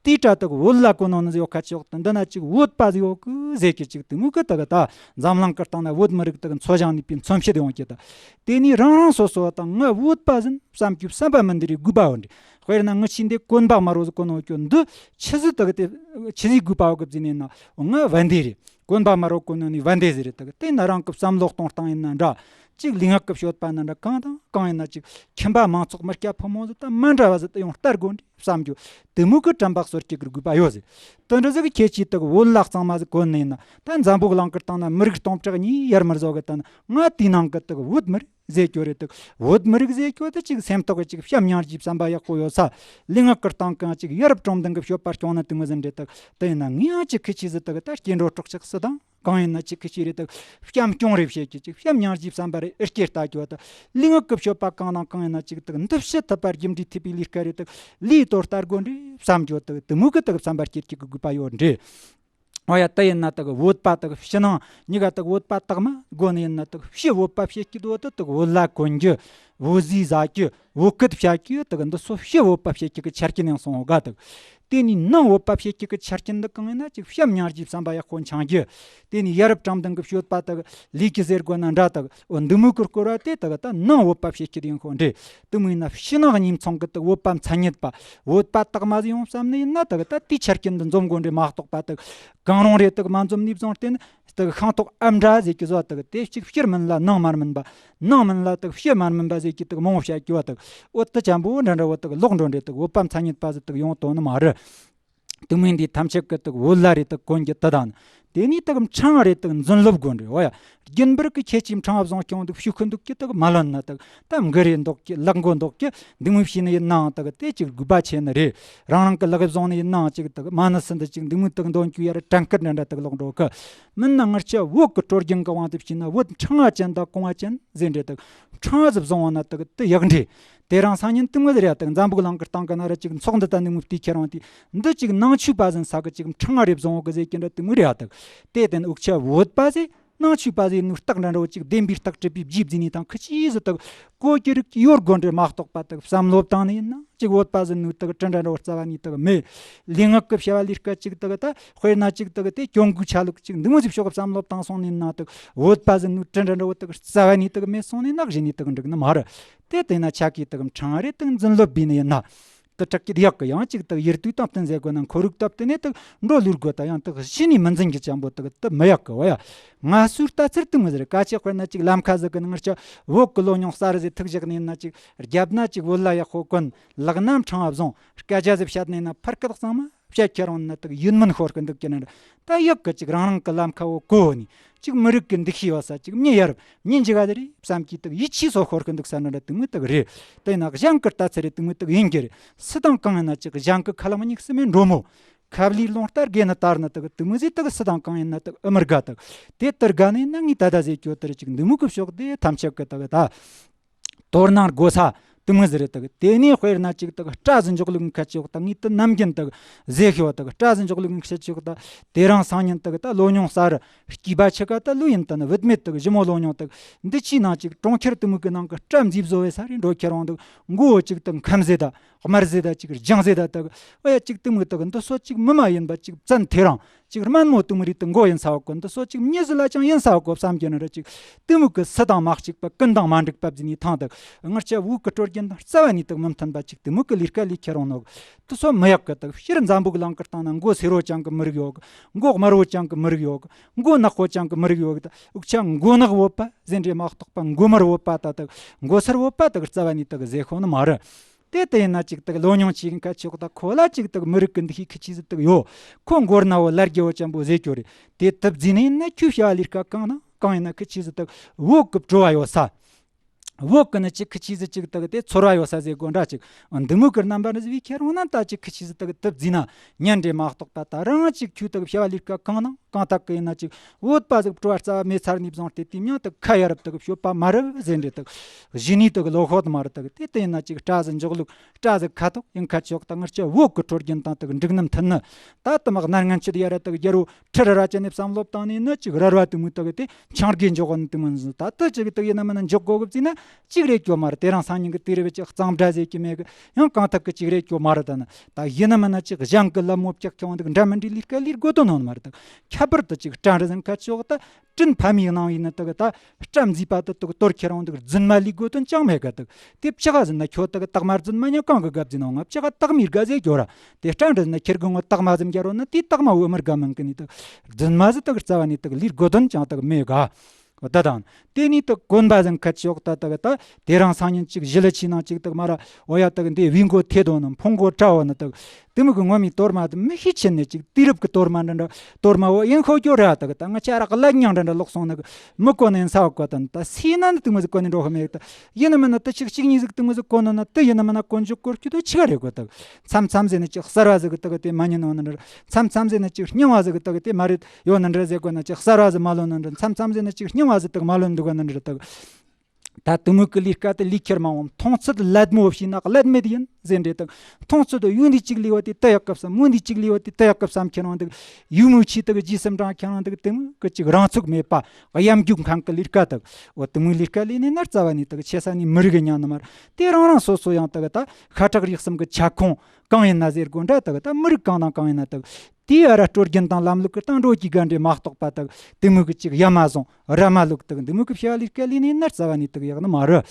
དེའི་གྲ་དག་བོད་ལྭ་གོན་ནོ་ནི་ཡོད་ཁ་ཅིག་ཡོད་དེ་འདི་ན་ཅིག་བོད་པ་ཟིག་ཡོད་གི་ཟེར་གི་ཅིག་དེ་མོ་གི་དག་ད་འཛམ་གླིང་གི་སྟེང་ན་བོད་མི་རིགས་དག་འཚོ་ཞིང་གནས་པའི་མཚོན་བྱེད་ཡོང་གི་ད། དེ་ནས་རང་རང་སོ་སོ་དང་ང་བོད་པ་ཟིན་བསམ་རྒྱུ་བསམ་པ་མི་འདི་རེད་དགོས་པ་འོ་འདྲ། དཔེར་ན་ངི་ཆི་འདི་གོན་པ་དམར་བོ་ཟིག་གོན་ནོ་ཀྱོ་འདི་ཆི་ཟིག་དག་དེ་ཆི་ཟིག་དགོས་པ་འོ་གི་བརྩིས་ནས་ན་ང་བན་དེ་རེད། གོན་པ་དམར་བོ་གོན་ནོ་ནི་བན་དེ་ཟིག་རེད། དག་དེ་ན་རང་གི་བསམ་བློ་གཏོང་སྟངས་ཡིན་ན་འདྲ། ཅིག་ལུས་ངག་གི་སྤྱོད་པ་ན་འདྲ། གང་དང་གང་ཡིན་ན་ཅིག་ཁྱིམ་པ་མང་ཚོགས་མི་སྐྱ་ཕོ་མོ་ཟིག་ད་མི་འདྲ་བ་ཟིག་ད་ཡོང་ལྟར་དགོ་འདྲ་བསམ་རྒྱུ་དེ་མོ་གི་དྲན་པ་གསོ་སྐྱེ་གི་དགོས་པ་ཡོད་ཟིག་དེ་འདྲ་ཟིག་གི་ཁྱེད་ཀྱིས་དག་བོད་ལྭ་གཙང་མ་ཟིག་གོན་ནི་ཡིན་ན་ད་འཛམ་བུ་གླིང་གི་སྟེང་ན་མི་རིགས་སྟོང་ཕྲག་གཉིས་ཡར་མར་བཟོ་གི་ད་ན་ང་དེའི་ནང་གི་དག་བོད་མི་རིགས་ཟེར་རྒྱུ་རེད། དག་བོད་མི་རིགས་ཟེར་རྒྱུ་དེ་ཅིག་སེམས་ཐོག་གི་ཅིག་བྱམས་སྙིང་རྗེའི་བསམ་པ་ཡག་པོ་ཡོད་ས། ལུས་ངག་གི་སྟེང་གང་ཅིག་ཡ་རབས་དྲང་བདེན་གི་སྤྱོད་པ་སྐྱོང་ན་དེ་མོ་ཟིག་རེད། དག་དེ་ཡིན་ན་ངས་ཡང་ཅིག་ཁི་ཆི་ཟིག་དག་ད་སྐྱེ་འགྲོ་གྲོགས་ཆགས་སུ་དང་གང་ཡིན་ན་ཅིག་ཁི་ཆི་རེད། དག་བྱམས་སྐྱོང་རེ་བྱེད་ཀྱི་ཅིག་བྱམས་སྙིང་རྗེའི་བསམ་པ་རེ་ཨེ་སྐྱེ་ལྟ་རྒྱུ་དག་ལུས་ངག་གི་སྤྱོད་པ་གང་དང་གང་ཡིན་ན་ཅིག་དག་འདི་ཕྱི་ཐུབ་པ་རྒྱུ་འབྲས་ཐེབས་པའི་ལས་ཀ་རེད། དག་ལས་དོར་ལྟ་དགོ་འདྲ་བསམ་རྒྱུ་དག་དེ་མོ་གི་དག་བསམ་པ་སྐྱེ་ཀྱི་དགོས་པ་ཡོད་འདྲ། འོ་ཡ། དེ་ཡིན་ན་དག་བོད་པ་དག་ཕྱི་ནང་གཉིས་ཀ་དག་བོད་པ་དག་མ་དགོ་ནི་ཡིན་ན་དག་ཕྱི་བོད་པ་བྱེད་ཀྱི་དོ་དག་དག་བོད་ལྭ་གོན་རྒྱུ། བོད་ཟས་ཟ་རྒྱུ། བོད་སྐད་བཤད་རྒྱུ་དག་འདི་ཚོ་ཕྱི་བོད་པ་བྱེད་རྒྱུ་གི་ཆ་རྐྱེན་ཡང་སོང་འོ་ག་དག་དེ་ནས་ནང་བོད་པ་བྱེད་རྒྱུ་གི་ཆ་རྐྱེན་འདི་གང་ཡིན་ན་ཅིག་བྱམས་སྙིང་རྗེའི་བསམ་པ་ཡག་པོ་འཆང་རྒྱུ། དེ་ནས་ཡ་རབས་དྲང་བདེན་གི་སྤྱོད་པ་དག་ལས་ཀྱི་ཟེར་དགོས་ན་འདྲ། དག་འོ་འདི་མོ་གི་སྐོར་བ་དེ་དག་ད་ནང་བོད་པ་བྱེད་རྒྱུ་ཡིན་ཁོ་འདྲ། དེ་མོ་ཡིན་ན་ཕྱི་ནང་གཉིས་མཚུངས་གི་དག་བོད་པ་མཚན་ཉིད་པ། བོད་པ་དག་མ་ཟིག་ཡོང་བསམ་ནི་ཡིན་ན་དག་ད་དེའི་ཆ་རྐྱེན་འདི་འཛོམས་དགོས་འདྲ་མ་གཏོགས་པ་དག་གང་རུང་རེ་དག་མ་འཛོམས་ནས་བཟུང་སྟེ་ནི་དག་ཤིང་ཐོག་ཨ་འདྲ་ཟེར་གྱི་བཟོ་དག་དེ་གཅིག་ཕྱིར་མིན་ལ་ནང་མར་མིན་པ། ནང་མིན་ལ་དག་ཕྱི་མར་མིན་པ་ཟེར་གྱི་དག་མང་བོ་བཤད་རྒྱུ་བ་དག་འོ་དེ་ཅན་པོ་འདྲ་འདྲ་བོ་དག་ལོག་འགྲོ་འདྲ། དག་བོད་པ་མཚན་ཉིད་པ་ཟིག་དག་ཡོང་དོན་ནི་མ་རེད། དེ་མིན་འདི་ཐམས་ཅད་ཀྱི་དག་བོད་ལྭ་རེ་དག་གོན་རྒྱུ་དེ་དང་། དེ་ནས་དག་ཕྲེང་བ་རེ་དག་འཛིན་སློབ་དགོས་འདྲ། འོ་ཡ། རྒྱུན་པར་གི་ཁྱེད་ཀྱིས་ཕྲེང་བ་བཟུང་སྐྱོང་འདུག་ཞུ་ཁུ་འདུག་གི་དག་མ་ལོན་ན་དག་ད་མགུ་རེ་འདུག་གི་ལག་མགོ་འདུག་གི་འདི་མོ་བྱས་ནི་ཡིན་ནའང་དག་དེ་ཅིག་དགོས་པ་ཆེ་ནི་རེད། རང་རང་གི་ལག་བཟུང་ནི་ཡིན་ནའང་ཅིག་དག་མ་ནི་སི་འདི་ཅིག་འདི་མོ་དག་འདོན་རྒྱུ་ཡ་ར་དྲན་སྐུལ་འདྲ་འདྲ་དག་ལོག་འགྲོ་གི་མིན་ན། ངར་ཆ་བོད་གི་སྲོལ་རྒྱུན་གི་དབང་དུ་བྱས་ན་བོད་ཕྲེང་བ་ཅན་དང་གོང་བ་ཅན་ཟེར་འདྲ་དག་ཕྲེང་བ་ཟིག་བཟུང་བ་ན་དག་དེ་ཡག་འདྲ། དེ་རིང་སང་ཉིན་དེ་མོ་ཟིག་རེད། དག་འཛམ་བུ་གླིང་གི་སྟེང་གི་ན་ར་ཅིག་ཚོགས་འདུ་དང་འདི་མོ་བལྟས་ཁྱེར་འོང་དུས་འདི་ཅིག་ནང་ཆོས་པ་ཟིག་ས་གི་ཅིག་ཕྲེང་བ་རེ་བཟུང་བོ་གི་ཟེར་གྱི་འདྲ་དེ་མོ་རེད་ཨ། དག་དེ་དེ་ནི་འུ་ཅག་བོད་པ་ཟིག་ནང་ཆོས་པ་ཟིག་ནོར་རྟགས་འདྲ་འདྲ་བོ་ཅིག་བདེན་པའི་རྟགས་གྲུབ་པའི་རྗེས་བཟུང་ནས་དང་ཁི་ཆི་ཟིག་དག་གོ་གི་རིགས་ཡོད་དགོས་འདྲ་མ་གཏོགས་པ་དག་བསམ་བློ་བཏང་ནི་ཡིན་ན་ཅིག་བོད་པ་ཟིག་ནོར་དག་དྲི་འདྲ་འདྲ་བོ་རྩ་བ་ནས་དག་མེད། ལུས་ངག་གི་བྱ་བ་ལས་ཀ་ཅིག་དག་ད་དཔེར་ན་ཅིག་དག་དེ་གྱོང་གུན་ཆ་ལུགས་ཅིག་འདི་མོ་ཟིག་ཕྱོགས་གི་བསམ་བློ་བཏང་སོང་ནི་ཡིན་ན་དག་བོད་པ་ཟིག་ནོར་དྲི་འདྲ་འདྲ་བོ་དག་རྩ་བ་ནས་དག་མེད་སོང་ནི་ན་གཞི་ནས་དག་འགྲིག་ནི་མ་རེད། དེ་དེ་ན་ཆ་གི་དག་ཕྲེང་བ་རེ་དག་འཛིན་སློབ་བྱས་ནི་ཡིན་ན། དེ་དྲག་གི་ཡག་གི་ཡང་ཅིག་དག་ཡིར་དུས་དང་བསྟུན་ཟེར་དགོས་ན་ཁོར་ཡུག་སྟབས་བསྟུན་ནས་དག་འགྲོ་ལུར་དགོས། ད་ཡང་དག་གཞི་ནས་མི་འཛིན་རྒྱུ་ཅན་པོ་དག་དེ་མི་ཡག་གི་བ་ཡ། ང་སུར་ལྟ་ཚུལ་དེ་མོ་ཟིག་རེད། ཀ་ཆེ་དཔེར་ན་ཅིག་ལམ་ཁ་ཟིག་གི་ནང་ང་ཆ་བོད་གི་ལོ་ཉུང་གསར་ཟིག་ཐུག་བཞག་ནས་ན་ཅིག་རྒྱབ་ན་ཅིག་བོད་ལྭ་ཡག་པོ་གོན། ལག་ན་ཕྲེང་བ་བཟུང་། སྐད་ཆ་ཟིག་བཤད་ནས་ན་ཕར་སྐད་གཙང་མ་བཤད་ཁྱེར་འོང་ན་དག་ཡིད་སྨོན་ཤོར་གི་འདུག་གི་ན། ད་ཡག་གི་ཅིག་རང་རང་གི་ལམ་ཁ་བོ་གོ་ནས་ཅིག་མི་རིགས་ཀྱི་འདུ་ཤེས་ཡོད་ས་ཅིག་མྱི་ཡ་རབས་མྱི་འཇིག་ག་དེ་རེད་བསམ་གྱི་དག་ཡིད་ཆེས་སོ་ཤོར་གི་འདུག་ས་ན་འདྲ་དེ་མོ་དག་རེད། དེ་ན་གཞན་གི་ལྟ་ཚུལ་རེད་དེ་མོ་དག་ཡིན་གྱི་རེད། སུ་དང་གང་ཡིན་ན་ཅིག་གཞན་གི་ཁ་ལག་མྱིག་སུ་མེད་འགྲོ་མོ། ཁབ་ལི་ལོང་ལྟར་དགེ་ནི་དར་ནི་དག་དེ་མོ་ཟིག་དག་སུ་དང་གང་ཡིན་ན་དག་ཨ་མི་དགའ་དག་དེ་ལྟར་དགའ་ནས་ན་ངས་ད་ད་ཟེར་གྱོ་དེ་རེད། ཅིག་འདི་མོ་གི་ཕྱོགས་དེ་ཐམས་ཅད་གི་དག་ད། དོ་སྣང་དགོས་ས་དེ་མོ་ཟིག་རེད། དག་དེ་ནས་དཔེར་ན་ཅིག་དག་སྐྲ་ཟིག་འཇོག་ལུགས་ཁ་ཅིག་ད་ངས་དེ་ནམ་རྒྱུན་དག་ཟེར་ཤེས་བ། དག་སྐྲ་ཟིག་འཇོག་ལུགས་ཁ་ཅིག་ད་དེ་རིང་སང་ཉིན་དག་ད་ལོ་ཉུང་གསར་སྐྱེས་པ་ཆེ་ག་ད་ལོས་ཡིན་ད་ནི་བུད་མེད་དག་ཞི་མོ་ལོ་ཉུང་དག་འདི་ཆིའི་ནང་ཅིག་གྲོང་ཁྱེར་དེ་མོ་གི་ནང་གི་སྐྲ་མཛེས་བཟོ་བའི་ས་རེད་འགྲོ་ཁྱེར་འོང་དག་མགོ་བོ་ཅིག་དག་ཁམ་ཟེ་ད་ དམར་ཟས་ད་ཅིག་ལྗང་ཟས་ད་དག་ཨོ་ཡ་ཅིག་དེ་མོ་དག་འདི་སོ་ཅིག་མི་མ་ཡིན་པ་ཅིག་བཙན་ཐེ་རང་ཅིག་དམན་མོ་དེ་མོ་རིགས་དེ་མགོ་ཡིན་ས་བ་གོ། འདི་སོ་ཅིག་མྱི་ཟི་ལ་ཅང་ཡིན་ས་བ་གོ་བསམ་གྱི་ནི་ར་ཅིག་དེ་མོ་གི་སུ་དང་མ་གཅིག་པ་ཀུན་དང་མ་འགྲིག་པ་བརྫིས་ནས་ཐང་དག་ངར་ཆ་བོད་གི་སྲོལ་རྒྱུན་དང་རྩ་བ་ནས་དག་མི་མཐུན་པ་ཅིག་དེ་མོ་གི་ལས་ཀ་ལས་ཁྱེར་རུང་ནོ། དེ་སོ་མི་ཡག་གི་དག་ཕྱིར་འཛམ་བུ་གི་གླིང་གི་སྟེང་ན་མགོ་སེར་བོ་ཅན་གི་མི་རིགས་ཡོད་གི། མགོ་དམར་བོ་ཅན་གི་མི་རིགས་ཡོད་གི། མགོ་ནག་པོ་ཅན་གི་མི་རིགས་ཡོད་གི། ད་འུག་ཆ་མགོ་ནག་བོད་པ་ཟེར་འདྲེ་མ་གཏོགས་པ་མགོ་དམར་བོད་པ་ད་དག་མགོ་སེར་བོད་པ་དག་རྩ་བ་ནས་དག་ཟེར་ཤོག་ནི་མ་རེད། དེ་དེ་ཡིན་ན་ཅིག་དག་ལོ་ཉུང་ཆེ་གི་ཁ་ཆོག་ད་ཁོ་ལ་ཅིག་དག་མི་རིགས་ཀྱི་འདུ་ཤེས་ཁི་ཆི་ཟིག་དག་ཡོད། ཁོ་མགོ་ནག་བོ་ལར་རྒྱལ་བོ་ཅན་པོ་ཟེར་རྒྱུ་རེད། དེ་དུ་བརྫིས་ནས་ཡིན་ན་ཁྱོད་བྱ་བ་ལས་ཀ་གང་ན་གང་ཡིན་ན་ཁི་ཆི་ཟིག་དག་བོད་ཀྱི་བྲོ་བ་ཡོད་ས། བོད་ཀྱི་ནི་ཅིག་ཁི་ཆི་ཟིག་ཅིག་དག་དེ་ཚོར་བ་ཡོད་ས་ཟེར་དགོས་འདྲ་ཅིག་འདི་མོ་གི་རྣམ་པ་འདི་ཟིག་བི་ཁྱེར་འོང་ན་ད་ཅིག་ཁི་ཆི་ཟིག་དག་དུ་བརྫིས་ན་ཉན་འདྲེ་མ་གཏོགས་པ་ད་རང་ཅིག་ཁྱོད་དག་བྱ་བ་ལས་ཀ་གང་ན་གང་དག་གི་ཡིན་ན་ཅིག་བོད་པ་ཟིག་བྲོ་བ་རྩ་བ་མེད་ཚར་ནས་བཟུང་སྟེ་དེ་མྱང་དག་ཁ་ཡ་རབ་དག་ཤོད་པ་མ་རབ་ཟེར་འདྲེ་དག་གཞི་ནས་དག་ལོ་ཤོད་མ་རབ་དག་དེ་དེ་ཡིན་ན་ཅིག་སྐྲ་ཟིག་འཇོག་ལུགས་སྐྲ་ཟིག་ཁ་དོག་ཡིན་ཁ་ཆོག་ད་ངར་ཆ་བོད་ཀྱི་སྲོལ་རྒྱུན་དང་དག་འགྲིག་ནམ་མཐུན་ནི། ད་དུ་མག་སྣར་ངན་ཆུ་དེ་ཡ་ར་དག་རྒྱལ་བོ་ཁྲི་ར་ར་ཅན་ནས་བསམ་བློ་བཏང་ནས་ནི་ཅིག་ར་ར་དུ་མུ་དག་དེ་ཆང་གི་འཇོག་ནི་དུ་མུ་ཟིན་ད་དུ་ཅིག་དག་ཡིན་ན་མིན་ན་འཇོག་དགོ་གི་བརྩིས་ན་ཅིག་རེད་སྐྱོ་མ་རེད། དེ་རིང་སང་ཉིན་གི་དུས་རེ་བའི་ཅིག་གཙང་སྦྲ་ཟེར་གྱི་མེད་གི་ཡང་གང་ཐག་གི་ཅིག་རེད་སྐྱོ་མ་རེད། ད་ནི་ད་ཡིན་ན་མིན་ན་ཅིག་གཞན་གི་ལད་མོ་བཀྱག་ཁྱོང་འདུག་འདྲ་མི་འདྲའི་ལས་ཀ་ལས་དགོ་དོན་ནོ་མ་རེད། ད་ཁྱད་པར་དུ་ཅིག་སྐྲ་འདྲ་ཟིན་ཁ་ཆོག་ད་སྤྲིན་ཕ་མའི་ནང་ཡིན་ན་དག་ད་སྐྲ་མཛེས་པ་དུ་དུ་གཏོར་ཁྱེར་འོང་འདུག་རྫུན་མ་ལས་དགོས་དོན་ཅང་མེད་ག་དུ། དེ་ཕྱི་ག་ཟིན་ན་ཁྱོད་དག་རྟགས་མ་རྫུན་མ་ཉག་གང་གི་གབ་ཟིན་ནོ་ང་ཕྱི་ག་རྟགས་མའི་དགའ་ཟེ་སྐྱོ་ར། དེ་སྐྲ་འདྲ་ཟིན་ན་ཁྱེར་གི་ངོ་རྟགས་མ་ཟིན་རྒྱ་རོ་ན་དེ་རྟགས་མ་བོ་མི་དགའ་མིན་གི་ནི་དུ། རྫུན་མ་ཟི་དག་རྩ་བ་ནས་དག་ལས་དགོས་དོན་ཅང་དག་མེད་ག་ད་དང་དེ་ནས་དག་གོན་པ་ཟིན་ཁ་ཆོག་ད་དག་ད་དེ་རང་སང་ཉིན་ཅིག་ཞི་ལི་ཆི་ནང་ཅིག་དག་མ་ར་འོ་ཡ་དག་འདི་བི་མགོ་ཐེ་དོ་ནི་ཕུང་མགོ་བཀྲ་བོ་ནི་དག་དེ་མོ་གི་ངོ་མའི་གཏོར་མ་དེ་མི་ཤེས་ཆེན་ནས་ཅིག་དུས་རབས་ཀྱི་གཏོར་མ་འདྲ་འདྲ་གཏོར་མ་བོ་ཡིན་ཤོ་སྐྱོ་ར་དག་ད་ང་ཆ་རག་ལ་ཉང་འདྲ་འདྲ་ལོག་སོང་ནི་གི་མི་གོ་ནི་ཡིན་ས་བ་གོ་དན་ད་སི་ན་ནི་དེ་མོ་ཟིག་གོ་ནི་འགྲོ་ཧ་མེད་ད་ཡིན་ན་མིན་ན་དེ་ཆིག་གཅིག་གཉིས་ཟིག་དེ་མོ་ཟིག་གོ་ནི་ན་དེ་ཡིན་ན་མིན་ན་གོན་འཇུག་གོར་ཁྱུ་དོ་ཆི་ག་རེད་གོ་དག་མཚམས་མཚམས་ཟེར་ནི་ཅིག་གསར་བ་ཟིག་གི་དག་དེ་མ་ཉན་ནོ་ནི་འདྲ་མཚམས་མཚམས་ཟེར་ནི་ཅིག་རྙིང་བ་ཟིག་གི་དག་དེ་མ་རེད་ཡོད་ནི་འདྲ་ཟེར་གོ་ན་ཅིག་གསར་བ་ཟིག་མ་ལོན་ནི་འདྲ་མཚམས་མཚམས་ཟེར་ནི་ཅིག་རྙིང་བ་ཟིག་དག་མ་ལོན་འདུག་ག་ནི་འདྲ་དག་ད་དུ་མུ་གི་ལས་ཀ་དེ་ལས་ཁྱེར་མང་བོ་མཐོང་ཚད་ལད་མོ་བྱས་ན་ཀླད་མེད་ཡིན་ཟེར་འདྲེ་དང་མཐོང་ཚད་ཡུན་དུ་གཅིག་ལས་བ་དེ་ད་ཡག་གི་བསམ་མུན་དུ་གཅིག་ལས་བ་དེ་ད་ཡག་གི་བསམ་ཁྱེར་འོང་འདུག་ཡུ་མུ་ཆི་དག་རྗེས་སུ་འབྲང་ཁྱེར་འོང་འདུག་དུ་མུ་གི་གཅིག་རང་ཚུགས་མེད་པ་གཡམ་རྒྱུག་མཁན་གི་ལས་ཀ་དག་འོ་དུ་མུ་ལས་ཀ་ལས་ནས་ན་རྩ་བ་ནས་དག་ཆེ་ས་ནས་མི་རིགས་ཉང་ནི་མར་དེ་རང་རང་སོ་སོ་ཡང་དག་ད་ཤ་ཁྲག་རིགས་གསུམ་གི་ཁྱབ་ཁོངས་གང་ཡིན་ན་ཟེར་དགོས་འདྲ་དག་ད་མི་རིགས་གང་དང་གང་ཡིན་ན་དག་དེའི་ཨ་ར་སྲོལ་རྒྱུན་དང་ལམ་ལུགས་ཀྱི་སྟེང་འགྲོ་གི་དགའ་འདྲེ་མ་གཏོགས་པ་དག་དེ་མོ་གི་ཅིག་ཡ་མ་བཟུང་ར་མ་ལུག་དག་འདི་མོ་གི་བྱ་བ་ལས་ཀ་ལས་ནས་ན་རྩ་བ་ནས་དག་ཡག་ནི་མ་རེད།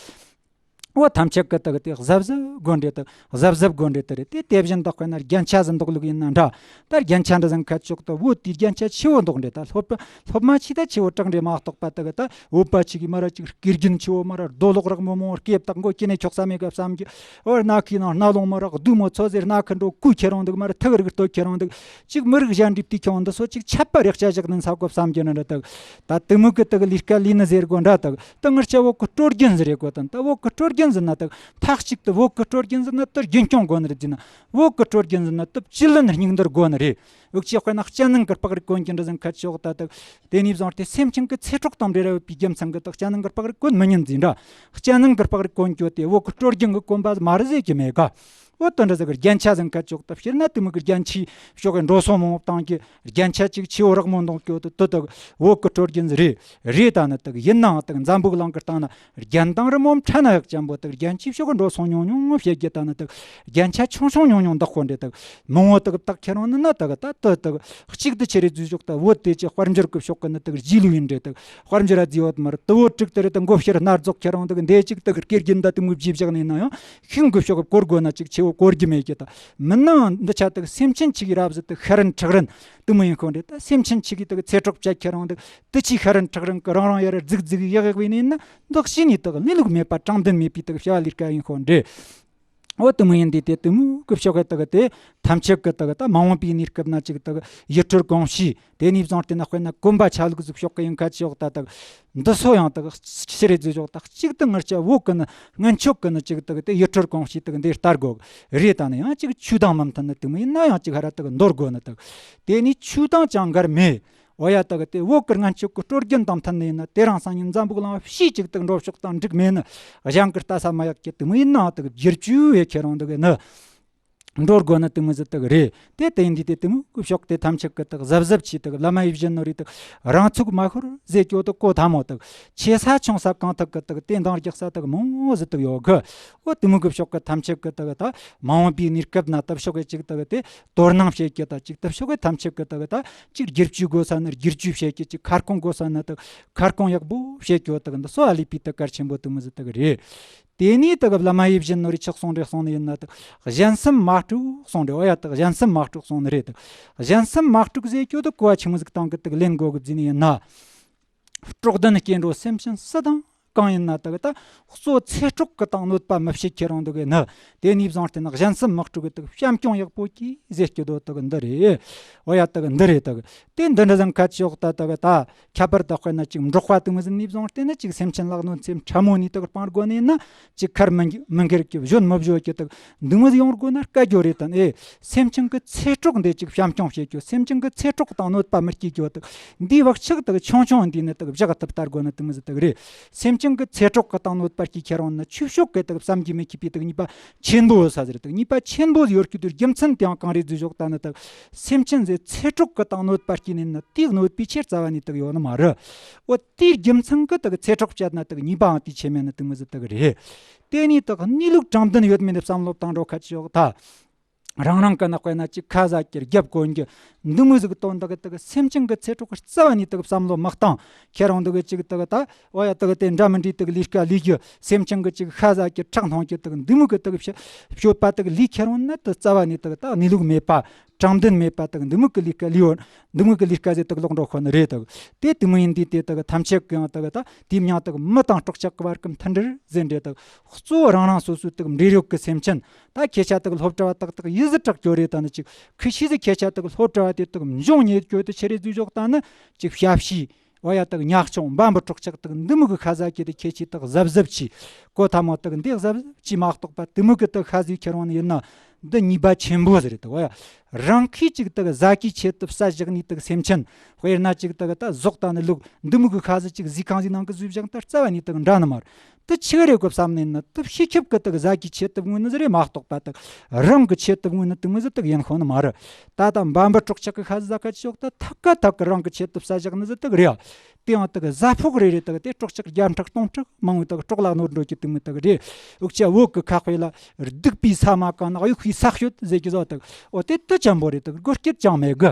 འོ་ཐམས་ཅད་ཀྱི་དག་དེ་གཟབ་གཟབ་དགོས་འདྲེ་དག་གཟབ་གཟབ་དགོས་འདྲེ་དེ་རེད། དེ་དེ་བཞིན་དག་དཔེར་ན་རྒྱན་ཆ་ཟིན་འདོག་ལུགས་ཡིན་ན་འདྲ། ད་རྒྱན་ཆ་འདྲ་ཟིན་ཁ་ཆོག་ཏུ་བོད་དེའི་རྒྱན་ཆ་ཆེ་བོ་འདོག་འདྲེ་ད་སློབ་པ་སློབ་མ་ཆེ་ད་ཆེ་བོ་དྲག་འདྲེ་མ་གཏོགས་པ་དག་ད་བོད་པ་ཆེ་གི་མ་ར་ཅིག་སྐེ་རྒྱན་ཆེ་བོ་མ་ར་རྡོ་ལོག་རག་མོ་མོ་སྐེ་བཏགས་མགོ་སྐེ་ནས་ཆོག་ས་མེད་ག་བསམ་གི་འོ་ར་སྣ་ཁའི་ནང་སྣ་ལོང་མ་ར་བདུད་མོ་ཚོ་ཟེར་སྣ་ཁ་འགྲོ་ཀུ་ཁྱེར་འོང་འདུག་མ་ར་ཐག་རིག་ལྟོ་ཁྱེར་འོང་འདུག་ཅིག་མི་རིགས་གཞན་འདྲིས་དུས་ཁྱོང་འདི་སོ་ཅིག་ཆད་པ་རེག་བྱ་བཞག་ནི་ས་གོ་བསམ་གྱི་ནི་འདྲ་དག་ད་དུ་མུ་གི་དག་ལས་ཀ་ལས་ནི་ཟེར་དགོ་འདྲ་དག་ད་ངར་ཆ་བོད་གི་སྲོལ་རྒྱུན་ཟེར་རེ་དགོ་དང་ད་བོད་གི་སྲོལ་རྒྱུན་ཟེར་ན་དག་མཐའ་གཅིག་ཏུ་བོད་གི་སྲོལ་རྒྱུན་ཟེར་ན་དུ་རྒྱུན་སྐྱོང་དགོ་ནི་རེད་ཟེར་ན་བོད་གི་སྲོལ་རྒྱུན་ཟེར་ན་དུ་བཅུད་ལེན་སྙིང་འདིར་དགོ་ནི་རེད། འུག་ཆེ་དཔེར་ན་སྤྱན་ནང་གི་པགས་རིགས་གོན་གྱི་འདྲ་ཟེར་ཁ་ཆོག་ད་དག་དེ་ནས་བཟུང་སྟེ་སེམས་ཅན་གྱི་ཚེ་སྲོག་དང་འབྲེལ་བའི་རྒྱུ་མཚན་གྱི་དག་སྤྱན་ནང་གི་པགས་རིགས་གོན་མི་ཉན་ཟིན་འདྲ། སྤྱན་ནང་གི་པགས་རིགས་གོན་རྒྱུ་དེ་བོད་ཀྱི་སྲོལ་རྒྱུན་གྱི་གོན་པ་མ་རེད་ཟེར་གྱི་མེད་ག་འོ་དོན་འདྲ་ཟེར་གི་རྒྱན་ཆ་ཟིན་ཁ་ཆོག་ད་སྤྱིར་ན་དེ་མོ་གི་རྒྱན་ཆའི་ཕྱོགས་གི་འགྲོ་སོང་མང་བོ་བཏང་གི་རྒྱན་ཆ་གཅིག་ཆེ་བོ་རག་མོ་འདོང་རྒྱུ་དེ་དེ་དག་བོད་ཀྱི་སྲོལ་རྒྱུན་ཟིན་རེད། རེད་ད་ནི་དག་ཡིན་ནའང་དག་འཛམ་བུ་གླིང་གི་སྟེང་ན་རྒྱན་དང་རི་མོ་ཕྲ་ན་ཡག་ཅན་པོ་དག་རྒྱན་ཆའི་ཕྱོགས་གི་འགྲོ་སོང་ཉུང་ཉུང་བཤད་རྒྱུ་ད་ནི་དག་རྒྱན་ཆ་ཆུང་ཆུང་ཉུང་ཉུང་འདག་ཁོ་འདྲེ་དག་མང་བོ་དག་བཏགས་ཁྱེར་འོང་ནི་ན་དག་ད་དེ་དག་གཅིག་ཏུ་ཆེ་རེ་རྫུས་ཞོག་ད་བོད་དེ་ཅི་དཔལ་འབྱོར་གི་ཕྱོགས་གི་ནི་དག་རྗེས་ལུས་ཡིན་འདྲེ་དག་དཔལ་འབྱོར་ར་རྫིས་བོད་མར་དུ་བོད་དྲུག་དེ་རེ་དག་མགོ་ཕྱིར་སྣར་རྫོགས་ཁྱེར་འོང་དག་འདས་ཅིག་དག་དགེ་རྒྱུན་ད་དེ་མོ་བརྗེ་བཞག་ནས་ན་ཡང་ཤིང་གི་ཕྱོགས་གི་གོར་དགོ་ན་ཅིག་ཆེ་བོ་གོར་རྒྱུ་མེད་ཀྱི་ད་མི་ནང་འདི་ཆ་དག་སེམས་ཅན་ཆིག་གི་རབ་ཟི་དག་ཤ་རན་ཁྲག་རན་དེ་མོ་ཡིན་ཁོ་འདྲེ་ད་སེམས་ཅན་ཆིག་གི་དག་ཚེ་སྲོག་བཅད་ཁྱེར་འོང་དག་དེ་ཆི་ཤ་རན་ཁྲག་རན་གི་རང་རང་ཡ་ར་རྫིག་རྫིག་ཡག་ཡག་བས་ནས་ན་འདག་ཤི་ནས་དག་གནས་ལུགས་མེད་པ་དྲང་བདེན་མེད་པའི་དག་བྱ་བ་ལས་ཀ་ཡིན་ཁོ་འདྲེ། འོ་དེ་མོ་ཡིན་དུས་དེ་དེ་མོ་གི་ཕྱོགས་གི་དག་དེ་ཐམས་ཅད་གི་དག་ད་མ་འོངས་པའི་གནས་སྐབས་ན་ཅིག་དག་ཡུལ་སྲོལ་གོམས་གཤིས་དེ་ནས་བཟུང་སྟེ་ན་དཔེར་ན་གོམ་པ་ཆ་ལུགས་ཟིག་ཕྱོགས་གི་ཡིན་ཁ་ཅིག་ད་དག་འདི་སོ་ཡང་དག་ཕྱི་རེ་རྫུས་ཕྱོགས་དག་གཅིག་ཏུ་ངར་ཆ་བོད་གི་ནི་སྔན་ཆད་གི་ནི་ཅིག་དག་དེ་ཡུལ་སྲོལ་གོམས་གཤིས་དག་འདི་ལྟར་དགོ་རེད། ད་ནི་ཡང་ཅིག་ཆོས་དང་མི་མཐུན་ནི་དེ་མོ་ཡིན་ན་ཡང་ཅིག་ཧ་ར་དག་འདོར་དགོ་ནི་དག་དེ་ནི་ཆོས་དང་ཅང་འགལ་མེད། འོ་ཡ་དག་དེ་བོད་ཀྱི་སྔན་ཆད་ཀྱི་སྲོལ་རྒྱུན་དང་མཐུན་ནས་ཡིན་ན་དེ་རིང་སང་ཉིན་འཛམ་བུ་གླིང་ཕྱིས་ཅིག་དག་འགྲོ་ཕྱོགས་དང་འགྲིག་མེད་ནི་གཞན་གྱི་ལྟ་ས་མ་ཡག་གི་དེ་མོ་ཡིན་ནའང་དག་བསྒྱུར་བཅོས་བྱེད་ཁྱེར་འོང་འདུག་གི་ནི། འགྲོ་དགོས་ནི་དེ་མོ་ཟིག་དག་རེད། དེ་དེ་ཡིན་དུས་དེ་དེ་མོ་གི་ཕྱོགས་དེ་ཐམས་ཅད་གི་དག་གཟབ་གཟབ་ཆེ་དག་བླ་མ་ཡིད་བཞིན་ནོ་རེད་དག་རང་ཚུགས་མ་ཤོར་ཟེར་སྐྱོ་དག་གོ་ཐ་མོ་དག་ཆེ་ས་ཆུང་ས་གང་ཐག་གི་དག་དེ་འདང་རྒྱག་ས་དག་མང་བོ་ཟིག་དག་ཡོད་གི། འོ་དེ་མོ་གི་ཕྱོགས་གི་ཐམས་ཅད་གི་དག་ད་མ་འོངས་པའི་གནས་སྐབས་ན་དག་ཕྱོགས་གི་ཅིག་དག་དེ་དོ་སྣང་བྱེད་རྒྱུ་དག་ཅིག་དག་ཕྱོགས་གི་ཐམས་ཅད་གི་དག་ད་ཅིག་བསྒྱུར་བཅོས་དགོས་ས་ན་བསྒྱུར་བཅོས་བྱེད་རྒྱུ་ཅིག་ཁ་སྐོང་དགོས་ས་ན་དག་ཁ་སྐོང་ཡག་པོ་བྱེད་རྒྱུ་དག་འདི་སོ་ཨ་ལི་པི་དག་གལ་ཆེན་པོ་དེ་མོ་ཟིག་དག་རེད། དེ་ནས་དག་བླ་མ་ཡིད་བཞིན་ནོ་རེ་ཆགས་སོང་རེ་སོང་ནི་ཡིན་ན་དག་གཞན་སེམས་མ་དཀྲུགས་སོང་རེ། འོ་ཡ་དག་གཞན་སེམས་མ་དཀྲུགས་སོང་ནི་རེད་དག་གཞན་སེམས་མ་དཀྲུགས་ཟེར་རྒྱུ་དག་གོ་བ་ཆི་མོ་ཟིག་བཏང་གི་དག་ལེན་དགོས་གི་བཟླས་ནི་ཡིན་ན། སྲོག་ལྡན་སྐྱེ་འགྲོ་སེམས་ཅན་སུ་དང་གང་ཡིན་ན་དག་ད་གཙོ་ཚེ་སྲོག་གི་དང་གནོད་པ་མི་བྱེད་ཁྱེར་རུང་དག་གི་ནི། དེ་ནས་བཟུང་སྟེ་ནི་གཞན་སེམས་མ་དཀྲུགས་གི་དག་བྱམས་སྐྱོང་ཡག་པོ་གྱིས་ཟེར་རྒྱུ་དོ་དག་འདི་རེད། འོ་ཡ་དག་འདི་རེད་དག་དེ་འདི་འདྲ་ཟིག་ཁ་ཆོག་ད་དག་ད་ཁྱད་པར་དག་དཔེར་ན་ཅིག་འབྲོག་པ་དེ་མོ་ཟིག་ནས་བཟུང་སྟེ་ནི་ཅིག་སེམས་ཅན་ལ་གནོད་སེམས་ཕྲ་མོ་ནས་དག་སྤང་དགོས་ནས་ན་ཅིག་ཁར་མི་མི་འགེར་གི་བཞོན་མི་བཞོ་གི་དག་འདི་མོ་ཟིག་ཡོང་དགོས་ན་དཀའ་རྒྱུ་རེད་དམ། ཨེ། སེམས་ཅན་གི་ཚེ་སྲོག་འདི་ཅིག་བྱམས་སྐྱོང་བྱེད་རྒྱུ། སེམས་ཅན་གི་ཚེ་སྲོག་དང་གནོད་པ་མི་སྐྱེལ་རྒྱུ་དག་འདིའི་བག་ཆགས་དག་ཆུང་ཆུང་འདི་ནི་དག་བཞག་ཐུབ་ལྟ་དགོས་ན་དེ་མོ་ཟིག་དག་རེད། སེམས་ཅན་གི་ཚེ་སྲོག་གི་དང་གནོད་པ་སྐྱེལ་ཁྱེར་རུང་ནི་ཆོས་ཕྱོགས་གི་དག་བསམ་གྱིས་མི་ཁྱབ་པའི་དག་ཉེས་པ་ཆེན་པོ་ཡོད་ས་ཟེར། དག་ཉེས་པ་ཆེན་པོ་ཡོད་རྒྱུ་དེ་རྒྱུ་མཚན་དེའང་གང་རེད་ཟེར་ཞོག་ད་ནི་དག་སེམས་ཅན་ཟེར་ཚེ་སྲོག་གི་དང་གནོད་པ་སྐྱེལ་ནས་ན་དེའི་གནོད་པའི་ཆེད་རྩ་བ་ནས་དག་ཡོད་ནི་མ་རེད། འོ་དེའི་རྒྱུ་མཚན་གི་དག་ཚེ་སྲོག་བཅད་ན་དག་ཉེས་པའང་དེའི་ཆེད་མེད་ནི་དེ་མོ་ཟིག་དག་རེད། དེ་ནས་དག་གནས་ལུགས་དྲང་བདེན་ཡོད་མེད་ནི་བསམ་བློ་བཏང་འགྲོ་ཁ་ཆོག་ད། རང་རང་གི་ནག་པའི་ན་ཅིག་ཁ་ཟ་གྱི་རྒྱབ་གོན་གྱི་འདི་མོ་ཟིག་དོན་དག་དག་སེམས་ཅན་གི་ཚེ་སྲོག་གི་རྩ་བ་ནས་དག་བསམ་བློ་མ་བཏང་ཁྱེར་རུང་དག་ཅིག་དག་ད་འོ་ཡ་དག་དེ་འདྲ་མི་འདྲའི་དག་ལས་ཀ་ལས་རྒྱུ། སེམས་ཅན་གི་ཅིག་ཁ་ཟ་གྱི་ཁྲག་འཐུང་གྱི་དག་འདི་མོ་གི་དག་སྤྱོད་པ་དག་ལས་ཁྱེར་རུང་ན་དག་རྩ་བ་ནས་དག་ད་གནས་ལུགས་མེད་པ། དྲང་བདེན་མེད་པ་དག་འདི་མོ་གི་ལས་ཀ་ལས་འོ་འདི་མོ་གི་ལས་ཀ་ཟེར་དག་ལོག་འགྲོ་ཁོ་ནི་རེད་དག་དེ་དེ་མོ་ཡིན་དུས་དེ་དག་ཐམས་ཅད་གི་ཡང་དག་ད་དེའི་མྱིང་དག་མི་དང་སྲོག་ཆགས་གི་བར་གི་མཐུན་སྒྲིལ་ཟེར་འདྲ་དག་གཙོ་བོ་རང་རང་སོ་སོའི་དག་འབྲེལ་ཡོད་གི་སེམས་ཅན། ད་ཁྱེད་ཅག་དག་སློབ་གྲྭ་བ་དག་དག་ཡིད་གཟི་དྲག་སྐྱོ་རེད། ད་ནི་ཅིག་ཁི་ཤི་ཟིག་ཁྱེད་ཅག་དག་སློབ་གྲྭ་བ་དེ་དག་འབྱུང་ཉེ་སྐྱོ་དེ་ཆི་རེད་ཟེར་ཞོག་ད་ནི་ཅིག་ཞབས་ཕྱི། འོ་ཡ་དག་ཉག་ཆུང་འབའ་འབུ་སྲོག་ཆགས་དག་འདི་མོ་གི་ཁ་ཟ་གི་དེ་ཁྱེད་ཅག་དག་གཟབ་གཟབ་གྱིས། གོ་ཐ་མོ་དག་འདི་གཟབ་གཟབ་གྱིས་མ་གཏོགས་པ་དེ་མོ་གི་དག་ཁ་ཟས་ཁྱེར་རུང་ནི་ཡིན་ན་འདི་ཉེས་པ་ཆེན་པོ་ཟིག་རེད་དག་འོ་ཡ། རང་གིས་ཅིག་དག་ཟ་གི་ཆེད་དུ་བསད་བཞག་ནི་དག་སེམས་ཅན། དཔེར་ན་ཅིག་དག་ད་ཟོག་ད་ནི་ལུག་འདི་མོ་གི་ཁ་ཟས་ཅིག་ཟས་ཁང་ཟིག་ནང་གི་ཟོས་བཞག་ད་རྩ་བ་ནས་དག་འདྲ་ནི་མ་རེད། དེ་ཆི་རེད་གོ་བསམ་ནས་ནི་དེ་སྤྱི་ཁྱབ་ཀྱི་དག་ཟ་གི་ཆེད་དུ་ངོས་ནི་ཟིག་རེད་མ་གཏོགས་པ་དག་རང་གི་ཆེད་དུ་ངོས་ནི་དེ་ངོས་ཟིག་དག་ཡིན་ཁོ་ནི་མ་རེད། ད་ལྟ་འབའ་འབུ་སྲོག་ཆགས་ཀྱི་ཁ་ཟས་ཟ་ཁ་ཆོག་ད་ཐབ་ཀ་ཐབ་ཀྱི་རང་གི་ཆེད་དུ་བསད་བཞག་ནི་ཟིག་དག་རེད། དེ་ཡང་དག་ཟ་ཕོག་རེ་རེ་དག་དེ་སྲོག་ཆགས་བརྒྱ་ཕྲག་སྟོང་ཕྲག་མང་བོ་དག་སྲོག་ལ་གནོད་འགྲོ་གི་དེ་མོ་དག་རེད། འུ་ཅག་བོད་ཀྱི་ཁ་དཔེ་ལ་སྡིག་པའི་ས་མ་གང་ན་གཡོག་པའི་ས་གཡོས་ཟེར་གི་བཟོ་དག་འོ་དེ་དུ་ཅན་པོ་རེད་དག་སྒོ་སྐྱེད་ཅང་མེད་གི།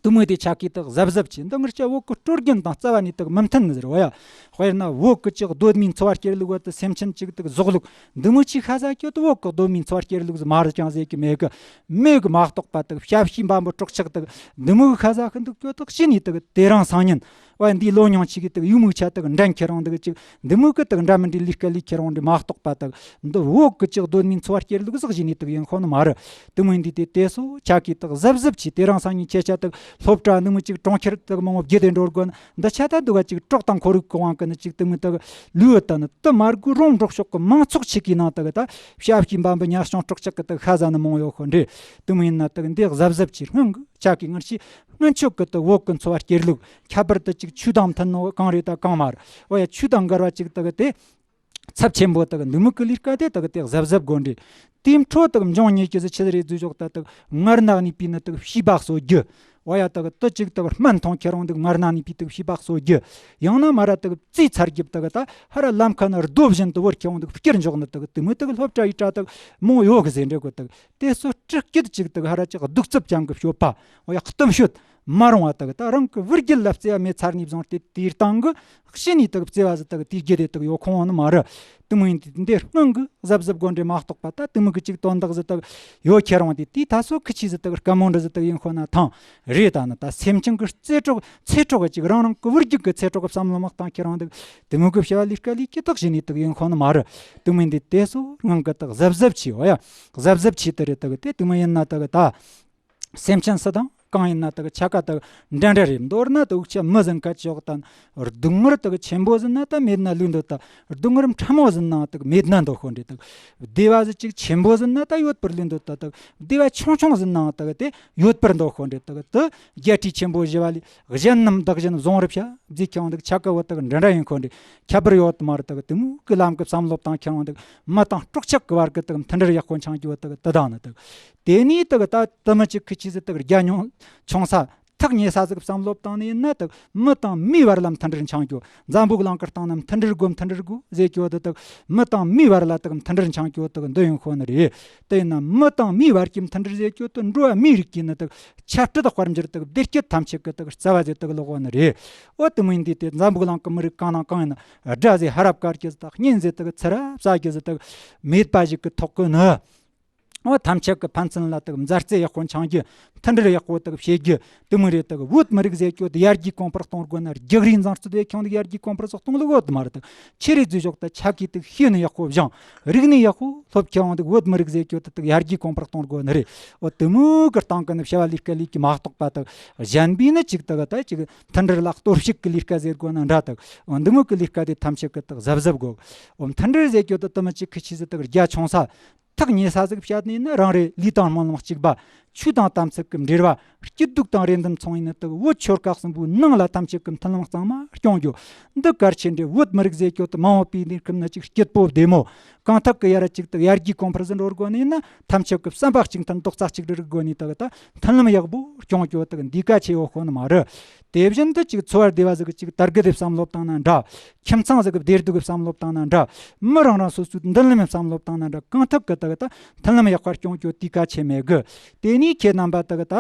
དེ་མོ་དེ་ཆ་གི་དག་གཟབ་གཟབ་བྱེད། འདི་ངར་ཅག་བོད་ཀྱི་སྲོལ་རྒྱུན་དང་རྩ་བ་ནས་དག་མི་མཐུན་ནི་ཟེར་བ་ཡ། དཔེར་ན་བོད་ཀྱི་ཅིག་གདོད་མའི་འཚོ་བ་སྐྱེལ་ལུགས་བ་དེ་སེམས་ཅན་ཅིག་དག་ཟོག་ལུག་འདི་མོ་ཅིག་ཁ་ཟས་ཁྱོད་དེ་བོད་ཀྱི་གདོད་མའི་འཚོ་བ་སྐྱེལ་ལུགས་ཟིག་མ་རེད་ཅང་ཟེར་གི་མེད་གི། མེད་གི་མ་གཏོགས་པ་དག་ཞབས་ཕྱི་འབའ་འབུ་སྲོག་ཆགས་དག་འདི་མོ་གི་ཁ་ཟས་ཁི་འདུག་ཁྱོད་དག་ཕྱི་ནས་དག་དེ་རིང་སང་ཉིན་བ་འདིའི་ལོ་ཉུང་ཆེ་གི་དག་ཡུལ་མི་ཆ་དག་འགྲན་ཁྱེར་རུང་དག་ཅིག་འདི་མོ་གི་དག་འདྲ་མི་འདྲའི་ལས་ཀ་ལས་ཁྱེར་རུང་འདི་མ་གཏོགས་པ་དག་འདི་བོད་ཀྱི་ཅིག་གདོད་མའི་འཚོ་བ་སྐྱེལ་ལུགས་ཟིག་བྱས་ནས་དག་ཡིན་ཁོ་ནི་མ་རེད། དེ་མོ་ཡིན་དུས་དེ་དེ་སོ་ཆ་གི་དག་གཟབ་གཟབ་བྱས། དེ་རིང་སང་ཉིན་ཁྱེད་ཅག་དག་སློབ་གྲྭ་འདི་མོ་ཅིག་གྲོང་ཁྱེར་དག་མང་བོ་བརྒྱུད་དེ་འགྲོ་དགོས་ན་འདི་ཆ་ད་འདུག་ག་ཅིག་གྲོགས་དང་ཁོར་ཡུག་གི་དབང་གིས་ནི་ཅིག་དེ་མོ་དག་ལུས་ཡོད་ད་ནི་དེ་མ་དགོས་རུང་འབྲོག་ཕྱོགས་ཀྱི་མང་ཚོགས་ཆེ་གི་ནང་དག་ད་ཞབས་ཕྱི་འབའ་འབུ་ཉག་ཆུང་སྲོག་ཆགས་ཀྱི་དག་ཤ་ཟ་ནི་མང་ཡོད་ཁོ་འདྲ། དེ་མོ་ཡིན་ན་དག་འདི་གཟབ་གཟབ་བྱས། སྔོན་གི་ཆ་གི་ངར་ཅིག་སྔོན་ཆད་ཀྱི་དག་བོད་ཀྱི་འཚོ་བ་སྐྱེལ་ལུགས་ཁྱད་པར་དུ་ཅིག་ཆོས་དང་མཐུན་ནོ་གང་རེད་ད་གང་མ་རེད། འོ་ཡ་ཆོས་དང་འགལ་བ་ཅིག་དག་དེ། ཚབས་ཆེན་པོ་དག་འདི་མོ་གི་ལས་ཀ་དེ་དག་དེ་གཟབ་གཟབ་དགོས་འདྲ། དེའི་འཕྲོ་དག་འབྱུང་ཉེ་གི་ཟིག་ཆི་རེད་ཟེར་ཞོག་ད་དག་ངར་ནག་ནས་པའི་ནི་དག་བྱིས་པ་གསོ་རྒྱུ། འོ་ཡ་དག་དེ་ཅིག་དག་སྨན་འཐུང་ཁྱེར་རུང་དག་ངར་ནག་ནས་པའི་དག་བྱིས་པ་གསོ་རྒྱུ། ཡང་ན་མ་ར་དག་བཙས་ཚར་རྒྱུ་དག་ད་ཧ་ར་ལམ་ཁ་ན་རྡོ་བཞིན་དུ་བོར་ཁྱེར་རུང་དག་བསྐྱུར་འཇོག་ནི་དག་དེ་མོ་དག་སློབ་གྲྭ་ཡི་གྲྭ་དག་མང་ཡོད་གི་ཟེར་འདྲ་གོ་དག་དེ་སོ་སྤྲུལ་སྐུད་ཅིག་དག་ཧ་ར་ཅིག་གདུག་རྩུབ་ཅན་གི་སྤྱོད་པ། འོ་ཡ་གཏུམ་སྤྱོད། མ་རུང་བ་དག་ད་རང་གི་བུ་རྒྱུད་ལ་བརྩེ་བ་མེད་ཚར་ནས་བཟུང་སྟེ་དེའི་སྟེང་གི་གཤིས་ནས་དག་བརྩེ་བ་ཟིག་དག་དེའི་རྒྱུད་དེ་དག་ཡོད་ཁོང་བ་ནི་མ་རེད། དེ་མོ་ཡིན་དུས་འདི་སྔོན་གི་གཟབ་གཟབ་དགོས་འདྲ་མ་གཏོགས་པ་ད་དེ་མོ་གི་ཅིག་དོན་དག་ཟིག་དག་ཡོད་ཁྱེར་རུང་དེ་དེའི་ད་སོ་ཁི་ཆི་ཟིག་དག་དཀའ་མོ་འདྲ་ཟིག་དག་ཡིན་ཁོ་ན་ཐང་རེད། ད་ནི་ད་སེམས་ཅན་གི་རྩེ་སྲོག་ཚེ་སྲོག་གི་ཅིག་རང་རང་གི་བུ་རྒྱུད་གི་ཚེ་སྲོག་གི་བསམ་བློ་མ་བཏང་ཁྱེར་རུང་དག་དེ་མོ་གི་བྱ་བ་ལས་ཀ་ལས་ཀྱི་དག་བྱས་ནས་དག་ཡིན་ཁོ་ནི་མ་རེད། དེ་མོ་ཡིན་དུས་དེ་སོ་སྔོན་གི་དག་གཟབ་གཟབ་བྱས། འོ་ཡ་གཟབ་གཟབ་བྱས་དེ་རེད་དག་དེ་དེ་མོ་ཡིན་ན་དག་ད། སེམས་ཅན་སུ་དང་ གང་ཡིན་ན་དག་ཆ་ག་དག་འདྲ་འདྲ་རེད། མདོར་ན་དག་འུ་ཆ་མི་ཟིན་ཁ་ཅོག་དང་། སྡུག་བསྔལ་དག་ཆེན་པོ་ཟིན་ན་ད་མེད་ན་ལུས་འདོད་ད། སྡུག་བསྔལ་ཕྲ་མོ་ཟིན་ནའང་དག་མེད་ན་འདོད་ཤོག་འདྲེ་དག། བདེ་བ་ཟིག་ཅིག་ཆེན་པོ་ཟིན་ན་ད་ཡོད་པར་ལུས་འདོད་ད་དག། བདེ་བ་ཆུང་ཆུང་ཟིན་ནའང་དག་དེ་ཡོད་པར་འདོད་ཤོག་འདྲེ་དག། དེ་བརྒྱད་ཁྲི་ཆེན་པོ་བཞི་བ་ལས། གཞན་རྣམས་བདག་གཞན་བཟུང་བར་བྱ། ཟེར་ཁྱེར་འོང་འདུག་ཆ་ག་བོ་དག་འདྲ་འདྲ་ཡིན་ཁོ་འདྲ་ཁྱད་པར་ཡོད་མ་རེད་དག། དེ་མོ་གི་ལམ་གི་བསམ་བློ་བཏང་ཁྱེར་འོང་འདུག། མི་དང་སྲོག་ཆགས་ཀྱི་བར་གི་དག་མཐུན་སྒྲིལ་ཡག་པོ་འཆང་རྒྱུ་བོ་དག་དེ་དང་ནི་དག། དེ་ནས་དག་ད་དུ་མི་གཅིག་གི་ཆེས་སུ་དག་རྒྱ་ཉུང་ཆུང་ས་ཐག་ཉེ་ས་ཟིག་བསམ་བློ་བཏང་ནས་ཡིན་ན་དག་མི་དང་མིའི་བར་ལ་མཐུན་སྒྲིལ་འཆང་རྒྱུ། འཛམ་བུ་གླིང་གི་སྟེང་ན་མཐུན་སྒྲིལ་དགོས་མཐུན་སྒྲིལ་དགོས་ཟེར་རྒྱུ་བོ་དེ་དག་མི་དང་མིའི་བར་ལ་དག་མཐུན་སྒྲིལ་འཆང་རྒྱུ་བོ་དག་འདི་ཡིན་ཁོ་ནི་རེད། དེ་ཡིན་ན་མི་དང་མིའི་བར་གྱི་མཐུན་སྒྲིལ་ཟེར་རྒྱུ་དེ་འགྲོ་བ་མིའི་རིགས་ཀྱི་ནི་དག་ཆབ་སྲིད་དཔལ་འབྱོར་དག་བདེ་སྐྱིད་ཐམས་ཅད་ཀྱི་དག་རྩ་བ་ཟེར་དག་ལོག་བ་ནི་རེད། འོ་དེ་མོ་ཡིན་དུས་དེ་འཛམ་བུ་གླིང་གི་མི་རིགས་གང་དང་གང་ཡིན་ན་དགྲ་ཟེར་ཧ་རབ་དཀར་གྱི་དག་གཉེན་ཟེར་དག་ཚུར་ར་བཟའ་གི་ཟེར་དག་མེད་པ་ཞིག་གི་ཐོག་གི་ནི། འོ་ཐམས་ཅད་ཀྱི་ཕན་ཚུན་ལ་དག་མཛའ་བརྩེ་ཡག་པོ་འཆང་རྒྱུ། མཐུན་སྒྲིལ་ཡག་པོ་དག་བྱེད་རྒྱུ། དེ་མོ་རེད་དག། བོད་མི་རིགས་ཟེར་རྒྱུ་དེ་ཡར་རྒྱས་གོང་འཕེལ་གཏོང་དགོས་ན་རྒྱུགས་རིང་འཛིང་རྩོད་དེ་ཁྱོང་དག་ཡར་རྒྱས་གོང་འཕེལ་སོགས་གཏོང་ལུགས་འོ་དེ་མ་རེད་དག། ཆེ་རེ་རྫུས་ཞོག་ད་ཆ་གི་དག་ཤེས་ནི་ཡག་པོ་སྦྱང་། རིག་གནས་ཡག་པོ་སློབ་ཁྱེར་འོང་འདུག། བོད་མི་རིགས་ཟེར་རྒྱུ་དེ་དག་ཡར་རྒྱས་གོང་འཕེལ་གཏོང་དགོས་ནི་རེད། འོ་དེ་མོ་གི་སྟེང་གི་ནི་བྱ་བ་ལས་ཀ་ལས་ཀྱི་མ་གཏོགས་པ་དག་གཞན་པའི་ནི་ཅིག་དག་ད་ཅིག་མཐུན་སྒྲིལ་ལ་གཏོར་བཤིག་གི་ལས་ཀ་ཟེར་དགོས་ན་འདྲ་དག། འོ་འདི་མོ་གི་ལས་ཀ་དེ་ཐམས་ཅད་ཀྱི་དག་གཟབ་གཟབ་དགོས། འོ་མཐུན་སྒྲིལ་ཟེར་རྒྱུ་དེ་དུ་མི་གཅིག་གི་ཆེས་སུ་དག་རྒྱ་ཆུང་ས། ཐག་ཉེ་ས་ཟིག་བཤད་ནས་ན་རང་རེ་ལུས་དང་སྨོན་ལམ་གཅིག་པ། ཆོས་དང་དམ་ཚིག་གི་འབྲེལ་བ། སྐྱིད་སྡུག་དང་རེ་འདུན་མཚུངས་ཡིན་ནི་དག་བོད་ཆོལ་ཁ་གསུམ་པོའི་ནང་ལ་ཐམས་ཅད་ཀྱི་མཐུན་ལམ་གཙང་མ་སྐྱོང་རྒྱུ། འདི་གལ་ཆེ་འདྲ། བོད་མི་རིགས་ཟེར་རྒྱུ་དེ་མ་འོངས་པའི་གནས་སྐབས་ན་ཅིག་སྐྱིད་པོ་བདེ་མོ། གང་ཐུབ་ཀྱི་ཡར་ཅིག་དག་ཡར་རྒྱས་གོང་འཕེལ་ཟིན་འགྲོ་དགོས་ནི་ཡིན་ན་ཐམས་ཅད་ཀྱི་བསམ་པ་གཅིག་མཐུན་རྡོག་རྩ་གཅིག་སྒྲིལ་དགོས་ནི་དག་ད་མཐུན་ལམ་ཡག་པོ་སྐྱོང་རྒྱུ་དག་འདི་གལ་ཆེ་བོ་ཁོ་ན་མ་རེད། དེ་བཞིན་དུ་ཅིག་འཚོ་བ་བདེ་བ་ཟིག་གི་ཅིག་དར་རྒུད་དེ་བསམ་བློ་བཏང་ན་འདྲ། ཁྱིམ་ཚང་ཟིག་གི་བདེ་སྡུག་གི་བསམ་བློ་བཏང་ན་འདྲ། མི་རང་རང་སོ་སོའི་མདུན་ལམ་བསམ་བློ་བཏང་ན་འདྲ། གང་ཐུབ་ཀྱི་དག་ད་མཐུན་ལམ་ཡག་པར་སྐྱོང་རྒྱུ་དེ་གལ་ཆེ་མེད་གི། དེ་ནས་ཁྱེད་རྣམ་པ་དག་ད་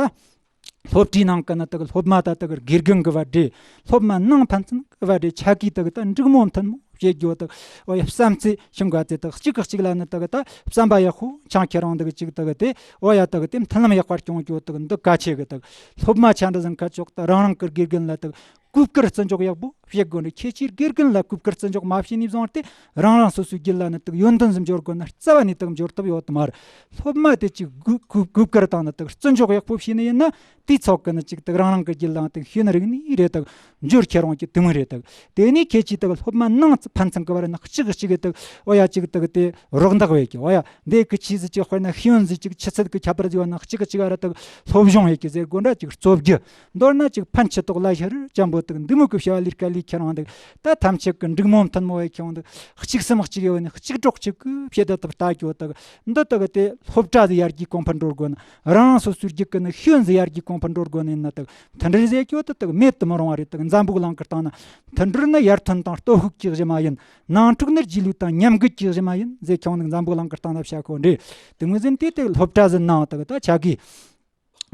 སློབ་གྲྭའི་ནང་གི་ནི་དག་སློབ་མ་ད་དག་དགེ་རྒན་གི་བར་འབྲེལ། སློབ་མ་ནང་ཕན་ཚུན་གི་བར་འབྲེལ། ཆ་གིས་དག་ད་འགྲིག་མོ་མཐུན་མོ་བྱེད་རྒྱུ་དག་འོ་ཡ་བསམ་རྩེ་ཤིང་ག་ཚེ་དག་གཅིག་གིས་གཅིག་ལ་ནི་དག་ད་བསམ་པ་ཡག་པོ་འཆང་ཁྱེར་འོང་འདུག་ཅིག་དག་དེ་འོ་ཡ་དག་དེ་མཐུན་ལམ་ཡག་པར་སྐྱོང་རྒྱུ་དག་འདི་གལ་ཆེ་གི། དག་སློབ་མ་ཆ་འདྲ་ཟིན་ཁ་ཅོག་ད་རང་རང་གི་དགེ་རྒན་ལ་དག་གུས་བཀུར་བརྩི་འཇོག་ཡག་པོ་བྱེད་དགོས་ནི། ཁྱེད་ཀྱིས་དགེ་རྒན་ལ་གུས་བཀུར་བརྩི་འཇོག་མ་བྱས་ནས་བཟུང་སྟེ་རང་རང་སོ་སོའི་རྒྱུད་ལ་ནི་དག་ཡོན་ཏན་ཟིག་འབྱོར་དགོས་ན་རྩ་བ་ནས་དག་འབྱོར་ཐུབ་ཡོད་མ་རེད། སློབ་མ་དེ་ཅིག་གུས་གུས་གུས་བཀུར་དང་ནི་དག་བརྩི་འཇོག་ཡག་པོ་བྱས་ནི་ཡིན་ན་དེའི་ཚོགས་ཀྱི་ནི་ཅིག་དག་རང་རང་གི་རྒྱུད་ལའང་དག་ཤེས་ནི་རིག་ནི་རེད། དག་འབྱོར་ཁྱེར་འོང་གི་དེ་མོ་རེད། དག་དེ་ནས་ཁྱེད་ཀྱིས་དག་སློབ་མ་ནང་ཕན་ཚུན་གི་བར་ནི་གཅིག་གིས་གཅིག་གི་དག་འོ་ཡ་ཅིག་དག་དེ་རོགས་འདེགས་བྱེད་ཀྱི། འོ་ཡ་འདི་གི་ཆི་ཟིག་ཅིག་དཔེར་ན་ཤེས་ཡོན་ཟིག་ཅིག་ཆུ་ཚད་གི་ཁྱད་པར་ཟིག་ཡོད་ན་གཅིག་གིས་གཅིག་ཨ་ར་དག་སློབ་སྦྱོང་ཡེད་ཀྱི་ཟེར་དགོས་འདྲ། ཅིག་རྩོབ་རྒྱུ། མདོར་ན་ཅིག་ཕན་ཆད་ཐོགས་ལ་ཤོར་ཅན་པོ་དག་འདི་མོ་གི་བྱ་བ་ལས་ཀ་ལས་ཁྱེད་རང་དག་ད་ཐམས་ཅད་ཀྱི་འགྲིག་མོ་མཐུན་མོ་བའི་ཁྱེད་རང་དག་གཅིག་སེམས་གཅིག་ཡོད་ནི་གཅིག་གྲོགས་གཅིག་གི་ཕྱེ་ད་ཐུབ་ལྟ་རྒྱུ་དག་འདི་དག་དེ་སློབ་གྲྭ་ཟིག་ཡར་རྒྱས་གོང་འཕེལ་འགྲོ་དགོས་ན། རང་རང་སོ་སོའི་རྒྱུད་ཀྱི་ནི་ཤེས་ཡོན་ཟིག་ཡར་རྒྱས་གོང་འཕེལ་འགྲོ་དགོས་ནི་ཡིན་ན་དག་མཐུན་སྒྲིལ་ཟེར་རྒྱུ་དེ་དག་མེད་དུ་མི་རུང་བ་རེད། དག་འཛམ་བུ་གླིང་གི་སྟེང་ན་མཐུན་སྒྲིལ་ནི་ཡར་ཐོན་དང་སྟོབས་ཤུགས་ཀྱི་གཞི་མ་ཡིན། ནང་འཁྲུག་ནི་རྗེས་ལུས་དང་ཉམས་རྒུད་ཀྱི་གཞི་མ་ཡིན་ཟེར་ཁྱེད་རང་དག་འཛམ་བུ་གླིང་གི་སྟེང་ན་བྱ་ཁོ་འདྲ། དེ་མོ་ཟིན་དུས་དེ་སློབ་གྲྭ་ཟིག་ནང་དག་ད་ཆ་གིས་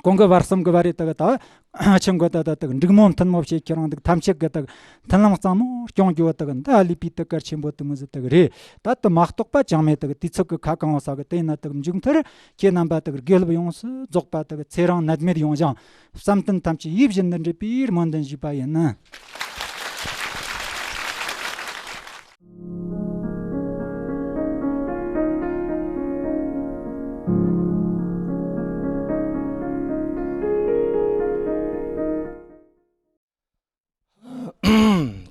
གོང་གི་བར་གསུམ་གི་བར་རེ་དག་ད་ཆུ་འགོ་ད་ད་དག་འགྲིག་མོ་མཐུན་མོ་བྱེད་ཁྱེད་རང་དག་ཐམས་ཅད་གི་དག་མཐུན་ལམ་གཙང་མོ་སྐྱོང་རྒྱུ་དག་འདི་ཨ་ལི་པི་དག་གལ་ཆེན་པོ་དེ་མོ་ཟིག་དག་རེད། ད་དུ་མ་གཏོགས་པ་ཅང་མེད། དག་དུས་ཚོད་ཀྱི་ཁ་གང་བ་ས་གི་དེ་ན་དག་མཇུག་མཐར་ཁྱེད་རྣམ་པ་དག་དགེ་སློབ་ཡོངས་སུ་རྫོགས་པ་དག་ཚེ་རིང་ནད་མེད་ཡོང་ཞིང་། བསམ་དོན་ཐམས་ཅད་ཡིད་བཞིན་དུ་འགྲུབ་པའི་སྨོན་འདུན་ཞུས་པ་ཡིན།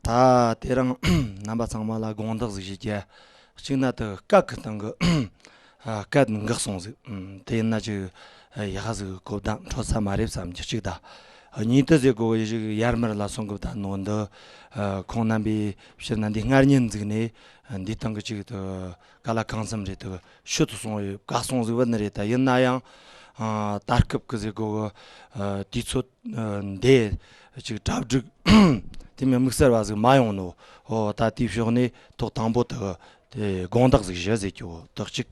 ད་དེ་རིང་རྣམ་པ་ཚང་མ་ལ་དགོངས་དག་ཟིག་ཞུ་རྒྱུ། གཅིག་ན་དུ་སྐད་གི་སྟེང་གི་ཨ་སྐད་འགག་སོང་ཟིག། ཨམ། དེ་ཡིན་ན་ཅིག་ཨ་ཡག་ཟིག་གོ་བརྡ་འཕྲོད་ས་མ་རེད་བསམ་རྒྱུ་གཅིག་དང་། གཉིས་དུ་ཟེར་གོ་ཞིག་ཡར་མར་ལ་སོང་གི་བསྡད་ནོ་འདི། ཨ་ཁོང་རྣམ་པའི་ཕྱིར་ན་འདི་སྔར་ཉིན་འཛུགས་ནས་འདི་སྟེང་གི་ཅིག་དུ་ག་ལ་གང་འཚམ་རེ་དུ་ཤུལ་དུ་སོང་ཡོད་ག་སོང་ཟིག་བུད་ནི་རེད། ད་ཡིན་ན་ཡང་ཨ་ད་སྐབས་གི་ཟེར་གོ་གི་ཨ་དུས་ཚོད་ཨ་འདི་ཅིག་གྲ་སྒྲིག་དེ་མིན་དམིགས་བསལ་བ་ཟིག་མ་ཡོང་ནོ། ཨོ་ད་དེའི་ཕྱོགས་ནས་ཐོག་དང་པོ་དུ་དེ་དགོངས་དག་ཟིག་ཞུ་ཟེར་རྒྱུ་དག་ཅིག།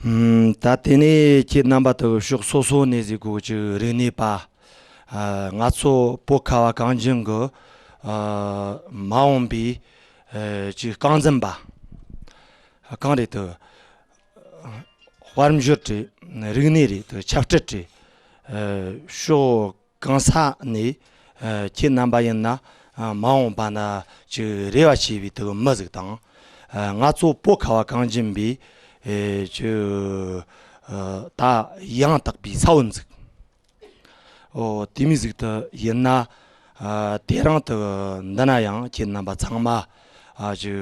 ཨམ། ད་དེ་ནས་ཁྱེད་རྣམ་པ་དུ་ཕྱོགས་སོ་སོ་ནས་ཟེར་གོ་ཅིག་རིག་གནས་པ། ཨ་ང་ཚོ་བོད་ཁ་བ་གངས་ཅན་གི་ཨ་མ་འོངས་པའི་ཨ་ཅིག་རྐང་འཛིན་པ་གང་རེད་དུ། དཔལ་འབྱོར་རེད། རིག་གནས་རེད། ཆབ་སྲིད་རེད། ཨ་ཕྱོགས་གང་ས་ནས་ཨ་ཁྱེད་རྣམ་པ་ཡིན་ན་ཨ་མ་འོངས་པ་ན་ཅིག་རེ་བ་བྱེད་པའི་དུ་མི་ཟིག་དང་། ཨ་ང་ཚོ་བོད་ཁ་བ་གངས་ཅན་པའི་ཨེ་ཅིག་ཨ་ད་ཡང་དག་པའི་ས་བོན་ཟིག། ཨོ་དེ་མི་ཟིག་ཏུ་ཡིན་ན། ཨ་དེ་རིང་དུ་འདི་ན་ཡང་ཁྱེད་རྣམ་པ་ཚང་མ་ཨ་ཅིག་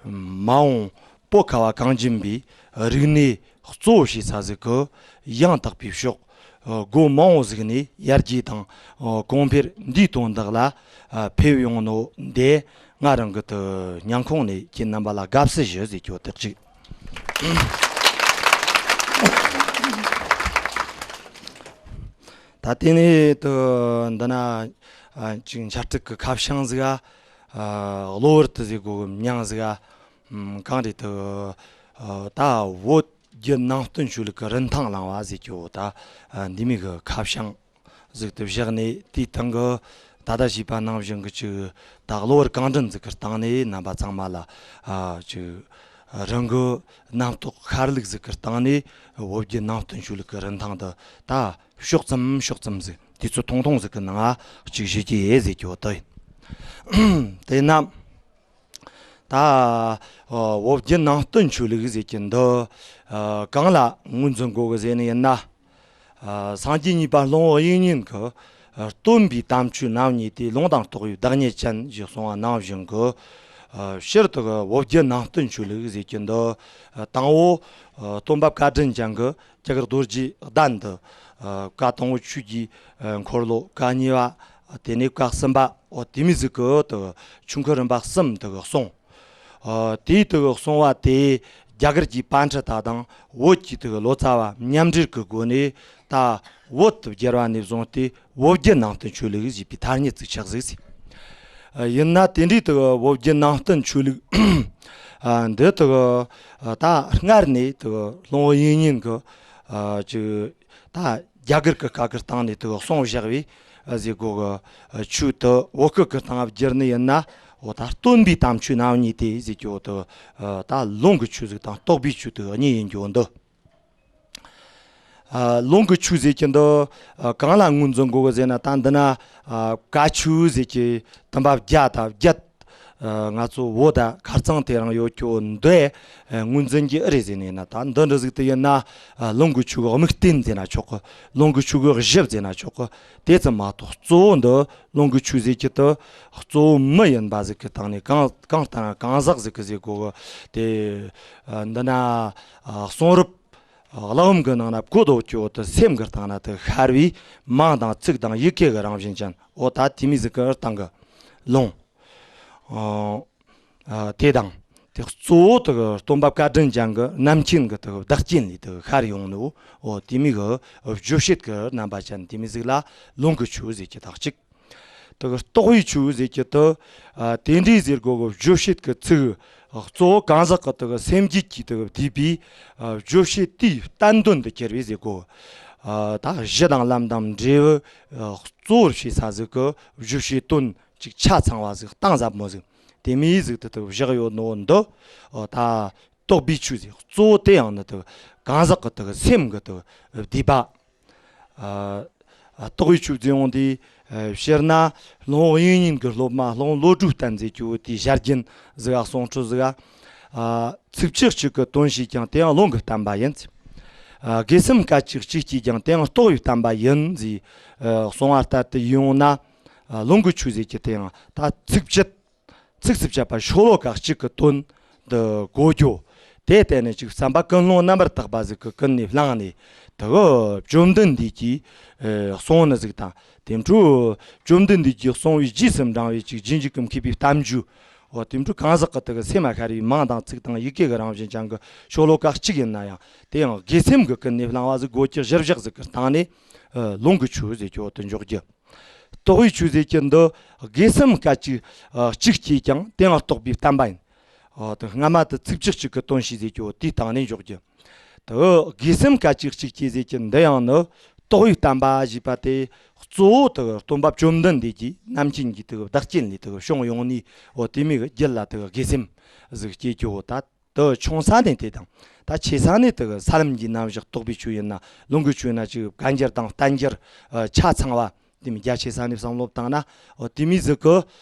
མ་འོངས་བོད་ཁ་བ་གངས་ཅན་པའི་རིག་གནས་གཙོ་བོ་བྱེད་ས་ཟིག་གི་ཡང་དག་པའི་ཕྱོགས། ཨ་སྒོ་མང་བོ་ཟིག་ནས་ཡར་རྒྱས་དང་ཨ་གོང་འཕེལ་འདིའི་དོན་དག་ལ་ཨ་ཕེབས་ཡོང་ནོ་འདི་ང་རང་གི་དུ་སྙིང་ཁོང་ནས་ཁྱེད་རྣམ་པ་ལ་དགའ་བསུ་ཞུ་ཟེར་རྒྱུ་དེ་གཅིག་ད་དེ་ནས་དུ་འདི་ན་ཨ་ཅིག་འཆར་ཐིག་གི་ཁ་བྱང་ཟིག་ཨ་གློ་བུར་དུ་ཟིག་གོ་མྱང་ཟིག་ཨ་གང་རེད་དུ་ཨ་ད་བོད་བརྒྱུད་ནང་བསྟན་ཆོས་ལུགས་ཀྱི་རིན་ཐང་བླངས་པ་ཟེར་རྒྱུ་ད་ཨ་འདི་མིག་གི་ཁ་བྱང་ཟིག་ཏུ་བཞག་ནས། དེའི་སྟེང་གི་ད་ལྟ་ཞུས་པ་ནང་བཞིན་གྱི་ཅིག་ད་གློ་བུར་གང་དྲན་ཟིག་གི་སྟེང་ནས་རྣམ་པ་ཚང་མ་ལ་ཨ་ཅིག་རང་གི་རྣམ་རྟོག་ཤར་ལུགས་ཟིག་གི་སྟེང་ནས་བོད་བརྒྱུད་ནང་བསྟན་ཆོས་ལུགས་ཀྱི་རིན་ཐང་དུ་ད་ཕྱོགས་ཙམ་ཕྱོགས་ཙམ་ཟིག་དུས་ཚོད་ཐུང་ཐུང་ཟིག་གི་ནང་ཨ་ཅིག་ཞུ་རྒྱུ་ཡིན་ཟེར་རྒྱུ་དེ་ཡིན། དེས་ན། ད་ཨ་བོད་བརྒྱུད་ནང་བསྟན་ཆོས་ལུགས་ཟེར་གྱི་འདི་ཨ་གང་ལ་ངོས་འཛིན་དགོས་གི་ཟེར་ནི་ཡིན་ན། ཨ་སངས་རྒྱས་གཉིས་པ་ལྷུན་པོ་དབྱིག་གཉེན་གྱིས་ཨ་སྟོན་པའི་དམ་ཆོས་རྣམ་གཉིས་ཏེ། ལུང་དང་རྟོགས་པའི་བདག་ཉིད་ཅན་ཞེས་གསུངས་པ་ནང་བཞིན་གྱི་ཨ་སྤྱིར་དུ་བོད་བརྒྱུད་ནང་བསྟན་ཆོས་ལུགས་ཟེར་གྱི་འདི་ཨ་དང་པོ་ཨ་སྟོན་པ་བཀའ་དྲིན་ཅན་གྱིས་རྒྱ་གར་རྡོ་རྗེ་གདན་དུ་ཨ་བཀའ་དང་པོ་ཆོས་ཀྱི་ཨ་འཁོར་ལོ། བཀའ་གཉིས་པ། དེ་ནས་བཀའ་གསུམ་པ། འོ་དེ་མི་ཟིག་གི་དུ་ཆོས་འཁོར་རིམ་པ་གསུམ་དུ་གསུངས། ཨ་དེའི་དུ་གསུངས་པ་དེ་རྒྱ་གར་གྱི་པཎ་ཌི་ཏ་དང་བོད་ཀྱི་དུ་ལོ་ཙཱ་བ་མཉམ་འབྲེལ་གྱི་སྒོ་ནས་ད་བོད་དུ་བསྒྱུར་བ་ནས་བཟུང་སྟེ་བོད་བརྒྱུད་ནང་བསྟན་ཆོས་ལུགས་ཞེས་པའི་ཐ་སྙད་ཅིག་ཆགས་ཟིག་ཟེར། ཨ་ཡིན་ན་དེ་འདྲའི་དུ་བོད་བརྒྱུད་ནང་བསྟན་ཆོས་ལུགས་ཨ་འདི་དུ་ཨ་ད་སྔར་ནས་དུ་ལྷུན་པོ་དབྱིག་གཉེན་གྱི་ཨ་ཅིག་ད་རྒྱ་གར་གྱི་སྐད་ཀྱི་སྟེང་ནས་དུ་གསུངས་བཞག་པའི་ཨ་ཟེར་གོ་གི་ཨ་ཆོས་དུ་བོད་སྐད་ཀྱི་སྟེང་བསྒྱུར་ནི་ཡིན་ན། འོ་ད་སྟོན་པའི་དམ་ཆོས་རྣམ་གཉིས་ཏེ་ཟེར་གྱི་འོ་དུ་ཨ་ད་ལུང་གི་ཆོས་ཟིག་དང་རྟོགས་པའི་ཆོས་དུ་གཉིས་ཡིན་གྱི་འོ་འདི། ཨ་ལུང་གི་ཆོས་ཟེར་གྱི་འདི་ཨ་གང་ལ་ངོས་འཛིན་དགོས་གི་ཟེར་ན། ད་འདི་ན་ཨ་བཀའ་ཆོས་ཟེར་གྱི་བསྟན་པ་བརྒྱ་དང་བརྒྱད། ཨ་ང་ཚོ་བོད་ད་ཁ་རྩང་དེ་རང་ཡོད་ཀྱི་འོ་འདི་ཨ་ངོས་འཛིན་གྱི་ཨེ་རེད་ཟེར་ནས་ན། ད་འདི་འདྲ་ཟིག་དུ་ཡིན་ན་ཨ་ལུང་གི་ཆོས་གི་དམིགས་རྟེན་ཟེར་ན་ཆོག་གི། ལུང་གི་ཆོས་གི་གཞི་ཟེར་ན་ཆོག་གི། དེ་ཙམ་མ་གཏོགས་གཙོ་བོ་འདི་ལུང་གི་ཆོས་ཟེར་གྱི་དུ་གཙོ་བོ་མི་ཡིན་པ་ཟིག་གི་སྟེང་ནས་གང་གང་ལྟར་གང་ཟག་ཟིག་གི་ཟེར་གོ་གི། དེ་ཨ་འདི་ན་ཨ་གསུང་རབ་ཀླུ་འབུམ་གྱི་ནང་ན་བཀོད་འོ་ཀྱི་འོ་དུ་སེམས་ཀྱི་སྟེང་ན་དུ་ཤར་བའི་མིང་དང་ཚིག་དང་ཡི་གེ་གི་རང་བཞིན་ཅན། འོ་ད་དེ་མི་ཟིག་གི་སྟེང་གི་ལུང་། ཨ་དེ་དང་དེ་གཙོ་བོ་དུ་སྟོན་པ་བཀའ་དྲིན་ཅན་གྱི་རྣམ་མཁྱེན་གྱི་དུ་བདག་རྐྱེན་ལས་དུ་ཤར་ཡོང་ནོ། འོ་དེ་མི་གི་བརྗོད་བྱེད་ཀྱི་རྣམ་པ་ཅན་དེ་མི་ཟིག་ལ་ལུང་གི་ཆོས་ཟེར་གྱི་དག་ཅིག་དེ་གི་རྟོགས་པའི་ཆོས་ཟེར་གྱི་དུ། ཨ་དེ་འདྲའི་ཟེར་གོ་གི་བརྗོད་བྱེད་ཀྱི་ཚིག་གཙོ་བོ་གང་ཟག་གི་དེ་གི་སེམས་རྒྱུད་ཀྱི་དེ་གི་བསྡུས་པའི་ཨ་བརྗོད་བྱེད་དེའི་བསྟན་དོན་དུ་གྱུར་བའི་ཟེར་གོ། ཨ་ད་གཞི་དང་ལམ་དང་འབྲས་བུ་ཨ་གཙོ་བོར་བྱེད་ས་ཟིག་གི་བརྗོད་བྱེད་དོན་ཅིག་ཆ་ཚང་བ་ཟིག་གཏིང་ཟབ་མོ་ཟིག་དེ་མིའི་ཟིག་དེ་དེ་གི་བཞག་ཡོད་ནོ་འདི། ཨ་ད་རྟོགས་པའི་ཆོས་ཟེར། གཙོ་བོ་དེ་ཡང་ནི་དེ་གི་གང་ཟག་གི་དེ་གི་སེམས་གི་དེ་གི་བསྡུས་པ། ཨ་ཨ་རྟོགས་པའི་ཆོས་ཟེར་ཡོང་དུས། ཨ་སྤྱིར་ན་ལྷུན་པོ་དབྱིག་གཉེན་གྱི་སློབ་མ་ལྷུན་པོ་བློ་གྲོས་བསྟན་ཟེར་གྱི་འོ་དེའི་ཞལ་རྒྱུན་ཟིག་ག་གསུང་འཕྲོས་ཟིག་ག་ཨ་ཚིགས་བཅད་གཅིག་གི་དོན་ཞེས་ཀྱང་དེ་ཡང་ལུང་གི་བསྟན་པ་ཡིན། ཨ་དགེ་སེམས་སྐད་ཅིག་གཅིག་གིས་ཀྱང་དེ་ཡང་རྟོགས་པའི་བསྟན་པ་ཡིན་ཟེར་ཨ་གསུང་བ་ལྟར་དུ་ཡིན་ཡོང་ན། ཨ་ལུང་གི་ཆོས་ཟེར་གྱི་དེ་ཡང་ད་ཚིགས་བཅད། ཚིགས་སུ་བཅད་པ་ཤོ་ལོ་ཀ་གཅིག་གི་དོན་དུ་གོ་རྒྱུ། དེ་ལྟར་ནི་ཅིག་བསམ་པ་ཀུན་སློང་རྣམ་པར་དག་པ་ཟིག་གི་ཀུན་ནས་བསླངས་ནས་དེ་གི་བཅོམ་ལྡན་འདས་ཀྱིས་ཨེ་གསུངས་ནི་ཟིག་དང་། དེ་འཕྲོ་བཅོམ་ལྡན་འདས་ཀྱིས་གསུངས་པའི་རྗེས་སུ་འབྲང་བའི་ཅིག་རྗེས་འཇུག་གི་མཁས་པའི་གཏམ་རྒྱུད། འོ་དེ་འཕྲོ་གང་ཟག་གི་དེ་གི་སེམས་ལ་ཤར་བའི་མིང་དང་ཚིག་དང་ཡི་གེ་གི་རང་བཞིན་ཅན་གྱི་ཤོ་ལོ་ཀ་གཅིག་ཡིན་ན་ཡང་དེ་ཡང་དགེ་སེམས་ཀྱི་ཀུན་ནས་བསླངས་པ་ཟིག་གོ་རྒྱུ་གཞིར་བཞག་ཟིག་གི་སྟེང་ནས་ཨེ་ལུང་གི་ཆོས་ཟེར་རྒྱུ་དེ་འཇོག་རྒྱུ། རྟོགས་པའི་ཆོས་ཟེར་གྱི་འདི་དགེ་སེམས་སྐད་ཅིག་ཨ་གཅིག་གིས་ཀྱང་དེ་ཡང་རྟོགས་པའི་བསྟན་པ་ཡིན། ཨ་དེ་སྔ་མ་དེ་ཚིགས་བཅད་གཅིག་གི་དོན་ཞེས་ཟེར་གྱི་འོ་དེའི་སྟེང་ནས་འཇོག་རྒྱུ། དེ་དགེ་སེམས་སྐད་ཅིག་གཅིག་གིས་ཟེར་གྱི་འདི་ཡང་ནི་རྟོགས་པའི་བསྟན་པ་ཞེས་པ་དེ་གཙོ་བོ་དེ་སྟོན་པ་བཅོམ་ལྡན་འདས་ཀྱི་རྣམ་མཁྱེན་གྱི་དེ་བདག་རྐྱེན་ལས་དེ་བྱུང་ཡོང་ནས་འོ་དེ་མོ་གི་རྒྱུད་ལ་དེ་དགེ་སེམས་ཟིག་སྐྱེ་རྒྱུ་འོ་ད། དུ་ཆུང་ས་ནས་དེ་དང་ད་ཆེ་ས་ནས་དུ་ས་ལམ་གྱི་རྣམ་གཞག་རྟོགས་པའི་ཆོས་ཡིན་ན་ལུང་གི་ཆོས་ཡིན་ན་ཅིག་བཀའ་འགྱུར་དང་བསྟན་འགྱུར་ཨ་ཆ་ཚང་བ་དེ་མོ་རྒྱ་ཆེ་ས་ནས་བསམ་བློ་བཏང་ན་འོ་དེ་མོ་ཟིག་གི་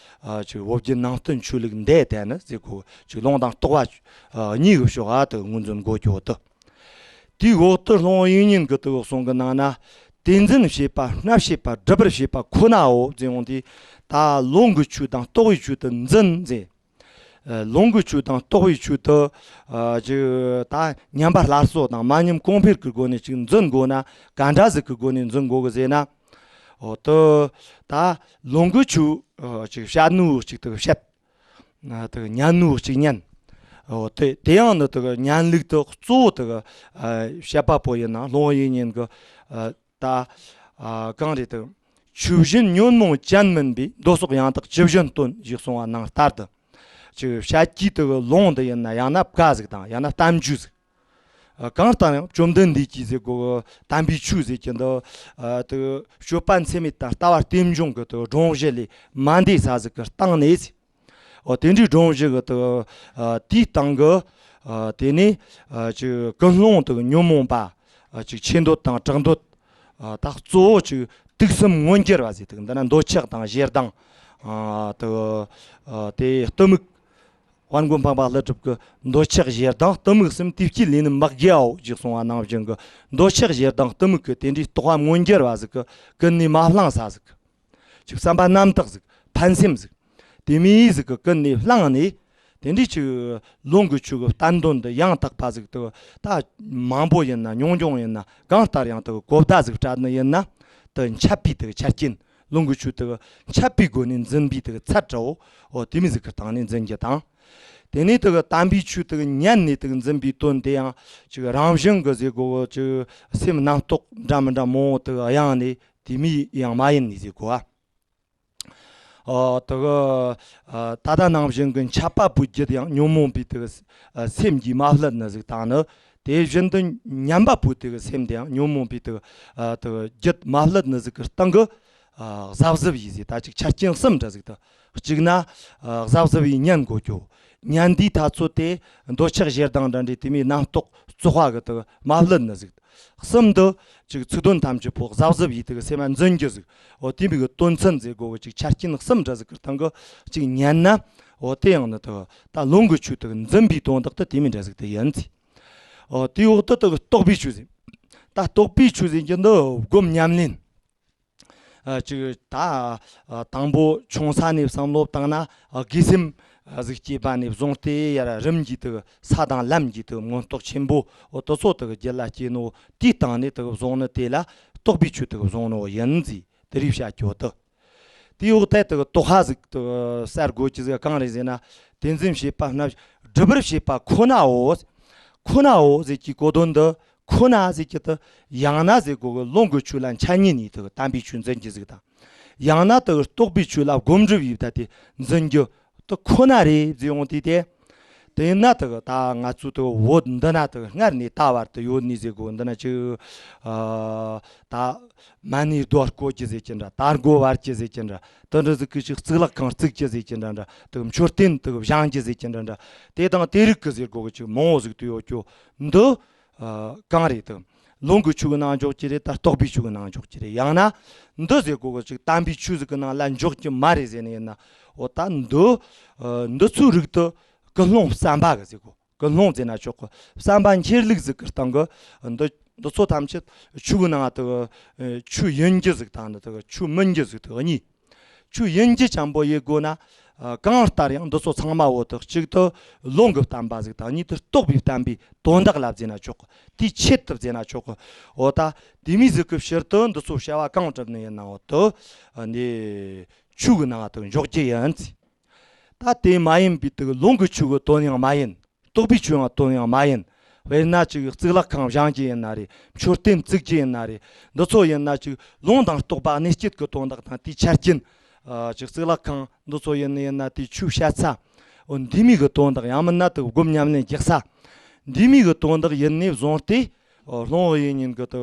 ཨ་ཅིག་བོད་བརྒྱུད་ནང་བསྟན་ཆོས་ལུགས་འདི་དེ་ནི་ཟེར་གོ་ཅིག་ལུང་དང་རྟོགས་པ་ཨ་གཉིས་ཀྱི་ཕྱོགས་ཨ་དུ་ངོས་འཛིན་དགོས་ཀྱི་འོ་དུ། དེའི་འོག་ཏུ་ལྷུན་པོ་དབྱིག་གཉེན་གྱི་དུ་གསུང་གི་ནང་ན་ དེ་འཛིན་བྱེད་པ་སྨྲ་བྱེད་པ་སྒྲུབ་པར་བྱེད་པ་ཁོ་ནའོ་ཟེར་ཡོང་དུས། ད་ལུང་གི་ཆོས་དང་རྟོགས་པའི་ཆོས་དེ་འཛིན་ཟེར། ཨ་ལུང་གི་ཆོས་དང་རྟོགས་པའི་ཆོས་དེ་ཨ་ཅིག་ད་ཉམས་པ་སླར་གསོ་དང་མ་ཉམས་གོང་འཕེལ་གྱི་སྒོ་ནས་ཅིག་འཛིན་དགོས་ན། ག་འདྲ་ཟིག་གི་སྒོ་ནས་འཛིན་དགོས་གི་ཟེར་ན། འོ་དེ་ད་ལུང་གི་ཆོས་ཨ་ཅིག་བཤད་ནོ་ཅིག་དེ་བཤད། ཨ་དེ་ཉན་ནོ་ཅིག་ཉན། འོ་དེ་དེ་ཡང་ནི་དེ་ཉན་ལུགས་དེ་གཙོ་བོ་དེ་ཨ་བཤད་པ་པོ་ཡིན་ན་སློབ་དཔོན་དབྱིག་གཉེན་གྱི་ཨ་ད་ཨ་གང་རེད་དེ། ཆོས་བཞིན་ཉོན་མོངས་ཅན་མིན་པའི། མདོ་སོགས་ཡང་དག་ཇི་བཞིན་སྟོན་ཞེས་གསུངས་པ་ནང་ལྟར་དུ། ཅིག་བཤད་རྒྱུ་དེ་ལུང་དེ་ཡིན་ན་ཡང་ན་བཀའ་ཟིག་དང་ཡང་ན་བསྟན་བཅོས་ཟིག། ཨ་གང་ལྟར་ཡང་བཅོམ་ལྡན་འདས་ཀྱིས་ཟེར་གོ་དམ་པའི་ཆོས་ཟེར་གྱི་འདི་ཨ་དེ་སྤྱོད་པ་འཚེ་མེད་དང་ལྟ་བ་རྟེན་འབྱུང་གི་དེ་སྒྲོམ་གཞི་ལས་མ་འདས་ས་ཟིག་གི་སྟེང་ནས། འོ་དེ་འདྲའི་སྒྲོམ་གཞི་གི་དེ་ཨ་དེའི་སྟེང་གི་ཨ་དེ་ནས་ཨ་ཅིག་ཀུན་སློང་དེ་ཉོན་མོངས་པ་ཨ་ཅིག་ཆེ་འདོད་དང་གྲགས་འདོད་ཨ་ད་གཙོ་བོ་ཅིག་དུག་གསུམ་མངོན་གྱུར་བ་ཟེར། དེ་འདི་ན་འདོད་ཆགས་དང་ཞེ་སྡང་ཨ་དེ་ཨ་དེ་གཏི་མུག་དབང་པོ་འཕགས་པ་ཀླུ་སྒྲུབ་ཀྱི་འདོད་ཆགས་ཞེ་སྡང་གཏི་མུག་གསུམ་དེ་བསྐྱེད་ལས་ནི་མི་དགེའོ་ཞེས་གསུངས་པ་ནང་བཞིན་གྱི་འདོད་ཆགས་ཞེ་སྡང་གཏི་མུག་གི་དེ་འདྲའི་རྟོག་པ་མངོན་གྱུར་བ་ཟིག་གི་ཀུན་ནས་མ་བསླངས་ས་ཟིག། ཅིག་བསམ་པ་རྣམ་དག་ཟིག། ཕན་སེམས་ཟིག། དེ་མོ་ཟིག་གི་ཀུན་ནས་བསླངས་ནས། དེ་འདྲའི་ཅིག་ལུང་གི་ཆོས་ཀྱི་བསྟན་དོན་འདི་ཡང་དག་པ་ཟིག་ཏུ་ད་མང་པོ་ཡིན་ན་ཉུང་ཉུང་ཡིན་ན་གང་ལྟར་ཡང་དུ་གོ་བརྡ་ཟིག་སྤྲད་ནི་ཡིན་ན། དུ་འཆད་པའི་དུ་ཆ་རྐྱེན། ལུང་གི་ཆོས་དུ་འཆད་པའི་སྒོ་ནས་འཛིན་པའི་དུ་ཚད་འདྲ་བོ། འོ་དེ་མོ་ཟིག་གི་སྟེང་ནས་འཛིན་རྒྱུ་དང་། དེ་ནས་དུ་དམ་པའི་ཆོས་དུ་ཉན་ནས་དུ་འཛིན་པའི་དོན་དེ་ཡང་ཅིག་རང་བཞིན་གྱི་ཟེར་གོ་ཅིག་སེམས་རྣམ་རྟོག་འདྲ་མི་འདྲ་མང་བོ་དུ་གཡེངས་ནས་དེ་མོ་ཡང་མ་ཡིན་ནི་ཟེར་གོ་བ། ཨ་དེ་གི་ཨ་ད་ལྟ་ནང་བཞིན་གྱི་འཆད་པ་པོའི་རྒྱུད་ཡང་ཉོན་མོངས་པའི་དེ་གི་ཨ་སེམས་ཀྱིས་མ་བསླད་ནི་ཟིག་དང་ནི། དེ་བཞིན་དུ་ཉན་པ་པོའི་དེ་གི་སེམས་དེ་ཡང་ཉོན་མོངས་པའི་དེ་གི་ཨ་དེ་གི་རྒྱུད་མ་བསླད་ནི་ཟིག་གི་སྟེང་གི་ཨ་གཟབ་གཟབ་ཡིས་ཟེར། ད་ཅིག་ཆ་རྐྱེན་གསུམ་འདྲ་ཟིག་དང་། གཅིག་ན་ཨ་གཟབ་གཟབ་ཡིས་ཉན་དགོས་ཀྱོ། ཉན་དུས་ད་ཚོད་དེ་འདོད་ཆགས་ཞེ་སྡང་འདྲ་འདྲའི་དེ་མོའི་རྣམ་རྟོག་བཙོག་པ་གི་དེ་གི་མ་བསླད་ནི་ཟིག། གསུམ་དུ་ཅིག་ཚིག་དོན་ཐམས་ཅད་པོ་གཟབ་གཟབ་ཡིས་དེ་གི་སེམས་མ་འཛིན་རྒྱུ་ཟིག། འོ་དེ་མོ་གི་དོན་ཚན་ཟེར་གོ་གི་ཅིག་ཆ་རྐྱེན་གསུམ་འདྲ་ཟིག་གི་སྟེང་གི་ཅིག་ཉན་ན། འོ་དེ་ཡང་ནི་དེ་གི་ད་ལུང་གི་ཆོས་དེ་གི་འཛིན་པའི་དོན་དག་དེ་དེ་མོ་འདྲ་ཟིག་དེ་ཡིན་ཟེར། འོ་དེའི་འོག་ཏུ་དེ་གི་རྟོགས་པའི་ཆོས་ཟེར། ད་རྟོགས་པའི་ཆོས་ཟེར་གྱི་འདི་སྒོམ་ཉམས་ལེན། ཨ་ཅིག་ད་ཨ་དང་པོ་ཆུང་ས་ནས་བསམ་བློ་བཏང་ན། ཨ་དགེ་སེམས་ཨ་ཟིག་སྐྱེས་པ་ནས་བཟུང་སྟེ་ཡར་རིམ་གྱིས་དེ་ས་དང་ལམ་གྱི་དེ་མངོན་རྟོགས་ཆེན་པོ། འོ་དེ་ཚོ་དེ་རྒྱུད་ལ་སྐྱེས་ནོ། དེའི་སྟེང་ནས་དེ་བཟུང་ནི་དེ་ལ་རྟོགས་པའི་ཆོས་དེ་བཟུང་ནོ་ཡིན་ཟེར། དེ་རིགས་བཤད་རྒྱུ་དེ། དེའི་འོག་ཏུ་དེ་རྟོགས་པ་ཟིག་དེ་གསལ་དགོས་ཀྱི་ཟིག་གང་རེད་ཟེར་ན། དེ་འཛིན་བྱེད་པ་རྣམས་སྒྲུབ་པར་བྱེད་པ་ཁོ་ནའོ། ཁོ་ནའོ་ཟེར་གྱི་གོ་དོན་འདི། ཁོ་ན་ཟེར་གྱི་དེ་ཡང་ན་ཟེར་གོ་གི་ལུང་གི་ཆོས་ལ་འཆད་ཉན་ཡིས་དེ་དམ་པའི་ཆོས་འཛིན་རྒྱུ་ཟིག་དང་། ཡང་ན་དེ་རྟོགས་པའི་ཆོས་ལ་སྒོམ་སྒྲུབ་ཡིས་ད་དེ་འཛིན་རྒྱུ་དེ་ཁོ་ན་རེད་ཟེར་ཡོང་དུས་དེ། དེ་ཡིན་ན་དེ་ད་ང་ཚོ་དེ་བོད་འདི་ན་དེ་སྔར་ནས་ད་བར་དུ་ཡོད་ནི་ཟེར་གོ་འདི་ན་ཅིག་ཨ་ད་མ་ཎིའི་རྡོ་བརྐོ་རྒྱུ་ཟེར་གྱི་འདྲ། དར་མགོ་བར་རྒྱུ་ཟེར་གྱི་འདྲ། དེ་འདྲ་ཟིག་གི་ཅིག་གཙུག་ལག་ཁང་བརྩིགས་རྒྱུ་ཟེར་གྱི་འདྲ་འདྲ། དེ་མཆོད་རྟེན་དེ་བཞེངས་རྒྱུ་ཟེར་གྱི་འདྲ་འདྲ། དེ་དང་དེ་རིགས་ཀྱི་ཟེར་གོ་གི་ཅིག་མང་བོ་ཟིག་དེ་ཡོད་རྒྱུ་འདི། ཨ་གང་རེད་དེ། ལུང་གི་ཆོས་ཀྱི་ནང་འཇོག་རྒྱུ་རེད། ད་རྟོགས་པའི་ཆོས་ཀྱི་ནང་འཇོག་རྒྱུ་རེད། ཡང་ན་འདི་ཟེར་གོ་གི་ཅིག་དམ་པའི་ཆོས་ཟིག་གི་ནང་ལ་འཇོག་རྒྱུ་མ་རེད་ཟེར་ནི་ཡིན་ན། འོ་ད་འདི་ཨ་འདི་ཚོའི་རིགས་དེ་ཀུན་སློང་བསམ་པ་གི་ཟེར་གོ། ཀུན་སློང་ཟེར་ན་ཆོག་གི། བསམ་པ་འཁྱེར་ལུགས་ཟིག་གི་སྟེང་གི་འདི་འདི་ཚོ་ཐམས་ཅད་ཆོས་ཀྱི་ནང་དེ་ཨ་ཆོས་ཡིན་རྒྱུ་ཟིག་དང་ནི་དེ་ཆོས་མིན་རྒྱུ་ཟིག་དེ་གཉིས། ཆོས་ཡིན་རྒྱུ་ཅན་པོ་ཡེ་དགོས་ན། ཨ་གང་ལྟར་ཡང་འདི་ཚོ་ཚང་མ་བོ་དེ་གཅིག་ཏུ་ལུང་གི་བསྟན་པ་ཟིག་དང་། གཉིས་དུ་རྟོགས་པའི་བསྟན་པའི་དོན་དག་ལ་བརྩིས་ན་ཆོག་གི། དེའི་ཆེད་དུ་བརྩིས་ན་ཆོག་གི། འོ་ད་དེ་མོ་ཟིག་གི་ཕྱིར་དུ་འདི་ཚོ་བྱ་བ་གང་བསྒྲུབས་ནི་ཡིན་ནའང་དེ་ཨ་ནི་ཆོས་ཀྱི་ནང་དུ་འཇོག་རྒྱུ་ཡིན། ད་དེ་མ་ཡིན་པའི་དེ་ལུང་གི་ཆོས་ཀྱི་དོན་ཡང་མ་ཡིན། རྟོགས་པའི་ཆོས་ཡང་དོན་ཡང་མ་ཡིན། དཔེར་ན་ཅིག་གཙུག་ལག་ཁང་བཞེངས་རྒྱུ་ཡིན་ན་རེད། མཆོད་རྟེན་བརྩིགས་རྒྱུ་ཡིན་ན་རེད། འདི་ཚོ་ཡིན་ན་ཅིག་ལུང་དང་རྟོགས་པ་གནས་སྐྱེས་ཀྱི་དོན་དག་དང་དེའི་ཆ་རྐྱེན། ཨ་ཅིག་གཙུག་ལག་ཁང་འདི་ཚོ་ཡིན་ན་ཡིན་ན་དེའི་ཆོས་བཤད་ས། འོ་འདི་མོ་གི་དོན་དག། ཡང་མིན་ན་དེ་སྒོམ་ཉམས་ལེན་རྒྱག་ས། འདི་མོ་གི་དོན་དག་ཡིན་ནས་བཟུང་སྟེ། ཨོ་སློབ་དཔོན་དབྱིག་གཉེན་གྱི་དེ་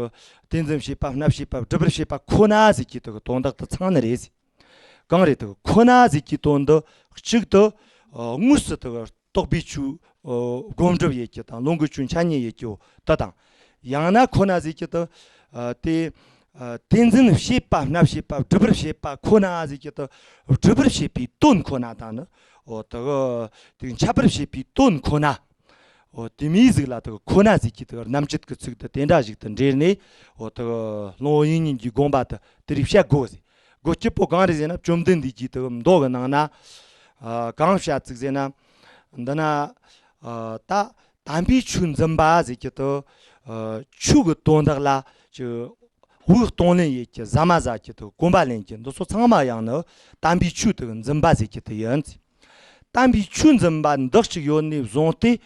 དེ་འཛིན་བྱེད་པ་སྨྲ་བྱེད་པ་སྒྲུབ་པར་བྱེད་པ་ཁོ་ན་ཟེར་གྱི་དེ་དོན་དག་དེ་ཚང་ནི་རེད། གང་རེད། དེ་ཁོ་ན་ཟེར་གྱི་དོན་འདི་གཅིག་ཏུ་ཨ་དངོས་སུ་དེ་རྟོགས་པའི་ཆོས་ཨ་སྒོམ་སྒྲུབ་ཡེད་རྒྱུ་དང་ལུང་གི་ཆོས་འཆད་ཉན་ཡེད་རྒྱུ་དེ་དང་། ཡང་ན་ཁོ་ན་ཟེར་གྱི་དེ་ཨ་དེ་ཨ་དེ་འཛིན་བྱེད་པ་སྨྲ་བྱེད་པ་སྒྲུབ་པར་བྱེད་པ་ཁོ་ན་ཟེར་གྱི་དེ་སྒྲུབ་པར་བྱེད་པའི་དོན་ཁོ་ན་དང་ནི། འོ་དེ་གི་དེ་འཆད་པར་བྱེད་པའི་དོན་ཁོ་ན། འོ་དེ་མོ་ཟིག་ལ་དག་ཁོ་ན་ཟིག་གི་དག་རྣམ་བཅད་ཀྱི་ཚིག་དེ་དེ་འདྲ་ཞིག་ཏུ་འབྲེལ་ནས། འོ་དག་སློབ་དཔོན་དབྱིག་གཉེན་གྱི་དགོངས་པ་དེ་དེ་རིགས་བཤད་དགོས་ཟེར། དགོས་རྒྱུ་བོ་གང་རེད་ཟེར་ན། བཅོམ་ལྡན་འདས་ཀྱི་དག་མདོ་གི་ནང་ན། ཨ་གང་བཤད་ཚིག་ཟེར་ན། འདི་ན་ཨ་ད་དམ་པའི་ཆོས་འཛིན་པ་ཟེར་གྱི་དག་ཨ་ཆོས་ཀྱི་དོན་དག་ལ་ཅིག་དབུགས་གཏོང་ལེན་ཡེད་ཀྱི། ཟ་མ་ཟ་གྱི་དག་གོན་པ་ལེན་གྱི། འདི་ཚོ་ཚང་མ་ཡང་ནི་དམ་པའི་ཆོས་དག་འཛིན་པ་ཟེར་གྱི་དག་ཡིན། དམ་པའི་ཆོས་འཛིན་པ་འདི་གཅིག་ཡོད་ནས་བཟུང་སྟེ།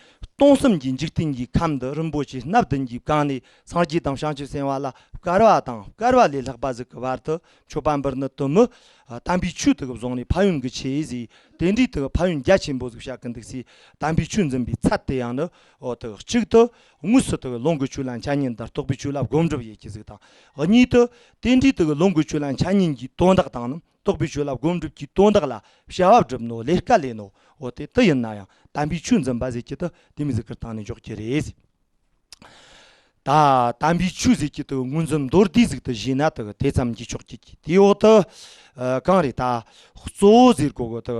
སྟོང་གསུམ་གྱི་འཇིག་རྟེན་གྱི་ཁམས་འདི་རིན་པོ་ཆེ་སྣ་བདུན་གྱིས་གང་ནས་སངས་རྒྱས་དང་བྱང་ཆུབ་སེམས་དཔའ་ལ་བསྐལ་བ་དང་བསྐལ་བ་ལས་ལྷག་པ་ཟིག་གི་བར་དུ་མཆོད་པ་འབུལ་ནི་དེ་མོ། ཨ་དམ་པའི་ཆོས་དག་བཟུང་ནས་ཕན་ཡོན་གྱི་ཆེད་ཟེར། དེ་འདྲའི་དག་ཕན་ཡོན་རྒྱ་ཆེན་པོ་ཟིག་བཤད་ཀྱི་འདུག་ཟེར། དམ་པའི་ཆོས་འཛིན་པའི་ཚད་དེ་ཡང་ནི། འོ་དག་གཅིག་ཏུ་དངོས་སུ་དག་ལུང་གི་ཆོས་ལ་འཆད་ཉན་དང་རྟོགས་པའི་ཆོས་ལ་སྒོམ་སྒྲུབ་ཡེད་ཀྱི་ཟིག་དང་། གཉིས་དུ་དེ་འདྲའི་དག་ལུང་གི་ཆོས་ལ་འཆད་ཉན་གྱི་དོན་དག་དང་ནི། རྟོགས་པའི་ཆོས་ལ་སྒོམ་སྒྲུབ་ཀྱི་དོན་དག་ལ་བྱ་བ་སྒྲུབ་ནོ། ལས་ཀ་ལས་ནོ། འོ་དེ་དེ་ཡིན་ན་ཡང་དམ་པའི་ཆོས་འཛིན་པ་ཟེར་གྱི་དེ་དེ་མོ་ཟིག་གི་སྟེང་ནས་འཇོག་རྒྱུ་རེད། ད་དམ་པའི་ཆོས་ཟེར་གྱི་དེ་ངོས་འཛིན་མདོར་བསྡུས་ཟིག་ཏུ་བྱས་ན་དེ་དེ་ཙམ་གྱིས་ཆོག་གི། དེའི་འོག་ཏུ་ཨ་གང་རེད། ད་གཙོ་བོ་ཟེར་གོ་གི་དེ་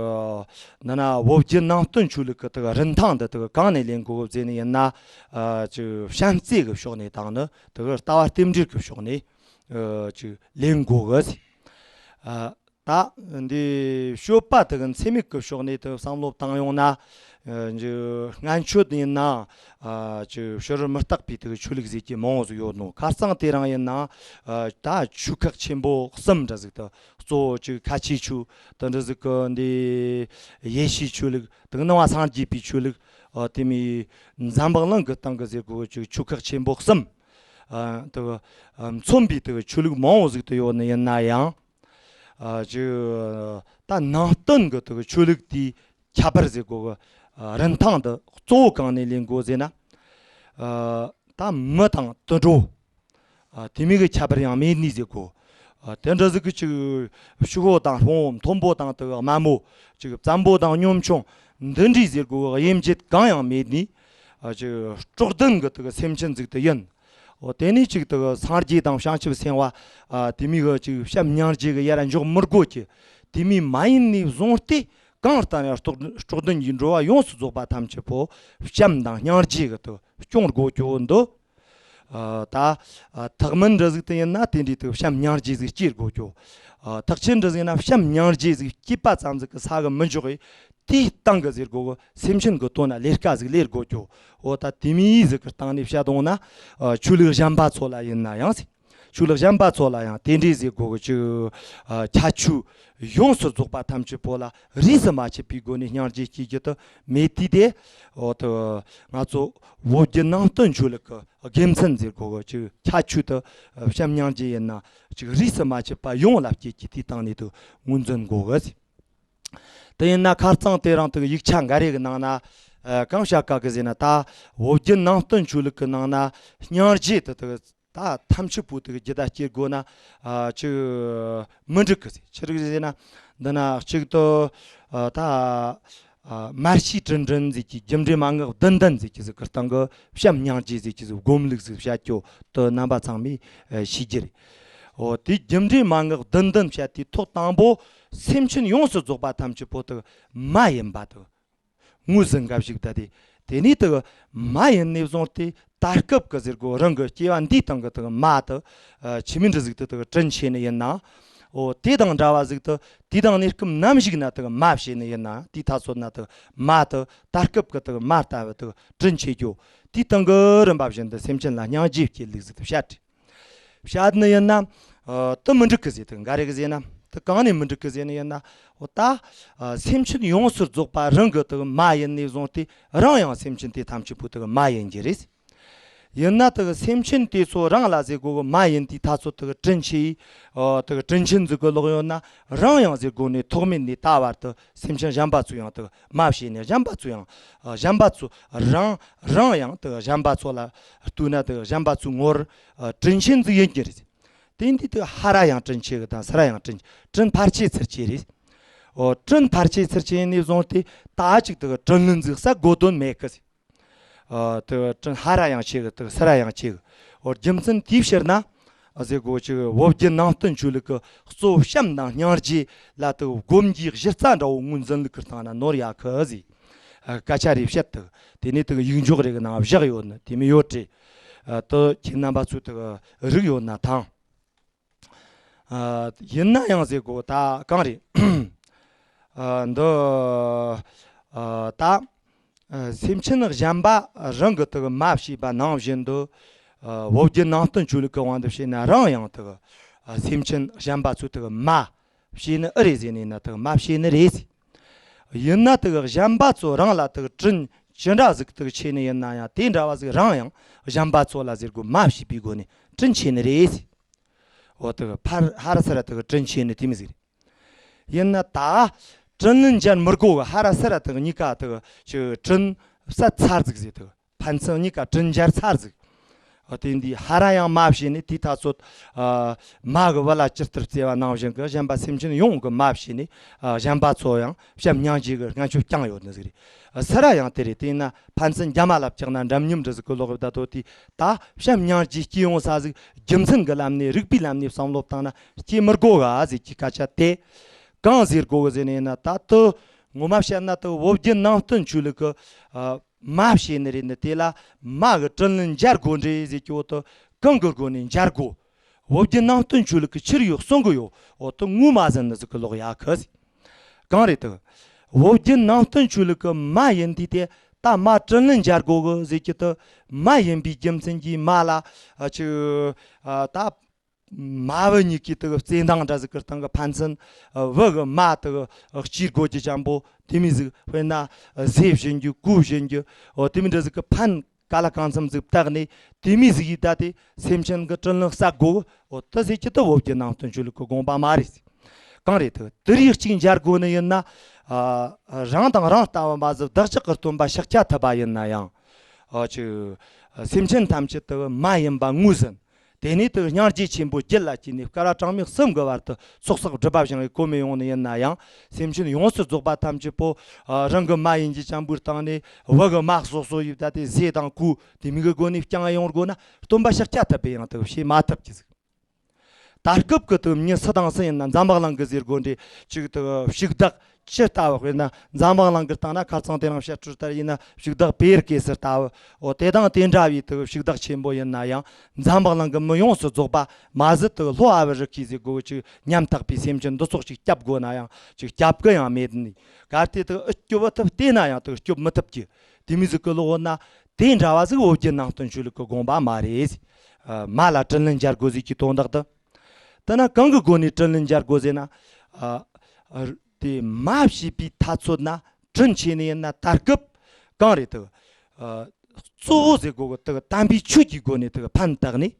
འདི་ན་བོད་བརྒྱུད་ནང་བསྟན་ཆོས་ལུགས་ཀྱི་དེ་རིན་ཐང་འདི་དེ་གང་ནས་ལེན་དགོས་ཟེར་ནི་ཡིན་ན། ཨ་ཅིག་བྱམས་བརྩེ་གི་ཕྱོགས་ནས་དང་ནི་དེ་ལྟ་བ་རྟེན་འབྲེལ་གི་ཕྱོགས་ནས། ཨ་ཅིག་ལེན་དགོས་གི་ཟེར། ཨ་ད་འདི་སྤྱོད་པ་དེ་གི་འཚེ་མེད་ཀྱི་ཕྱོགས་ནས་དེ་བསམ་བློ་བཏང་ཡོང་ན། ཨ་ཅིག་སྔན་ཆད་ཡིན་ན་ཨ་ཅིག་ཕྱི་རོལ་མུ་སྟེགས་པའི་དེ་གི་ཆོས་ལུགས་ཟེར་གྱི་མང་བོ་ཟིག་ཡོད་ནོ། ཁ་རྩང་དེ་རིང་ཡིན་ན་ཨ་ད་ཆོས་ཁག་ཆེན་པོ་གསུམ་འདྲ་ཟིག་དེ་གཙོ་བོ་ཅིག་ཁ་ཆེའི་ཆོས་དེ་འདྲ་ཟིག་གི། འདི་ཡེ་ཤུའི་ཆོས་ལུགས། དེ་གི་ནང་བ་སངས་རྒྱས་པའི་ཆོས་ལུགས། ཨ་དེ་མོ་འཛམ་བུ་གླིང་གི་སྟེང་གི་ཟེར་གོ་གི་ཅིག་ཆོས་ཁག་ཆེན་པོ་གསུམ། ཨ་དེ་གི་ཨ་མཚོན་པའི་དེ་གི་ཆོས་ལུགས་མང་བོ་ཟིག་དེ་ཡོད་ནི་ཡིན་ན་ཡང་། ཨ་ཅིག་ད་ནང་བསྟན་གི་དེ་གི་ཆོས་ལུགས་དེའི་ཁྱད་པར་ཟེར་གོ་གི། ཨ་རིན་ཐང་དེ་གཙོ་བོ་གང་ནས་ལེན་དགོས་ཟེར་ན། ཨ་ད་མི་དང་དུད་འགྲོ། ཨ་དེ་མོ་གི་ཁྱད་པར་ཡང་མེད་ནི་ཟེར་གོ། ཨ་དེ་འདྲ་ཟིག་གི་ཅིག་ཕྱུག་པོ་དང་ཕོ་མཐོན་པོ་དང་དེ་གི་དམའ་མོ། ཅིག་བཙན་པོ་དང་གཉོམ་ཆུང་འདི་འདྲའི་ཟེར་གོ་གི་དབྱེ་འབྱེད་གང་ཡང་མེད་ནི། ཨ་ཅིག་སྲོག་ལྡན་གི་དེ་གི་སེམས་ཅན་ཟིག་དེ་ཡིན། འོ་དེ་ནས་ཅིག་དེ་གི་སངས་རྒྱས་དང་བྱང་ཆུབ་སེམས་དཔའ། ཨ་དེ་མོ་གི་ཅིག་བྱམས་སྙིང་རྗེ་གི་ཡར་འཇོག་མི་དགོས་ཀྱི། དེ་མོ་མ་ཡིན་ནས་བཟུང་སྟེ་གང་ལྟར་ཡང་སྲོག་སྲོག་ལྡན་གྱི་འགྲོ་བ་ཡོངས་སུ་རྫོགས་པ་ཐམས་ཅད་པོ་བྱམས་དང་སྙིང་རྗེ་གི་དེ་སྐྱོང་དགོས་ཀྱི་འདུག། ཨ་ད་ཨ་ཐེག་དམན་འདྲ་ཟིག་དེ་ཡིན་ན་དེ་འདྲའི་དེ་བྱམས་སྙིང་རྗེ་ཟིག་སྐྱེ་དགོས་ཀྱོ། ཨ་ཐེག་ཆེན་འདྲ་ཟིག་ཡིན་ན་བྱམས་སྙིང་རྗེ་ཟིག་སྐྱེས་པ་ཙམ་ཟིག་གི་ས་གི་མི་འཇོག་གི། དེའི་སྟེང་གི་ཟེར་གོ་གི་སེམས་ཅན་གི་དོན་ན་ལས་ཀ་ཟིག་ལས་དགོས་ཀྱོ། འོ་ད་དེ་མོ་ཟིག་གི་སྟེང་ནས་བཤད་དོང་ན། ཨ་ཆོས་ལུགས་གཞན་པ་ཚོ་ལ་ཡིན་ན་ཡང་ཟིག། ཆོས་ལུགས་གཞན་པ་ཚོ་ལ་ཡང་དེ་འདྲའི་ཟེར་གོ་གི་ཅིག། ཨ་ཁྱད་ཆོས་ཡོངས་སུ་རྫོགས་པ་ཐམས་ཅད་པོ་ལ་རིས་སུ་མ་ཆད་པའི་སྒོ་ནས་སྙིང་རྗེ་སྐྱེ་རྒྱུ་དེ་མེད་དུས་དེ། འོ་ད་ང་ཚོ་བོད་བརྒྱུད་ནང་བསྟན་ཆོས་ལུགས་ཀྱི་དགེ་མཚན་ཟེར་གོ་གི་ཅིག་ཁྱད་ཆོས་དེ་བྱམས་སྙིང་རྗེ་ཡིན་ན་ཅིག་རིས་སུ་མ་ཆད་པ་ཡོངས་ལ་སྐྱེ་གི། དེའི་སྟེང་ནས་དེ་ངོས་འཛིན་དགོས་གི་ཟེར། དེ་ཡིན་ན་ཁ་རྩང་དེ་རིང་དེ་ཡིག་ཆ་འགའ་རེ་གི་ནང་ན་ཨ་གང་བཤད་ག་གི་ཟེར་ན། ད་བོད་བརྒྱུད་ནང་བསྟན་ཆོས་ལུགས་ཀྱི་ནང་ན་སྙིང་རྗེ་དེ་དེ་ད་ཐམས་ཅད་པོ་དེ་རྒྱུད་ལ་སྐྱེ་དགོས་ན་ཨ་ཅིག་མི་འགྲིག་གི་ཟེར། ཆི་རིགས་ཟེར་ན། འདི་ན་གཅིག་ཏུ་ཨ་ད་ཨ་མར་ཤེས་དྲིན་དྲན་ཟེར་གྱི། རྒྱུ་འབྲས་མན་ངག་བདུན་ལྡན་ཟེར་གྱི་ཟིག་གི་སྟེང་གི་བྱམས་སྙིང་རྗེ་ཟེར་གྱི་ཟིག་སྒོམ་ལུགས་ཟིག་བཤད་རྒྱུ་དེ་རྣམ་པ་ཚང་མས་ཨ་ཤེས་རྒྱུ་རེད། འོ་དེ་རྒྱུ་འབྲས་མན་ངག་བདུན་ལྡན་བཤད་དེ་ཐོག་དང་པོ་སེམས་ཅན་ཡོངས་སུ་རྫོགས་པ་ཐམས་ཅད་པོ་དེ་མ་ཡིན་པ་དེ་ངོས་ཟིན་འགའ་ཞིག་ད་དེ། དེ་ནས་དེ་མ་ཡིན་ནས་བཟུང་སྟེ་ད་སྐབས་ཀྱི་ཟེར་གོ་རང་གི་སྐྱེ་བ་འདིའི་སྟེང་གི་དེ་མ་དེ་ཨ་ཆི་མོ་འདྲ་ཟིག་དེ་དེ་དྲིན་ཆེ་ནི་ཡིན་ན། འོ་དེ་དང་འདྲ་བ་ཟིག་དེ་དེ་དང་གནས་སྐབས་ནམ་ཞིག་ན་དེ་མ་བྱས་ནི་ཡིན་ན། དེའི་ཐ་ཚོད་ན་དེ་མ་དེ་ད་སྐབས་ཀྱི་དེ་མ་ལྟ་བུ་དེ་དྲིན་ཆེ་རྒྱུ། དེའི་སྟེང་གི་རིམ་པ་བཞིན་དུ་སེམས་ཅན་ལ་སྙིང་རྗེ་སྐྱེ་ལུགས་ཟིག་དེ་བཤད། བཤད་ནི་ཡིན་ན། ཨ་དེ་མི་འགྲིག་གི་ཟེར། དེ་འགའ་རེ་གི་ཟེར་ན། དེ་གང་ནས་མི་འགྲིག་གི་ཟེར་ནི་ཡིན་ན། འོ་ད་ཨ་སེམས་ཅན་ཡོངས་སུ་རྫོགས་པ་རང་གི་དེ་མ་ཡིན་ནས་བཟུང་སྟེ་རང་ཡང་སེམས་ཅན་དེ་ཐམས་ཅད་པོ་དེ་མ་ཡིན་གྱི་རེད། ཡིན་ན་དེ་སེམས་ཅན་དེ་ཚོ་རང་ལ་ཟེར་གོ་གི་མ་ཡིན་དེའི་ཐ་ཚོད་དེ་དྲིན་ཆེ། ཨ་དེ་དྲིན་ཆེན་ཟིག་གི་ལོག་ཡོད་ན། རང་ཡང་ཟེར་གོ་ནས་ཐོག་མེད་ནས་ད་བར་དུ་སེམས་ཅན་གཞན་པ་ཚོ་ཡང་དེ་མ་བྱས་ནས། གཞན་པ་ཚོ་ཡང་ཨ་གཞན་པ་ཚོ་རང་རང་ཡང་དེ་གཞན་པ་ཚོ་ལ་ལྟོས་ན་དེ་གཞན་པ་ཚོའི་ངོར་ཨ་དྲིན་ཆེན་ཟིག་ཡིན་གྱི་རེད། དེ་འདི་དེ་ཧ་ར་ཡང་དྲིན་ཆེ་གི་དང་སི་ར་ཡང་དྲིན་དྲིན་ཕར་ཆེ་ཚུར་ཆེ་རེད། འོ་དྲིན་ཕར་ཆེ་ཚུར་ཆེ་ནས་བཟུང་སྟེ་ད་ཅིག་དེ་དྲིན་ལན་ཟིག་ཟ་དགོས་དོན་མེད་གི་ཟེར། ཨ་དེ་དྲིན་ཧ་ར་ཡང་ཆེ་གི་དེ་སི་ར་ཡང་ཆེ་གི། འོ་རྒྱུ་མཚན་དེའི་ཕྱིར་ན་ཨ་ཟེར་གོ་ཅིག་བོད་བརྒྱུད་ནང་བསྟན་ཆོས་ལུགས་ཀྱི་གཙོ་བོ་བྱམས་དང་སྙིང་རྗེ་ལ་དེ་སྒོམ་གྱི་གཞི་རྩ་འདྲ་བོ་ངོས་འཛིན་ལུགས་ཀྱི་སྟེང་ན་ནོར་ཡ་གི་ཟེར། ཨ། སྐད་ཆ་རེ་བཤད་དུ། དེ་ནས་དུ་ཡིག་འཇོག་རེ་གི་ནང་བཞག་ཡོད་ནི་དེ་མི་ཡོད་དྲི། ཨ། དུ་ཁྱེད་རྣམ་པ་ཚོས་དུ་རིག་ཡོད་ན་ཐང་། ཨ། ཡིན་ན་ཡང་ཟེར་གོ་ད་གང་རེད། ཨ། འདི། ཨ། ད། ཨ། སེམས་ཅན་གཞན་པ་རང་གི་དུ་མ་བྱས་པ་ནང་བཞིན་དུ། ཨ། བོད་བརྒྱུད་ནང་བསྟན་ཆོས་ལུགས་ཀྱི་དབང་དུ་བྱས་ན་རང་ཡང་དུ། ཨ། སེམས་ཅན་གཞན་པ་ཚོས་དུ་མ་བྱས་ནི་ཨེ་རེད་ཟེར་ནས་ན་དུ་མ་བྱས་ནི་རེད་ཟེར། ཡིན་ན་དུ་གཞན་པ་ཚོ་རང་ལ་དུ་དྲིན་ཅི་འདྲ་ཟིག་དུ་ཆེ་ནི་ཡིན་ན་ཡང་དེ་འདྲ་བ་ཟིག་རང་ཡང་གཞན་པ་ཚོ་ལ་ཟེར་གོ་མ་བྱས་པའི་སྒོ་ནས་དྲིན་ཆེ་ནི་རེད་ཟེར། འོ་དུ་ཕར་ཧ་ར་ས་ར་དུ་དྲིན་ཆེ་ནི་དེ་མི་ཟིག་རེད། ཡིན་ན་ད་དྲིན་ལན་འཇལ་མི་དགོ་གི། ཧ་ར་ས་ར་དུ་གཉིས་ཀ་དུ་ཅི་དྲིན་བསལ་ཚར་ཟིག་ཟེར་དུ། ཕན་ཚུན་གཉིས་ཀ་དྲིན་འཇལ་ཚར་ཟིག། ཨ། དེ་འདི་ཧ་ར་ཡང་མ་བྱས་ནས་དེ་ད་ཚོད། ཨ། མ་གི་བུ་ལ་ཇི་ལྟར་བརྩེ་བ་ནང་བཞིན་གི་གཞན་པ་སེམས་ཅན་ཡོངས་གི་མ་བྱས་ནས། ཨ། གཞན་པ་ཚོ་ཡང་བྱམས་སྙིང་རྗེ་གི་རྔན་ཆུ་བསྐྱངས་ཡོད་ནི་ཟིག་རེད། ཨ། ས་ར་ཡང་དེ་རེད། དེ་ན་ཕན་ཚུན་རྒྱ་མ་ལ་བཅག་ན་འདྲ་མཉམ་འདྲ་ཟིག་གི་ལོག་གི་ད་དོ་དེ་ད་བྱམས་སྙིང་རྗེ་སྐྱེ་ཡོང་ས་ཟིག་རྒྱུ་མཚན་གི་ལམ་ནས་རིགས་པའི་ལམ་ནས་བསམ་བློ་བཏང་ན་སྐྱེ་མི་དགོ་ག་ཟིག་གི་སྐད་ཆ་དེ་གང་ཟེར་དགོ་གི་ཟེར་ནས་ན། ད་དུ་ངོ་མ་བཤད་ན་དུ་བོད་བརྒྱུད་ནང་བསྟན་ཆོས་ལུགས་གི། ཨ། མ་བྱས་ནི་རེད་ནི་དེ་ལ་མ་གི་དྲིན་ལན་འཇལ་དགོ་འདྲེ་ཟེར་གྱི་འོ་དུ་གང་གི་སྒོ་ནས་འཇལ་དགོ། བོད་བརྒྱུད་ནང་བསྟན་ཆོས་ལུགས་ཀྱི་ཆི་རིགས་ཡོད་གསུང་གི་ཡོད། འོ་དུ་ངོ་མ་ཟིན་ནི་ཟིག་གི་ལོག་ཡ་ཁི་ཟིག་གང་རེད་དུ། བོད་བརྒྱུད་ནང་བསྟན་ཆོས་ལུགས་ཀྱི་མ་ཡིན་དུས་དེ་ད་མ་དྲིན་ལན་འཇལ་དགོ་གི་ཟེར་གྱི་དུ་མ་ཡིན་པའི་རྒྱུ་མཚན་གྱིས་མ་ལ། ཨ། ཆི། ཨ། ད། མ་བུ་གཉིས་ཀྱི་དུ་བརྩེ་འདང་འདྲ་ཟིག་གི་སྟེང་གི་ཕན་ཚུན། ཨ། བུ་གི་མ་དུ་གཅེས་དགོ་གི་ཅན་པོ་དེ་མི་ཟིག། དཔེར་ན་ཟས་བྱིན་རྒྱུ་གོས་བྱིན་རྒྱུ། འོ་དེ་མི་འདྲ་ཟིག་གི་ཕན་ག་ལ་གང་འཚམ་ཟིག་བཏགས་ནས་དེ་མི་ཟིག་ཡིས་ད་དེ་སེམས་ཅན་གི་དྲིན་ལན་བསལ་དགོ། འོ་དེ་ཟེར་གྱི་དུ་བོད་བརྒྱུད་ནང་བསྟན་ཆོས་ལུགས་གི་དགོངས་པ་མ་རེད། གང་རེད་དུ་དེ་རིགས་གཅིག་འཇལ་དགོ་ནི་ཡིན་ན། ཨ། རང་དང་རང་ལྟ་བུ་མ་ཟད་བདག་ཅག་གི་སྟོན་པ་ཤཱཀྱ་ཐུབ་པ་ཡིན་ན་ཡང་། ཨ། ཆི། སེམས་ཅན་ཐམས་ཅད་དུ་མ་ཡིན་པ་ངོས་ཟིན། དེ་ནས་དུ་སྙིང་རྗེ་ཆེན་པོ་རྒྱུད་ལ་སྐྱེས་ནས་བསྐལ་པ་གྲངས་མེད་གསུམ་གྱི་བར་དུ་ཚོགས་བསགས་སྒྲུབ་པ་བཞེངས་ནས་གོ་མི་ཡོང་ནི་ཡིན་ན་ཡང་། སེམས་ཅན་ཡོངས་སུ་རྫོགས་པ་ཐམས་ཅད་པོ། ཨ། རང་གི་མ་ཡིན་གྱི་ཅན་པོའི་སྟེང་ནས་བུ་གི་མ་སོ་སོ་ཡིས་ད་དེ་ཟས་དང་གོས་དེ་མི་གི་སྒོ་ནས་བསྐྱངས་ཡོང་དགོ་ན་སྟོན་པ་ཤཱཀྱ་ཐུབ་པས་ཡང་དུ་བྱེད་མ་ཐུབ་ཀྱི་ཟིག། ད་སྐབས་ཀྱི་དུ་མྱི་སུ་དང་སུ་ཡིན་ན་འཛམ་བག་གླིང་གི་ཟེར་དགོ་འདྲེ་ཅིག་དུ་ཕྱུག་བདག་ཅི་ལྟ་བུ། དཔེར་ན་འཛམ་བག་གླིང་གི་སྟེང་ན་ཁ་རྩང་དེ་རིང་བཤད་སྤྲོད་ལྟར་ཡིན་ན་ཕྱུག་བདག་བེ་ཡར་ཀེ་སར་ལྟ་བུ། འོ་དེ་དང་དེ་འདྲ་བའི་དུ་ཕྱུག་བདག་ཆེན་པོ་ཡིན་ན་ཡང་འཛམ་བག་གླིང་གི་མི་ཡོངས་སུ་རྫོགས་པ་མ་ཟད་དུ་ལྷོ་ཨ་བི་རི་ཁའི་ཟེར་དགོ་ཅིག་ཉམ་ཐག་པའི་སེམས་ཅན་འདི་ཚོགས་ཅིག་སྐྱབས་དགོ་ན་ཡང་ཅིག་སྐྱབས་ཀི་ཡང་མེད་ནི། གལ་ཏེ་དུ་ཨི་སྐྱོབ་ཐུབ་བལྟས་ན་ཡང་དུ་སྐྱོབ་མི་ཐུབ་ཀྱི། དེ་མི་ཟིག་གི་ལོག་འོ་ན་དེ་འདྲ་བ་ཟིག་བོད་བརྒྱུད་ནང་བསྟན་ཆོས་ལུགས་ཀྱི་དགོངས་པ་མ་རེད། ཨ། མ་ལ་དྲིན་ལན་འཇལ་དགོས་ཟིག་གི་དོན་དག་ཏུ། དེ་ན་གང་གི་སྒོ་ནས་དྲིན་ལན་འཇལ་དགོས་ཟེར་ན། ཨ། ཨ། དེ་མ་བྱས་པའི་ཐ་ཚོད་ན་དྲིན་ཆེ་ནི་ཡིན་ན་ད་སྐབས་གང་རེད་དུ། ཨ། གཙོ་བོ་ཟེར་དགོ་གི་དུ་དམ་པའི་ཆོས་ཀྱི་སྒོ་ནས་དུ་ཕན་བཏགས་ནས།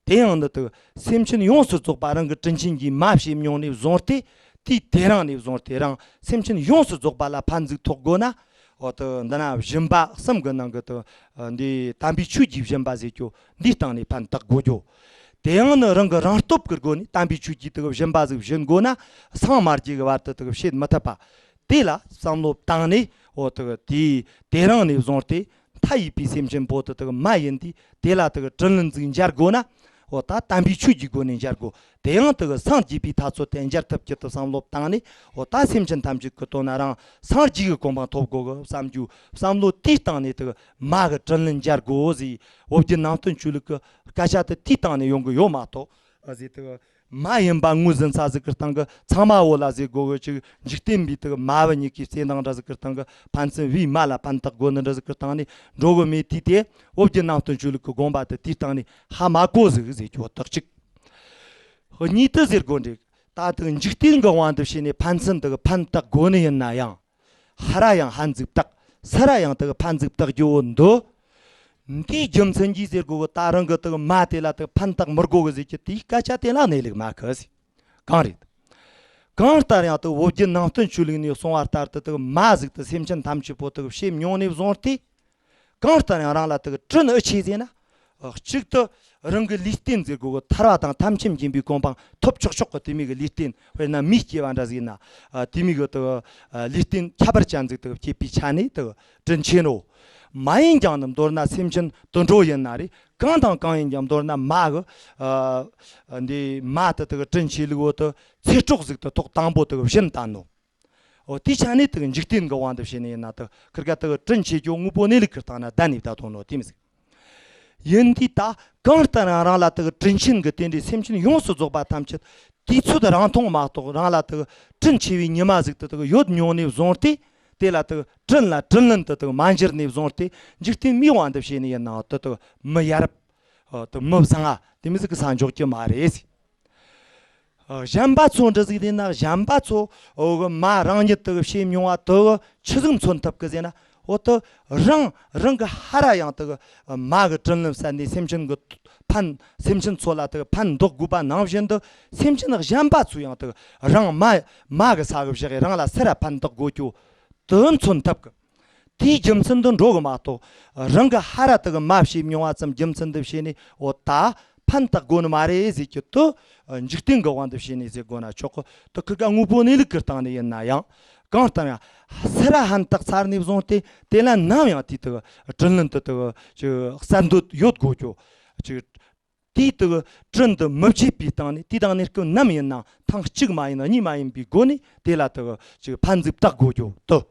དེ་ཡང་ནི་དུ་སེམས་ཅན་ཡོངས་སུ་རྫོགས་པ་རང་གི་དྲིན་ཆེན་གྱིས་མ་བྱས་མྱོང་ནས་བཟུང་སྟེ། དུས་དེ་རིང་ནས་བཟུང་སྟེ་རང་སེམས་ཅན་ཡོངས་སུ་རྫོགས་པ་ལ་ཕན་ཟིག་ཐོགས་དགོས་ན། འོ་དུ་འདི་ན་སྦྱིན་པ་གསུམ་གྱི་ནང་གི་དུ་འདི་དམ་པའི་ཆོས་ཀྱི་སྦྱིན་པ་ཟེར་རྒྱུ་འདིའི་སྟེང་ནས་ཕན་བཏགས་དགོས་རྒྱུ། དེ་ཡང་ནི་རང་གི་རང་སྟོབས་ཀྱི་སྒོ་ནས་དམ་པའི་ཆོས་ཀྱི་དུ་སྦྱིན་པ་ཟིག་སྦྱིན་དགོས་ན་སངས་མ་རྒྱས་ཀྱི་བར་དུ་དུ་བྱེད་མི་ཐུབ་པ། དེ་ལ་བསམ་བློ་བཏང་ནས་འོ་དུ་དེ་དེ་རིང་ནས་བཟུང་སྟེ་མཐའ་ཡས་པའི་སེམས་ཅན་པོ་དུ་དུ་མ་ཡིན་དུས་དེ་ལ་དུ་དྲིན་ལན་ཟིག་འཇལ་དགོས་ན། འོ་ད་དམ་པའི་ཆོས་ཀྱི་སྒོ་ནས་འཇལ་དགོས། དེ་ཡང་དུ་སངས་རྒྱས་པའི་ཐ་ཚོད་དེ་འཇལ་ཐུབ་ཀྱི་དུ་བསམ་བློ་བཏང་ནས། འོ་ད་སེམས་ཅན་ཐམས་ཅད་ཀྱི་དོན་ན་རང་སངས་རྒྱས་ཀྱི་གོ་འཕང་ཐོབ་དགོས་གི་བསམ་རྒྱུ་བསམ་བློ་དེའི་སྟེང་ནས་དུ་མ་གི་དྲིན་ལན་འཇལ་དགོས་ཟེར། བོད་བརྒྱུད་ནང་བསྟན་ཆོས་ལུགས་ཀྱི་སྐད་ཆ་དེ་དེའི་སྟེང་ནས་ཡོང་གི་ཡོད་མ་གཏོགས་ཟེར་དུ། མ་ཡིན་པ་ངོས་ཟིན་ས་ཟིག་གི་སྟེང་གི་ཚང་མ་བོ་ལ་ཟེར་དགོས་གི་ཅིག་འཇིག་རྟེན་པའི་དུ་མ་བུ་གཉིས་ཀྱི་བརྩེ་འདང་འདྲ་ཟིག་གི་སྟེང་གི་ཕན་ཚུན་བུའི་མ་ལ་ཕན་ཐོགས་དགོས་ནི་འདྲ་ཟིག་གི་སྟེང་ནས་འགྲོ་གི་མེད་དུས་དེ་བོད་བརྒྱུད་ནང་བསྟན་ཆོས་ལུགས་ཀྱི་དགོངས་པ་དེ་དེའི་སྟེང་ནས་ཧ་མ་གོ་ཟིག་ཟེར་རྒྱུ་བོ་དག་ཅིག། གཉིས་དུ་ཟེར་དགོས་འདྲེ། ད་དུ་འཇིག་རྟེན་གྱི་དབང་དུ་བྱས་ནས་ཕན་ཚུན་དུ་ཕན་བཏགས་དགོས་ནི་ཡིན་ན་ཡང་། ཧ་ར་ཡང་ཕན་ཟིག་བཏགས། ས་ར་ཡང་དུ་ཕན་ཟིག་བཏགས་རྒྱུ་བོ་འདུག། འདིའི་རྒྱུ་མཚན་གྱིས་ཟེར་དགོས་གི་ད་རང་གི་དུ་མ་དེ་ལ་དུ་ཕན་བཏགས་མི་དགོས་གི་ཟེར་གྱི་དེའི་སྐད་ཆ་དེ་ལ་གནས་ལུགས་མ་ཁི་ཟིག། གང་རེད། གང་ལྟར་ཡང་དུ་བོད་བརྒྱུད་ནང་བསྟན་ཆོས་ལུགས་ནས་གསུང་བ་ལྟར་དུ་དུ་མ་ཟིག་དུ་སེམས་ཅན་ཐམས་ཅད་པོ་དུ་བྱེད་མྱོང་ནས་བཟུང་སྟེ། གང་ལྟར་ཡང་རང་ལ་དུ་དྲིན་ཨེ་ཆེ་ཟེར་ན། གཅིག་ཏུ་རང་གི་ལུས་རྟེན་ཟེར་དགོས་གི་ཐར་བ་དང་ཐམས་ཅད་མཁྱེན་པའི་གོ་འཕང་ཐོབ་ཆོག་ཆོག་གི་དེ་མོ་གི་ལུས་རྟེན། དཔེར་ན་མིའི་སྐྱེ་བ་འདྲ་ཟིག་ན། དེ་མོ་གི་དུ་ལུས་རྟེན་ཁྱད་པར་ཅན་ཟིག་དུ་སྐྱེས་པའི་ཆ་ནས་དུ་དྲིན་ཆེ་ནོ། མ་ཡིན་ཀྱང་ནི་མདོར་ན་སེམས་ཅན་དུད་འགྲོ་ཡིན་ན་རེ་གང་དང་གང་ཡིན་ཀྱང་མདོར་ན་མ་གི་འདི་མ་དུ་དུ་དྲིན་ཆེ་ལུགས་བོ་དུ་ཚེ་སྲོག་ཟིག་དུ་ཐོག་དང་པོ་དུ་བཞིན་བཏང་ནོ། འོ་དེའི་ཆ་ནས་དེ་གི་འཇིག་རྟེན་གི་དབང་དུ་བྱས་ནས་ཡིན་ན་དེ་ཁིར་ག་དེ་གི་དྲིན་ཆེ་རྒྱུ་དངོས་པོ་གནས་ལུགས་ཀྱི་སྟེང་ན་བསྡད་ནས་བསྡད་དོ་ནོ་དེ་མི་ཟིག་ཡིན་དུས་ད་གང་ལྟར་ཡང་རང་ལ་དེ་གི་དྲིན་ཆེན་གི་དེ་འདྲའི་སེམས་ཅན་ཡོངས་སུ་རྫོགས་པ་ཐམས་ཅད་དུས་ཚོད་རིང་ཐུང་མ་གཏོགས་རང་ལ་དེ་གི་དྲིན་ཆེ་བའི་ཉི་མ་ཟིག་དེ་དེ་གི་ཡོད་མྱོང་ནས་བཟུང་སྟེ། དེ་ལ་དེ་གི་དྲིན་ལ་དྲིན་ལན་དེ་དེ་གི་མ་འགྱུར་ནས་བཟུང་སྟེ། འཇིག་རྟེན་མིའི་དབང་དུ་བྱས་ནས་ཡིན་ནའང་དེ་དེ་གི་མི་ཡ་རབས་དེ་མི་བཟང་ང་དེ་མི་ཟིག་གི་ས་འཇོག་རྒྱུ་མ་རེད། ཨ། གཞན་པ་ཚོ་འདྲ་ཟིག་དེ་ན་གཞན་པ་ཚོ་འོ་གི་མ་རང་ཉིད་དེ་གི་བྱས་མྱོང་བ་དེ་གི་ཆི་ཟིག་མཚོན་ཐུབ་གི་ཟེར་ན། འོ་དེ་རང་རང་གི་ཧ་ར་ཡང་དེ་གི་མ་གི་དྲིན་ལན་བསམ་ནས་སེམས་ཅན་གི་ཕན་སེམས་ཅན་ཚོ་ལ་དེ་གི་ཕན་འདོགས་དགོས་པ་ནང་བཞིན་དུ། སེམས་ཅན་གཞན་པ་ཚོ་ཡང་དེ་གི་རང་མ་མ་གི་ས་གི་བཞག་གི་རང་ལ་སུ་ར་ཕན་འདོགས་དགོས་རྒྱུ་དེ་མཚོན་ཐུབ་གི། དེའི་རྒྱུ་མཚན་དུ་འགྲོ་གི་མ་གཏོགས། རང་གི་ཧ་ར་དེ་གི་མ་བྱས་མྱོང་བ་ཙམ་རྒྱུ་མཚན་དུ་བྱས་ནས་འོ་ད་ཕན་བཏགས་དགོས་ནི་མ་རེད་ཟེར་རྒྱུ་དེ་འཇིག་རྟེན་གི་དབང་དུ་བྱས་ནས་ཟེར་དགོས་ན་ཆོག་གི། དེ་ཁིར་ག་དངོས་པོ་གནས་ལུགས་ཀྱི་སྟེང་ནས་ཡིན་ན་ཡང་། གང་ལྟར་ཡང་སུ་ར་ཕན་བཏགས་ཚར་ནས་བཟུང་སྟེ་དེ་ལ་ནམ་ཡང་དེའི་དེ་གི་དྲིན་ལན་དེ་དེ་གི་ཅིག་བསམ་འདོད་ཡོད་དགོས་རྒྱུ་ཅིག་དེའི་དེ་གི་དྲིན་དེ་མི་བརྗེད་པའི་སྟེང་ནས། དུས་དང་གནས་སྐབས་ནམ་ཡིན་ནའང་ཐེངས་གཅིག་མ་ཡིན་གཉིས་མ་ཡིན་པའི་སྒོ་ནས་དེ་ལ་དེ་གི་ཅིག་ཕན་ཟིག་བཏགས་དགོས་རྒྱུ་དེ།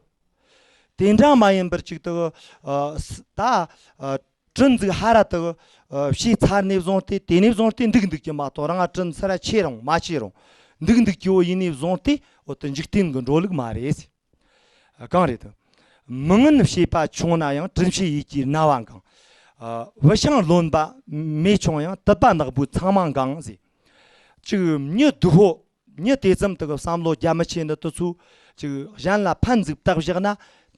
དེ་འདྲ་མ་ཡིན་པར་ཅིག་དེ་གི་ཨ་ས་ད་ཨ་དྲིན་ཟིག་ཧ་ར་དེ་གི་ཨ་བྱས་ཚར་ནས་བཟུང་སྟེ། དེ་ནས་བཟུང་སྟེ་འདུག་འདུག་རྒྱུ་མ་གཏོགས། རང་ང་དྲིན་སུ་ར་ཆེ་རུང་མ་ཆེ་རུང་འདུག་འདུག་རྒྱུ་བོ་ཡིན་ནས་བཟུང་སྟེ། འོ་དེ་འཇིག་རྟེན་གི་འགྲོ་ལུགས་མ་རེད། གང་རེད་དམ། མི་ངན་བྱེད་པ་ཆུང་ན་ཡང་། དྲིན་ཆེ་ཡིད་ཀྱི་རྣ་བ་འགེངས། ཨ། བུ་ཆུང་རློན་པ་མེ་ཆུང་ཡང་། དད་པ་ནག་པོའི་མཚང་མ་འགེངས་ཟེར། ཅིག་མྱི་སྡུག་པོ། མྱི་དེ་ཙམ་དེ་གི་བསམ་བློ་རྒྱ་མི་ཆེ་ནི་དེ་ཚོ་ཅིག་གཞན་ལ་ཕན་ཟིག་བཏགས་བཞག་ན།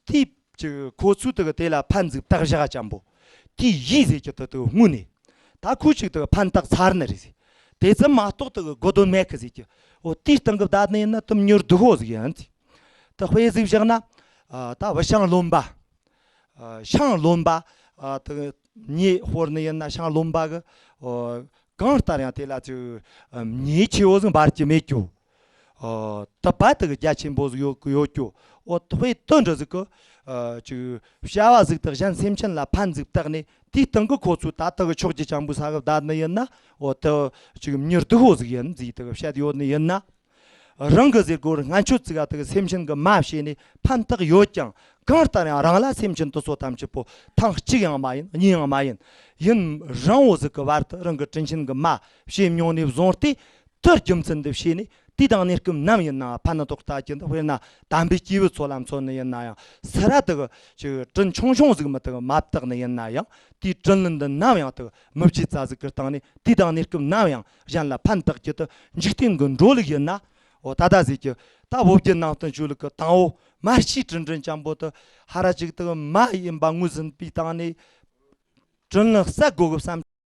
དེ་ཅིག་ཁོ་ཚོས་དེ་གི་དེ་ལ་ཕན་ཟིག་བཏགས་བཞག་ཅན་པོ། དེ་ཡིད་ཟེར་གྱི་དེ་དེ་དངོས་ནས། ད་ཁོ་ཅིག་དེ་གི་ཕན་བཏགས་ཚར་ནི་རེད་ཟེར། དེ་ཙམ་མ་གཏོགས་དེ་གི་དགོས་དོན་མེད་གི་ཟེར་གྱི། འོ་དེའི་སྟེང་གི་བསྡད་ནི་ཡིན་ན་དེ་མྱི་སྡུག་པོ་ཟིག་ཡིན་ཟེར། དེ་དཔེ་ཟིག་བཞག་ན། ཨ། ད་བུ་ཆུང་རློན་པ། ཨ། ཆུང་རློན་པ། ཨ། དེ་མྱེ་ཤོར་ནི་ཡིན་ན་ཆུང་རློན་པ་གི། ཨོ། གང་ལྟར་ཡང་དེ་ལ་ཅིག་ཨ། མྱེ་ཆེ་བོ་ཟིག་འབར་གྱི་མེད་རྒྱུ། ཨོ། དད་པ་དེ་གི་རྒྱ་ཆེན་པོ་ཟིག་ཡོད་ཡོད་རྒྱུ། ཨོ། དཔེ་དོན་འདྲ་ཟིག་གི། ཨ། ཅིག་བྱ་བ་ཟིག་དེ་གཞན་སེམས་ཅན་ལ་ཕན་ཟིག་བཏགས་ནས། དེའི་སྟེང་གི་ཁོ་ཚོས་ད་དེ་གི་ཆོག་རྒྱུ་ཅན་པོ་ས་གི་བསྡད་ནི་ཡིན་ན། འོ་དེ་ཅིག་མྱི་སྡུག་པོ་ཟིག་ཡིན་ཟེར་དེ་གི་བཤད་ཡོད་ནི་ཡིན་ན། རང་གི་ཟེར་དགོས་རེད། སྔན་ཆད་ཅིག་ག་དེ་གི་སེམས་ཅན་གི་མ་བྱས་ནས་ཕན་བཏགས་ཡོད་ཀྱང་། གང་ལྟར་ཡང་རང་ལ་སེམས་ཅན་དེ་ཚོ་ཐམས་ཅད་པོ་ཐེངས་གཅིག་ཡང་མ་ཡིན་གཉིས་ཡང་མ་ཡིན། ཡུན་རིང་བོ་ཟིག་གི་བར་དུ་རང་གི་དྲིན་ཆེན་གི་མ་བྱས་མྱོང་ནས་བཟུང་སྟེ། དེར་རྒྱུ་མཚན་དུ་བྱས་ནས་དུས་དང་གནས་སྐབས་ནམ་ཡིན་ནའང་ཕན་ཐོགས་ལྟ་རྒྱུ་འདི། དཔེར་ན་དམ་པའི་སྐྱེས་བུ་ཚོ་ལ་མཚོན་ནི་ཡིན་ན་ཡང་། སུ་ར་དེ་གི་ཅིག་དྲིན་ཆུང་ཆུང་ཟིག་མི་དེ་གི་མ་བཏགས་ནི་ཡིན་ན་ཡང་། དེའི་དྲིན་ལན་འདི་ནམ་ཡང་དེ་གི་མི་བརྗེད་ས་ཟིག་གི་སྟེང་ནས། དུས་དང་གནས་སྐབས་ནམ་ཡང་གཞན་ལ་ཕན་བཏགས་རྒྱུ་དེ་འཇིག་རྟེན་གི་འགྲོ་ལུགས་ཡིན་ན། འོ་ད་ད་ཟེར་གྱི། ད་བོད་བརྒྱུད་ནང་བསྟན་ཆོས་ལུགས་གི་དང་པོ་མ་སྐྱེས་དྲིན་དྲན་ཅན་པོ་དེ་ཧ་ར་ཅིག་དེ་གི་མ་ཡིན་པ་ངོས་ཟིན་པའི་སྟེང་ནས། དྲིན་ལན་གསབ་དགོས་གི་བསམ།